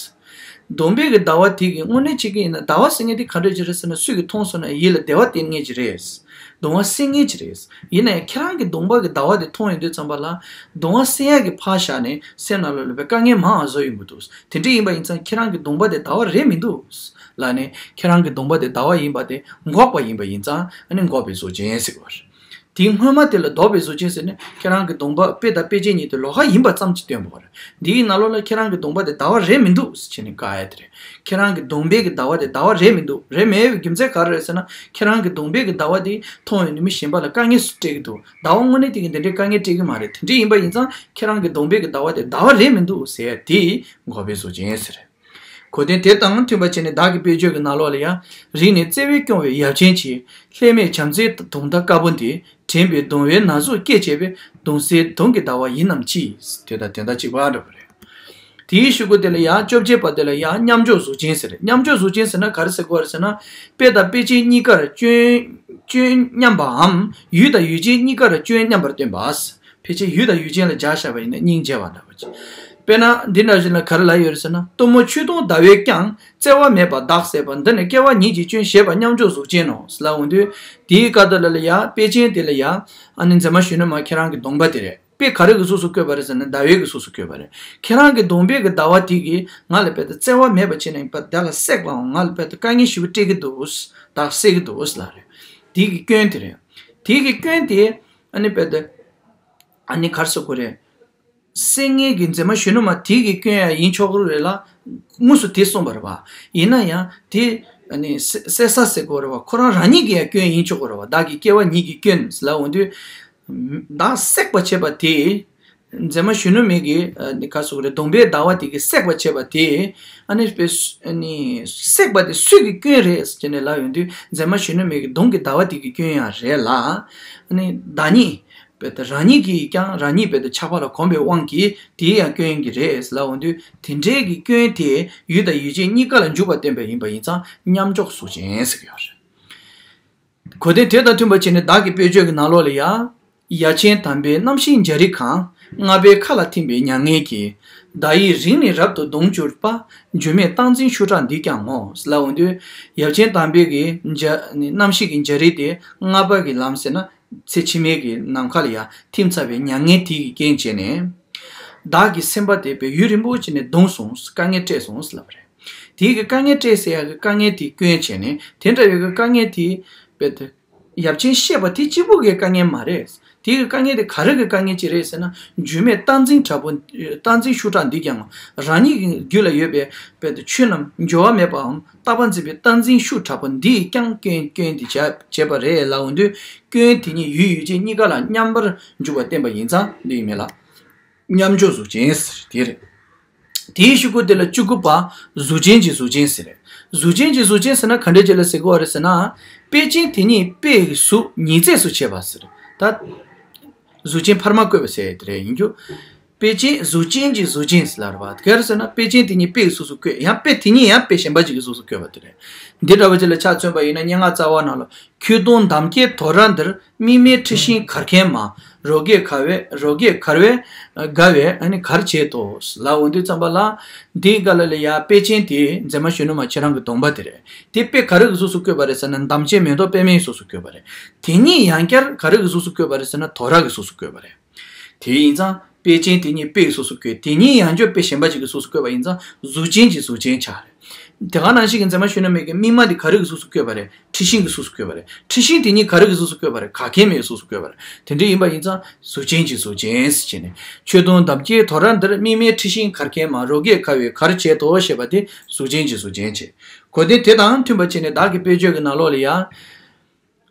གདོང་པའི་གི་ཟླ་བ་དེ་གི་དངོས་གནས་བྱེད་ཀྱི་ཡིན་ན་ཟླ་བ་ཟེར་མཁན་དེ་ག་འདྲ་ཅིག་རེད་ཟེར་ན། སུས་གི་མཐོང་སོང་ན་ཡིད་ལ་བདེ་བ་སྟེར་མཁན་ཅིག་རེད། གདོང་བ་སེང་གེ་ཅིག་རེད། ཡིན་ནའི་ཁྱེད་རང་གི་གདོང་པ་གི་ཟླ་བ་དེ་མཐོང་ཡོང་དུས་ཙམ་པ་ལ། གདོང་བ་སེང་ཡག་གི་ཕར་བཞག་ནས་སེམས་ནང་ལ་ལོག་པའི་དཀའ་ངལ་མང་བ་བཟོ་ཡོང་གི་འདུག་དེ་འདྲ་ཡིན་པ་ཡིན་ཙང་ཁྱེད་རང་གི་གདོང་པ་དེ་ཟླ་བ་རེད་མི་འདུག་ལབ་ནས། ཁྱེད་རང་གི་གདོང་པ་དེ་ཟླ་བ་ཡིན་པ་དེ་འགོག་པ་ཡིན་པ་ཡིན་ཙང་ཨ་ནི་འགོག་པའི་གཟུགས་ཅན་ཟེར་གྱི་ཡོད་རེད། དེའི་སྔོན་མ་དེ་ལ་ལྡོག་པའི་གཟུགས་ཅན་ཟེར་ནས་ཁྱེད་རང་གི་གདོང་པ་དཔེ་དང་དཔེ་ཅན་གཉིས་དེ་ལོགས་ཀ་ཡིན་པ་ཙམ་གྱིས་སྟོན་པ་རེད། འདིའི་ནང་ལོགས་ལ་ཁྱེད་རང་གི་གདོང་པ་དེ་ཟླ་བ་རེད་མི་འདུག་ཟེར་ནས་བཀག་ཡ་དེ་རེད། ཁྱེད་རང་གི་གདོང་པའི་གི་ཟླ་བ་དེ་ཟླ་བ་རེད་མི་འདུག་རེད་མེད་པའི་རྒྱུ་མཚན་ག་རེ་རེད་ཟེར་ན། ཁྱེད་རང་གི་གདོང་པའི་གི་ཟླ་བ་དེ་མཐོང་བའི་ནུས་མེད་གཞན་པ་ལ་དཀའ་ངལ་སྤྲད་ཀྱི་འདུག་ཟླ་བ་དངོས་གནས་དེ་གི་འདི་འདྲའི་དཀའ་ངལ་སྤྲད་ཀྱི་མ་རེད། དེ་འདྲ་ཡིན་པ་ཡིན་ཙང་ཁྱེད་རང་གི་གདོང་པའི་གི་ཟླ་བ་དེ་ཟླ་བ་རེད་མི་འདུག་ཟེར་ཡ་དེ་འགོག་པའི་གཟུགས་ཅན་ཟེར། གོ་དོན་དེ་དང་མཐུན་པ་བྱས་ནས་བདག་གི་དཔེ་བརྗོད་ཀྱི་ནང་ལོགས་ལ་ཡང་། རིང་ནས་བརྩེ་བས་སྐྱོང་བའི་ཡབ་ཆེན་གྱིས། ལྷད་མེད་བྱམས་བརྩེའི་དུང་ཟླ་དཀར་པོ་འདི། དྲན་པས་གདུང་བའི་ན་ཟུག་སྐྱེད་བྱས་པས། གདུང་སེལ་གདུང་གི་ཟླ་བ་ཡིན་ནམ་ཅི། དེ་དང་དེ་དང་གཅིག་པ་འདྲ་པོ་རེད། དེའི་གཞུག་གུ་དེ་ལ་ཡང་བཅོ་བརྒྱད་པ་དེ་ལ་ཡང་མཉམ་འཇོག་གཟུགས་ཅན་ཟེར། མཉམ་འཇོག་གཟུགས་ཅན་ཟེར་ན་ག་རེ་ཟེར་དགོས་རེད་ཟེར་ན། དཔེ་དང་དཔེ་ཅན་གཉིས་ཀར་སྐྱོན་སྐྱོན་མཉམ་པའམ། ཡུལ་དང་ཡུལ་ཅན་གཉིས་ཀར་སྐྱོན་མཉམ་པར་སྟོན་པ། ཕལ་ཆེར་ཡུལ་དང་ཡུལ་ཅན་ལ་སྦྱར་བཞག་པ་ཡིན་ན་སྙིང་རྗེ་བ་འདྲ་བོ་ཅིག་དཔེར་ན་འདི་འདྲ་ཞིག་ལ་ག་རེ་ལབ་ཡོད་རེད་ཟེར་ན། གཏུམ་མོ་ཆོས་དུང་ཟླ་བས་ཀྱང་། བརྩེ་བ་མེད་པར་བདག་བསད་པ། འདི་ནི་སྐྱེ་བ་ཉིད་ཀྱི་སྐྱོན་ཞེས་པ་མཉམ་འཇོག་གཟུགས་ཅན་ནོ་ལབ་འོང་དུས། དེའི་སྐབས་དེ་ལ་ལ་ཡ་དཔེ་ཅན་དེ་ལ་ཡ། ཨ་ནི་མཛེས་མ་གཞོན་ནུ་མ་ཁྱེད་རང་གི་གདོང་པ་དེ་རེད། དཔེ་ག་རེ་གི་གཟུགས་སུ་བཀོད་པ་རེད་ཟེར་ན་ཟླ་བའི་གི་གཟུགས་སུ་བཀོད་པ་རེད། ཁྱེད་རང་གི་གདོང་པའི་གི་ཟླ་བ་དེ་གིས་ང་ལ་དཔེ་དེ་བརྩེ་བ་མེད་པ་བྱས་ནས་བདག་ལ་བསད་པའམ་ང་ལ་དཔེ་དེ་དཀའ་ངལ་ཞེ་པོ་སྤྲད་ཀྱི་འདུག་བདག་བསད་ཀྱི་འདུག་ལབ་རེད། དེ་གི་སྐྱོན་དེ་རེད། དེ་གི་སྐྱོན་དེ། ཨ་ནི་དཔེ་དེ། ཨ་ནི་ག་རེ་ཟེར་དགོས་རེད། སེང་གེ་གི་མཛེས་མ་གཞོན་ནུ་མ་དེ་གི་སྐྱོན་ཡང་ཡིན་ཆོག་གི་རེད་ལ། དངོས་སུ་དེ་གསུངས་པ་རེད་བ། ཡིན་ན་ཡང་དེ་ཨ་ནི་བསད་བསད་ས་ཟེར་དགོས་རེད་བ། ཁོ་རང་རང་ཉིད་ཀྱི་ཡང་སྐྱོན་ཡིན་ཆོག་གི་རེད་བ། བདག་གི་སྐྱེ་བ་ཉིད་ཀྱི་སྐྱོན་ལབ་འོང་དུས། བདག་བསད་པ་བྱས་པ་དེ། མཛེས་མ་གཞོན་ནུ་མའི་གི་ཨ་ནི་ག་རེ་ཟེར་དགོས་རེད། གདོང་པའི་ཟླ་བ་དེ་གིས་བསད་པ་བྱས་པ་དེ། ཨ་ནི་དཔེ་ཨ་ནི་བསད་པ་དེ་སུ་གི་སྐྱོན་རེད་ཟེར་ནས་ལབ་ཡོང་དུས་མཛེས་མ་གཞོན་ནུ་མའི་གི་གདོང་གི་ཟླ་བ་དེ་གི་སྐྱོན་ཡང་རེད་ལ། ཨ་ནི་བདག་ཉིད། དཔེ་དེ་རང་ཉིད་ཀྱིས་ཀྱང་རང་ཉིད་དཔེ་དེ་ཆགས་པ་ལ་གོམས་པའི་དབང་གིས་དེའི་ཡང་སྐྱོན་གྱི་རེད་ལབ་འོང་དུས་དེ་འདྲའི་གི་སྐྱོན་དེ་ཡུལ་དང་ཡུལ་ཅན་གཉིས་ཀ་ལ་འཇུག་པ་བསྟན་པ་ཡིན་པ་ཡིན་ཙང་མཉམ་འཇོག་གཟུགས་ཅན་ཟེར་གྱི་ཡོད་རེད། གོ་དོན་དེ་དང་མཐུན་པ་བྱས་ནས་བདག་གི་དཔེ་བརྗོད་ཀྱི་ནང་ལོགས་ལ་ཡང་། ཡ་མཚན་དམ་པའི་རྣམ་ཤེས་འཇའ་རིས་གང་། ལྔ་པའི་མཁའ་ལ་ཐིམ་པའི་མྱ་ངན་གྱིས། བདག་ཡིད་རིང་ནས་རབ་ཏུ་གདུང་གྱུར་པ། འགྱུར་མེད་སྟངས་འཛིན་ཤུགས་དྲག་འདིས་ཀྱང་ངོ་། ལབ་འོང་དུས། ཡ་མཚན་དམ་པའི་གི་འཇའ་རྣམ་ཤེས་ཀྱི་འཇའ་རིས་དེ་ལྔ་པ་གི་ལམ་ཟེར་ན། ཚེ་ཕྱི་མའི་གི་ནམ་མཁའ་ལ་ཡང་ཐིམ་ཚར་བའི་མྱ་ངན་དེ་གི་རྐྱེན་བྱས་ནས། བདག་གི་སེམས་པ་དེ་དཔེ་ཡུན་རིང་པོ་བྱས་ནས་གདུང་སོང་། དཀའ་ངལ་སྤྲད་སོང་ལབ་པ་རེད། དེ་གི་དཀའ་ངལ་སྤྲད་ཟེར་ཡག་གི་དཀའ་ངལ་དེ་སྐྱོན་བྱས་ནས་དེ་འདྲ་བའི་གི་དཀའ་ངལ་དེ་དཔེ་དེ། ཡབ་ཆེན་བཤད་པ་དེ་གཅིག་པུ་གི་དཀའ་ངལ་མ་རེད། དེ་གི་དཀའ་ངལ་དེ་ག་རེ་གི་དཀའ་ངལ་ཅིག་རེད་ཟེར་ན། འགྱུར་མེད་སྟངས་འཛིན་དྲག་པོ། སྟངས་འཛིན་ཤུགས་དྲག་འདིས་ཀྱང་། རང་ཉིད་ཀྱི་རྒྱུད་ལ་ཡོད་པའི་དཔེ་དེ་ཆོས་རྣམས་འགྱུར་བ་མེད་པའམ། རྟག་པར་འཛིན་པའི་སྟངས་འཛིན་ཤུགས་དྲག་པོ་འདིས་ཀྱང་སྐྱོན་སྐྱོན་དེ་བྱས་བྱས་པ་རེད་ལབ་འོང་དུས། སྐྱོན་དེ་ཉིད་ཡུལ་ཡུལ་ཅན་གཉིས་ཀ་ལ་མཉམ་པར་འཇུག་པ་བསྟན་པ་ཡིན་ཙང་འདི་ཡིན་མེད་ལ། མཉམ་འཇོག་གཟུགས་ཅན་ཟེར་དེ་རེད། དེའི་གཞུག་གུ་དེ་ལ་བཅུ་དགུ་པ། གཟུགས་ཅན་གྱི་གཟུགས་ཅན་ཟེར་རེད། གཟུགས་ཅན་གྱི་གཟུགས་ཅན་ཟེར་ན་ག་འདྲས་ཅིག་ལ་ཟེར་དགོས་པ་རེད་ཟེར་ན། དཔེ་ཅན་དེ་ཉིད་དཔེ་ཡི་གཟུགས་ཉིས་བརྩེགས་སུ་བྱས་པ་ཟེར། ད། གཟུགས་ཅན་འཕར་མ་བཀོད་པ་ཟེར་དེ་རེད་ཡིན་རྒྱུ། དཔེ་ཅན་གཟུགས་ཅན་གྱི་གཟུགས་ཅན་ཟེར་ལབ་རེད་བ། ག་རེ་ཟེར་ན་དཔེ་ཅན་དེ་ཉིད་དཔེ་ཡི་གཟུགས་སུ་བཀོད། ཡང་དཔེ་དེ་ཉིད་ཡང་དཔེ་གཞན་པ་ཅིག་གི་གཟུགས་སུ་བཀོད་པ་དེ་རེད། འདི་འདྲ་བ་ཅིག་ལ་ཆ་མཚོན་པ་ཡིན་ན་སྙན་ངག་རྩ་བ་ནང་ལ། ཁྱོད་གདོང་འདམ་སྐྱེས་དོ་ར་འདིར། སྨིན་མའི་འཁྲི་ཤིང་གར་མཁན་མ། རོ་བརྒྱས་གར་བས་རོ་བརྒྱས་གར་བས་དགའ་བས་ཨ་ནི་གར་བྱེད་དོ། ལབ་འོང་དུས་ཙམ་པ་ལ། འདིའི་སྒང་ལ་ལ་ཡ་དཔེ་ཅན་དེ་མཛེས་མ་གཞོན་ནུ་མ་ཁྱེད་རང་གི་གདོང་པ་དེ་རེད། དེ་དཔེ་ག་རེ་གི་གཟུགས་སུ་བཀོད་པ་རེད་ཟེར་ན་འདམ་སྐྱེས་མེ་ཏོག་པད་མའི་གཟུགས་སུ་བཀོད་པ་རེད། དེ་ཉིད་ཡང་བསྐྱར་ག་རེ་གི་གཟུགས་སུ་བཀོད་པ་རེད་ཟེར་ན་དོ་ར་གི་གཟུགས་སུ་བཀོད་པ་རེད། དེ་ཡིན་ཙང་དཔེ་ཅན་དེ་ཉིད་དཔེ་ཡི་གཟུགས་སུ་བཀོད། དེ་ཉིད་ཡང་བསྐྱར་དཔེ་གཞན་པ་ཅིག་གི་གཟུགས་སུ་བཀོད་པ་ཡིན་ཙང་གཟུགས་ཅན་གྱི་གཟུགས་ཅན་ཆགས་རེད། དེ་ག་ནང་བཞིན་གྱི་མཛེས་མ་གཞོན་ནུ་མའི་གི་མིག་མ་དེ་ག་རེ་གི་གཟུགས་སུ་བཀོད་པ་རེད། འཁྲི་ཤིང་གི་གཟུགས་སུ་བཀོད་པ་རེད། འཁྲི་ཤིང་དེ་ཉིད་ག་རེ་གི་གཟུགས་སུ་བཀོད་པ་རེད། ག་གེ་མོའི་གཟུགས་སུ་བཀོད་པ་རེད། དེ་འདྲ་ཡིན་པ་ཡིན་ཙང་གཟུགས་ཅན་གྱི་གཟུགས་ཅན་ཟེར་བྱས་ནས། ཁྱོད་གདོང་འདབ་བརྒྱའི་དོ་ར་འདིར། མིག་མའི་འཁྲི་ཤིང་གར་མཁན་མ། རོ་བརྒྱས་ཁ་བས་གར་བྱེད་དོ་ཞེས་པ་དེ་གཟུགས་ཅན་གྱི་གཟུགས་ཅན་བྱས། གོ་དོན་དེ་དང་མཐུན་པ་བྱས་ནས་བདག་གི་དཔེ་བརྗོད་ཀྱི་ནང་ལོགས་ལ་ཡང་།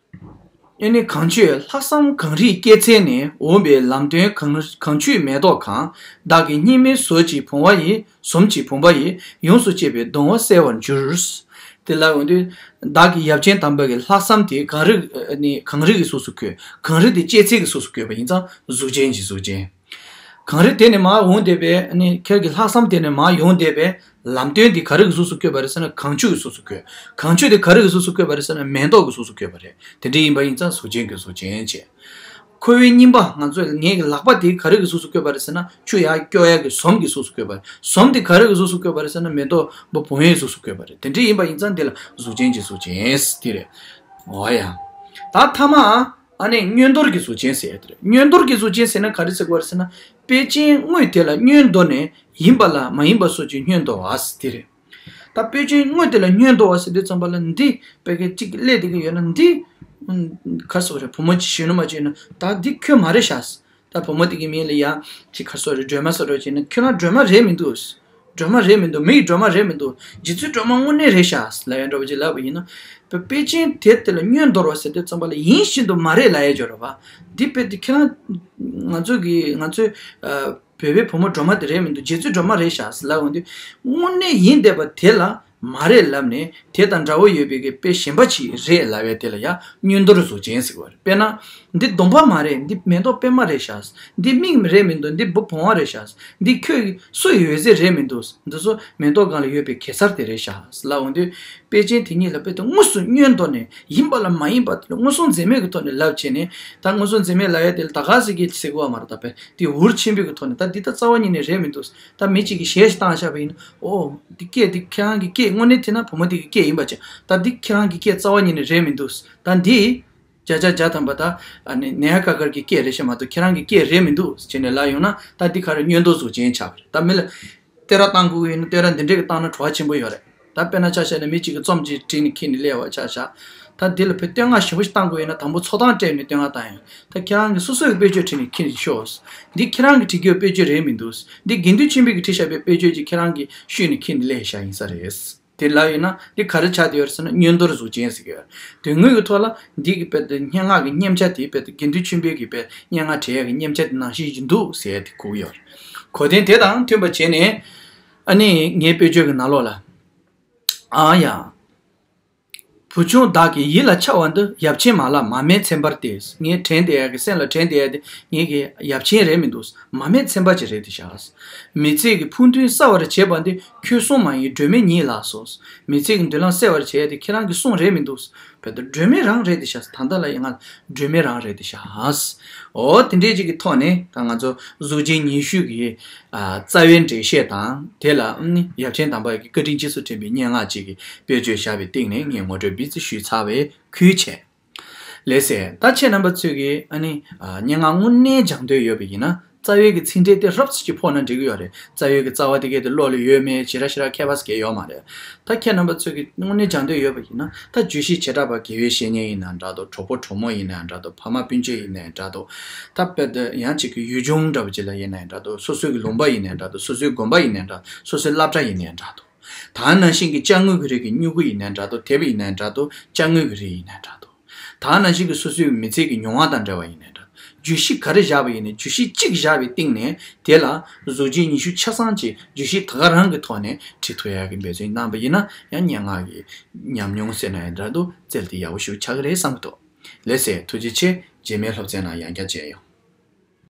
ཨེ་ནི་གངས་ཆུས་ལྷག་བསམ་གངས་རིའི་སྐྱེད་ཚལ་ནས། འོངས་པའི་ལམ་སྟོན་གངས་གངས་ཆུའི་མེ་ཏོག་གང་། བདག་གི་སྙིགས་མའི་ཟོལ་གྱིས་བུང་བ་ཡིས། ཟོམ་གྱིས་བུང་བ་ཡིས། ཡོངས་སུ་བཅད་པའི་གདུང་བ་སེལ་བར་འགྱུར། དེ་ལ་འོན་ཏེ་བདག་གི་ཡབ་ཆེན་དམ་པ་གི་ལྷག་བསམ་དེ་གངས་རི་ཨེ་ནི་གངས་རི་གི་གཟུགས་སུ་བཀོད། གངས་རི་དེ་སྐྱེད་ཚལ་གྱི་གཟུགས་སུ་བཀོད་པ་ཡིན་ཙང་གཟུགས་ཅན་གྱི་གཟུགས་ཅན། གངས་རི་དེ་ནས་མར་འོང་བསྡད་པའི་ཨ་ནི་ཁྱེད་ཀྱི་ལྷག་བསམ་དེ་ནས་མར་ཡོང་བསྡད་པའི་ལམ་སྟོན་དེ་ག་རེ་གི་གཟུགས་སུ་བཀོད་པ་རེད་ཟེར་ན་གངས་ཆུ་གི་གཟུགས་སུ་བཀོད། གངས་ཆུ་དེ་ག་རེ་གི་གཟུགས་སུ་བཀོད་པ་རེད་ཟེར་ན་མེ་ཏོག་གི་གཟུགས་སུ་བཀོད་པ་རེད། དེ་འདྲ་ཡིན་པ་ཡིན་ཙང་གཟུགས་ཅན་གྱི་གཟུགས་ཅན་བྱས། ཁོ་བོའི་སྙིང་པ་ང་ཚོ་ངེད་ཀྱི་ལག་པ་དེ་ག་རེ་གི་གཟུགས་སུ་བཀོད་པ་རེད་ཟེར་ན་ཆུ་ཡར་སྐྱོག་ཡག་གི་ཟོམ་གྱི་གཟུགས་སུ་བཀོད་པ་རེད། ཟོམ་དེ་ག་རེ་གི་གཟུགས་སུ་བཀོད་པ་རེད་ཟེར་ན་མེ་ཏོག་འབུ་བུང་བའི་གཟུགས་སུ་བཀོད་པ་རེད། དེ་འདྲ་ཡིན་པ་ཡིན་ཙང་འདི་ལ་གཟུགས་ཅན་གྱི་གཟུགས་ཅན་ཟེར་དེ་རེད། འོ་ཡ། ད་ཐ་མ། ཨ་ནི་བསྙོན་དོར་གྱི་གཟུགས་ཅན་ཟེར་ཡ་དེ་རེད། བསྙོན་དོར་གྱི་གཟུགས་ཅན་ཟེར་ན་ག་རེ་ཟེར་དགོས་རེད་ཟེར་ན། དཔེ་ཅན་དངོས་དེ་ལ་བསྙོན་དོར་ནས་ཡིན་པ་ལ་མ་ཡིན་པ་སོགས་ཀྱིས་བསྙོན་དོར་བ་ཟེར་དེ་རེད། ད་དཔེ་ཅན་དངོས་དེ་ལ་བསྙོན་དོར་བ་ཟེར་དུས་ཙམ་པ་ལ་འདི་དཔེ་སྐད་ཅིག་སླེབས་བསྡད་ཀྱི་ཡོད་ན་འདི། ཁ་སོ་རེད། བུ་མོ་གཅིག་གཞོན་ནུ་མ་གཅིག་ཡོད་ན་ད་འདི་ཁྱོད་མ་རེད་ཤག་ད་བུ་མོ་དེ་གི་མིང་ལ་ཡ་ཅིག་ཁ་སོ་རེད། སྒྲོལ་མ་ཟེར་འགྲོ་བྱས་ན་ཁྱོད་རང་སྒྲོལ་མ་རེད་མི་འདུག་སྒྲོལ་མ་རེད་མི་འདུག་མི་ཡི་སྒྲོལ་མ་རེད་མི་འདུག་རྗེ་བཙུན་སྒྲོལ་མ་དངོས་གནས་རེད་ཤག་ལབ་ཡ་འདྲ་བོ་ཅིག་ལབ་པ་ཡིན་ན། དཔེ་དཔེ་ཅན་དེ་དེ་ལ་བསྙོན་དོར་བ་ཟེར་དུས་ཙམ་པ་ལ་ཡིན་བཞིན་དུ་མ་རེད་ལབ་ཡ་ཅིག་ཡོད་རེད་བ། འདི་དཔེ་དེ་ཁྱེད་རང་ང་ཚོ་གི་ང་ཚོའི་ཨ་བོད་པའི་བུ་མོ་སྒྲོལ་མ་དེ་རེད་མི་འདུག་རྗེ་བཙུན་སྒྲོལ་མ་རེད་ཤག་ལབ་འོང་དུས་དངོས་གནས་ཡིན་བསྡད་པ་དེ་ལ་མ་རེད་ལབ་ནས་དེ་དང་འདྲ་བོ་ཡོད་པའི་གི་དཔེ་གཞན་པ་ཅིག་རེད་ལབ་ཡ་དེ་ལ་ཡ་བསྙོན་དོར་གཟུགས་ཅན་ཟེར་བ་རེད། དཔེར་ན། འདི་གདོང་པ་མ་རེད། འདི་མེ་ཏོག་པད་མ་རེད་ཤག་འདི་མིག་རེད་མི་འདུག་འདི་འབུ་བུང་བ་རེད་ཤག་འདི་ཁྱོད་སུ་ཡི་འོད་ཟེར་རེད་མི་འདུག་འདི་ཚོ་མེ་ཏོག་སྒང་ལ་ཡོད་པའི་གེ་སར་དེ་རེད་ཤག་ལབ་འོང་དུས། དཔེ་ཅན་དེ་གཉིས་ལ་དཔེ་དེ་དངོས་སུ་བསྙོན་དོར་ནས་ཡིན་པ་ལ་མ་ཡིན་པ་དེ་ལ་མངོན་སུམ་འཛེམ་མེད་ཀྱི་ཐོག་ནས་ལབ་བྱས་ནས། ད་མངོན་སུམ་འཛེམ་མེད་ལབ་ཡ་དེ་ལ་ད་ག་ཟེར་གྱི་ཟེར་དགོས་བ་མ་རེད། ད་དཔེ་དེ་འུར་ཆེན་པོའི་གི་ཐོག་ནས་ད་འདི་ད་རྩ་བ་ཉིད་ནས་རེད་མི་འདུག་ད་མི་གཅིག་གིས་གཞས་ཤིག་བཏང་བཞག་པ་ཡིན་ན། ཨོ། འདི་སྐད་འདི་ཁྱེད་རང་གི་སྐད་དངོས་གནས་དེ་ན་བུ་མོ་དེ་གི་སྐད་ཡིན་པ་བྱས། ད་འདི་ཁྱེད་རང་གི་སྐད་རྩ་བ་ཉིད་ནས་རེད་མི་འདུག་ད་འདི། བརྒྱ་ཆ་བརྒྱ་ཐམ་པ་ད་ཨ་ནི་ནེ་ཧ་ཀ་ཀར་གྱི་སྐད་རེད་ཤག་མ་གཏོགས་ཁྱེད་རང་གི་སྐད་རེད་མི་འདུག་ཟེར་ནས་ལབ་ཡོང་ན་ད་འདི་ག་རེ་བསྙོན་དོར་གཟུགས་ཅན་ཆགས་པ་རེད། ད་མི་ལ་བསྟོད་ར་བཏང་དགོས་ཀྱི་ཡོད་ན་བསྟོད་ར་འདི་འདྲས་ཀྱི་བཏང་ན་བྲོ་བ་ཆེན་པོ་ཡོད་རེད། ད་དཔེར་ན་ཆ་བཞག་ན་མི་གཅིག་གིས་རྩོམ་གཅིག་བྲིས་ནས་ཁྱེར་ནས་སླེབས་པ་ཆ་བཞག་ད་འདི་ལ་བསྟོད་བསྔགས་ཞེ་པོ་ཞིག་བཏང་དགོས་ཡོད་ན་དང་པོ་ཚོགས་གཏམ་སྤྲད་ནས་བསྟོད་བསྔགས་བཏང་ཡོང་། ད་ཁྱེད་རང་གིས་སོ་སོའི་དཔེ་བརྗོད་བྲིས་ནས་ཁྱེར་ནས་ཤོག་འདི་ཁྱེད་རང་གིས་བྲིས་རྒྱུའི་དཔེ་བརྗོད་རེད་མི་འདུག་འདི་དགེ་འདུན་ཆོས་འཕེལ་གྱིས་བྲིས་བཞག་པའི་དཔེ་བརྗོད་ཅིག་ཁྱེད་རང་གིས་བཤུས་ནས་ཁྱེར་ནས་སླེབས་བཞག་ཡིན་ས་རེད། དེ་ལབ་ཡོད་ན་འདི་ག་རེ་ཆགས་བསྡད་ཡོད་རེད་ཟེར་ན་བསྙོན་དོར་གཟུགས་ཅན་ཟེར་གྱི་ཡོད་རེད། དོན་དངོས་ཀྱི་ཐོག་ལ་འདི་གི་དཔེ་དེ་སྙན་ངག་གི་སྙན་ཆ་དེ་དཔེ་དེ་དགེ་འདུན་ཆོས་འཕེལ་གྱི་དཔེ་སྙན་ངག་བྲིས་ཡག་གི་སྙན་ཆ་དེ་ནང་བཞིན་ཞིག་འདུག་ཟེར་ཡ་དེ་གོ་གི་ཡོད་རེད། གོ་དོན་དེ་དང་མཐུན་པ་བྱས་ནས་ཨ་ནི་ངའི་དཔེ་བརྗོད་ཀྱི་ནང་ལོགས་ལ། ཨ་ཡ། བུ་ཆུང་བདག་གི་ཡིད་ལ་འཆར་བ་འདི། ཡབ་ཆེན་མ་ལ་མ་སྨད་ཚན་པར་ཏེ། ངས་དྲན་བསྡད་ཡག་གི་སེམས་ལ་དྲན་བསྡད་ཡག་དེ་ངེད་ཀྱི་ཡབ་ཆེན་རེད་མི་འདུག་མ་སྨད་ཚན་པ་ཅིག་རེད་དེ་བཞག་མི་ཚེ་གི་ཕུགས་འདུན་གསལ་བར་བྱེད་པ་འདི། ཁྱོད་གསུང་མ་ཡིན་སྒྲོན་མེ་ཉིད་ལགས་སོ། མི་ཚེ་གི་མདུན་ལམ་གསལ་བར་བྱེད་ཡ་དེ་ཁྱེད་རང་གི་གསུང་རེད་མི་འདུག་བོད་དུ་སྒྲོན་མེ་རང་རེད་དེ་ཤག་ད་ལྟ་ལ་ཡང་ང་སྒྲོན་མེ་རང་རེད་དེ་ཤག་འོ་དེ་འདྲའི་ཅིག་གི་ཐོག་ནས་ད་ང་ཚོ་གཟུགས་ཅན་ཉི་ཤུ་གི་ཨ་རྩ་བའི་འགྲེལ་བཤད་དང་དེ་ལ་ཨ་ནི་ཡབ་ཆེན་དམ་པ་གི་བཀའ་དྲིན་རྗེས་སུ་དྲན་པའི་སྙན་ངག་ཅིག་གི་དཔེ་བརྗོད་བཞག་པའི་སྟེང་ནས་ངས་ངོ་སྤྲོད་བི་ཙི་ཞུས་ཚར་བའི་ཁུལ་བྱས། ལགས་སེ། ད་ཁྱེད་རྣམ་པ་ཚོས་ཀྱི་ཨ་ནི་ཨ་སྙན་ངག་དངོས་གནས་སྦྱང་འདོད་ཡོད་པ་ཡིན་ན། རྩ་བའི་གི་ཚིག་འགྲེལ་དེ་རོབ་ཙམ་ཅིག་ཕོག་ན་འགྲིག་གི་ཡོད་རེད། རྩ་བའི་གི་རྩ་བ་དེ་གས་དེ་བློ་ལ་ཡོད་མེད་ཞེ་དྲག་ཞེ་དྲག་ཁྱད་པར་ཟེར་གྱི་ཡོད་མ་རེད། ད་ཁྱེད་རྣམ་པ་ཚོས་ཀྱི་དངོས་གནས་སྦྱང་འདོད་ཡོད་པ་ཡིན་ན། ད་བརྗོད་གཞི་བྱེ་བྲག་པ་དགེ་བའི་བཤེས་གཉེན་ཡིན་ན་འདྲ་འདུག་གྲོགས་པོ་གྲོགས་མོ་ཡིན་ན་འདྲ་འདུག་ཕ་མ་སྤུན་མཆེད་ཡིན་ན་འདྲ་འདུག་ད་དཔེ་དེ་ཡང་གཅིག་གི་ཡུལ་ལྗོངས་འདྲ་བོ་ཅིག་ལ་ཡིན་ན་འདྲ་འདུག་སོ་སོའི་གི་ལུང་པ་ཡིན་ན་འདྲ་འདུག་སོ་སོའི་དགོན་པ་ཡིན་ན་འདྲ། སོ་སོའི་སློབ་གྲྭ་ཡིན་ན་འདྲ་འདུག་ད་ནང་བཞིན་གྱི་ཅ་དངོས་ཀྱི་རིགས་ཀྱི་སྨྱུ་གུ་ཡིན་ན་འདྲ་འདུག་དེབ་ཡིན་ན་འདྲ་འདུག་ཅ་དངོས་ཀྱི་རིགས་ཡིན་ན་འདྲ་འདུག་ད་ནང་བཞིན་གྱི་སོ་སོའི་མི་ཚེ་གི་མྱོང་བ་དང་འབྲེལ་བ་ཡིན་ན་འདྲ། བརྗོད་གཞི་ག་རེ་བཞག་པ་ཡིན་ནའི་བརྗོད་གཞི་གཅིག་བཞག་པའི་སྟེང་ནས་དེ་ལ་གཟུགས་ཅན་ཉི་ཤུ་ཆ་ཚང་གཅིག་བརྗོད་གཞི་ད་ག་རང་གི་ཐོག་ནས་བྲིས་ཐུབ་ཡག་གི་འབད་བརྩོན་གནང་པ་ཡིན་ན་ཡང་སྙན་ངག་གི་ཉམས་མྱོང་ཟེར་ན་ཡང་འདྲ་འདུག་རྩལ་དེ་ཡག་པོ་ཞིག་ཆགས་ཀྱི་རེད་བསམ་གྱི་འདུག་ལགས་སེ། ཐུགས་རྗེ་ཆེ། རྗེས་མའི་སློབ་ཚན་ནང་ཡང་བསྐྱར་མཇལ་ཡོང་།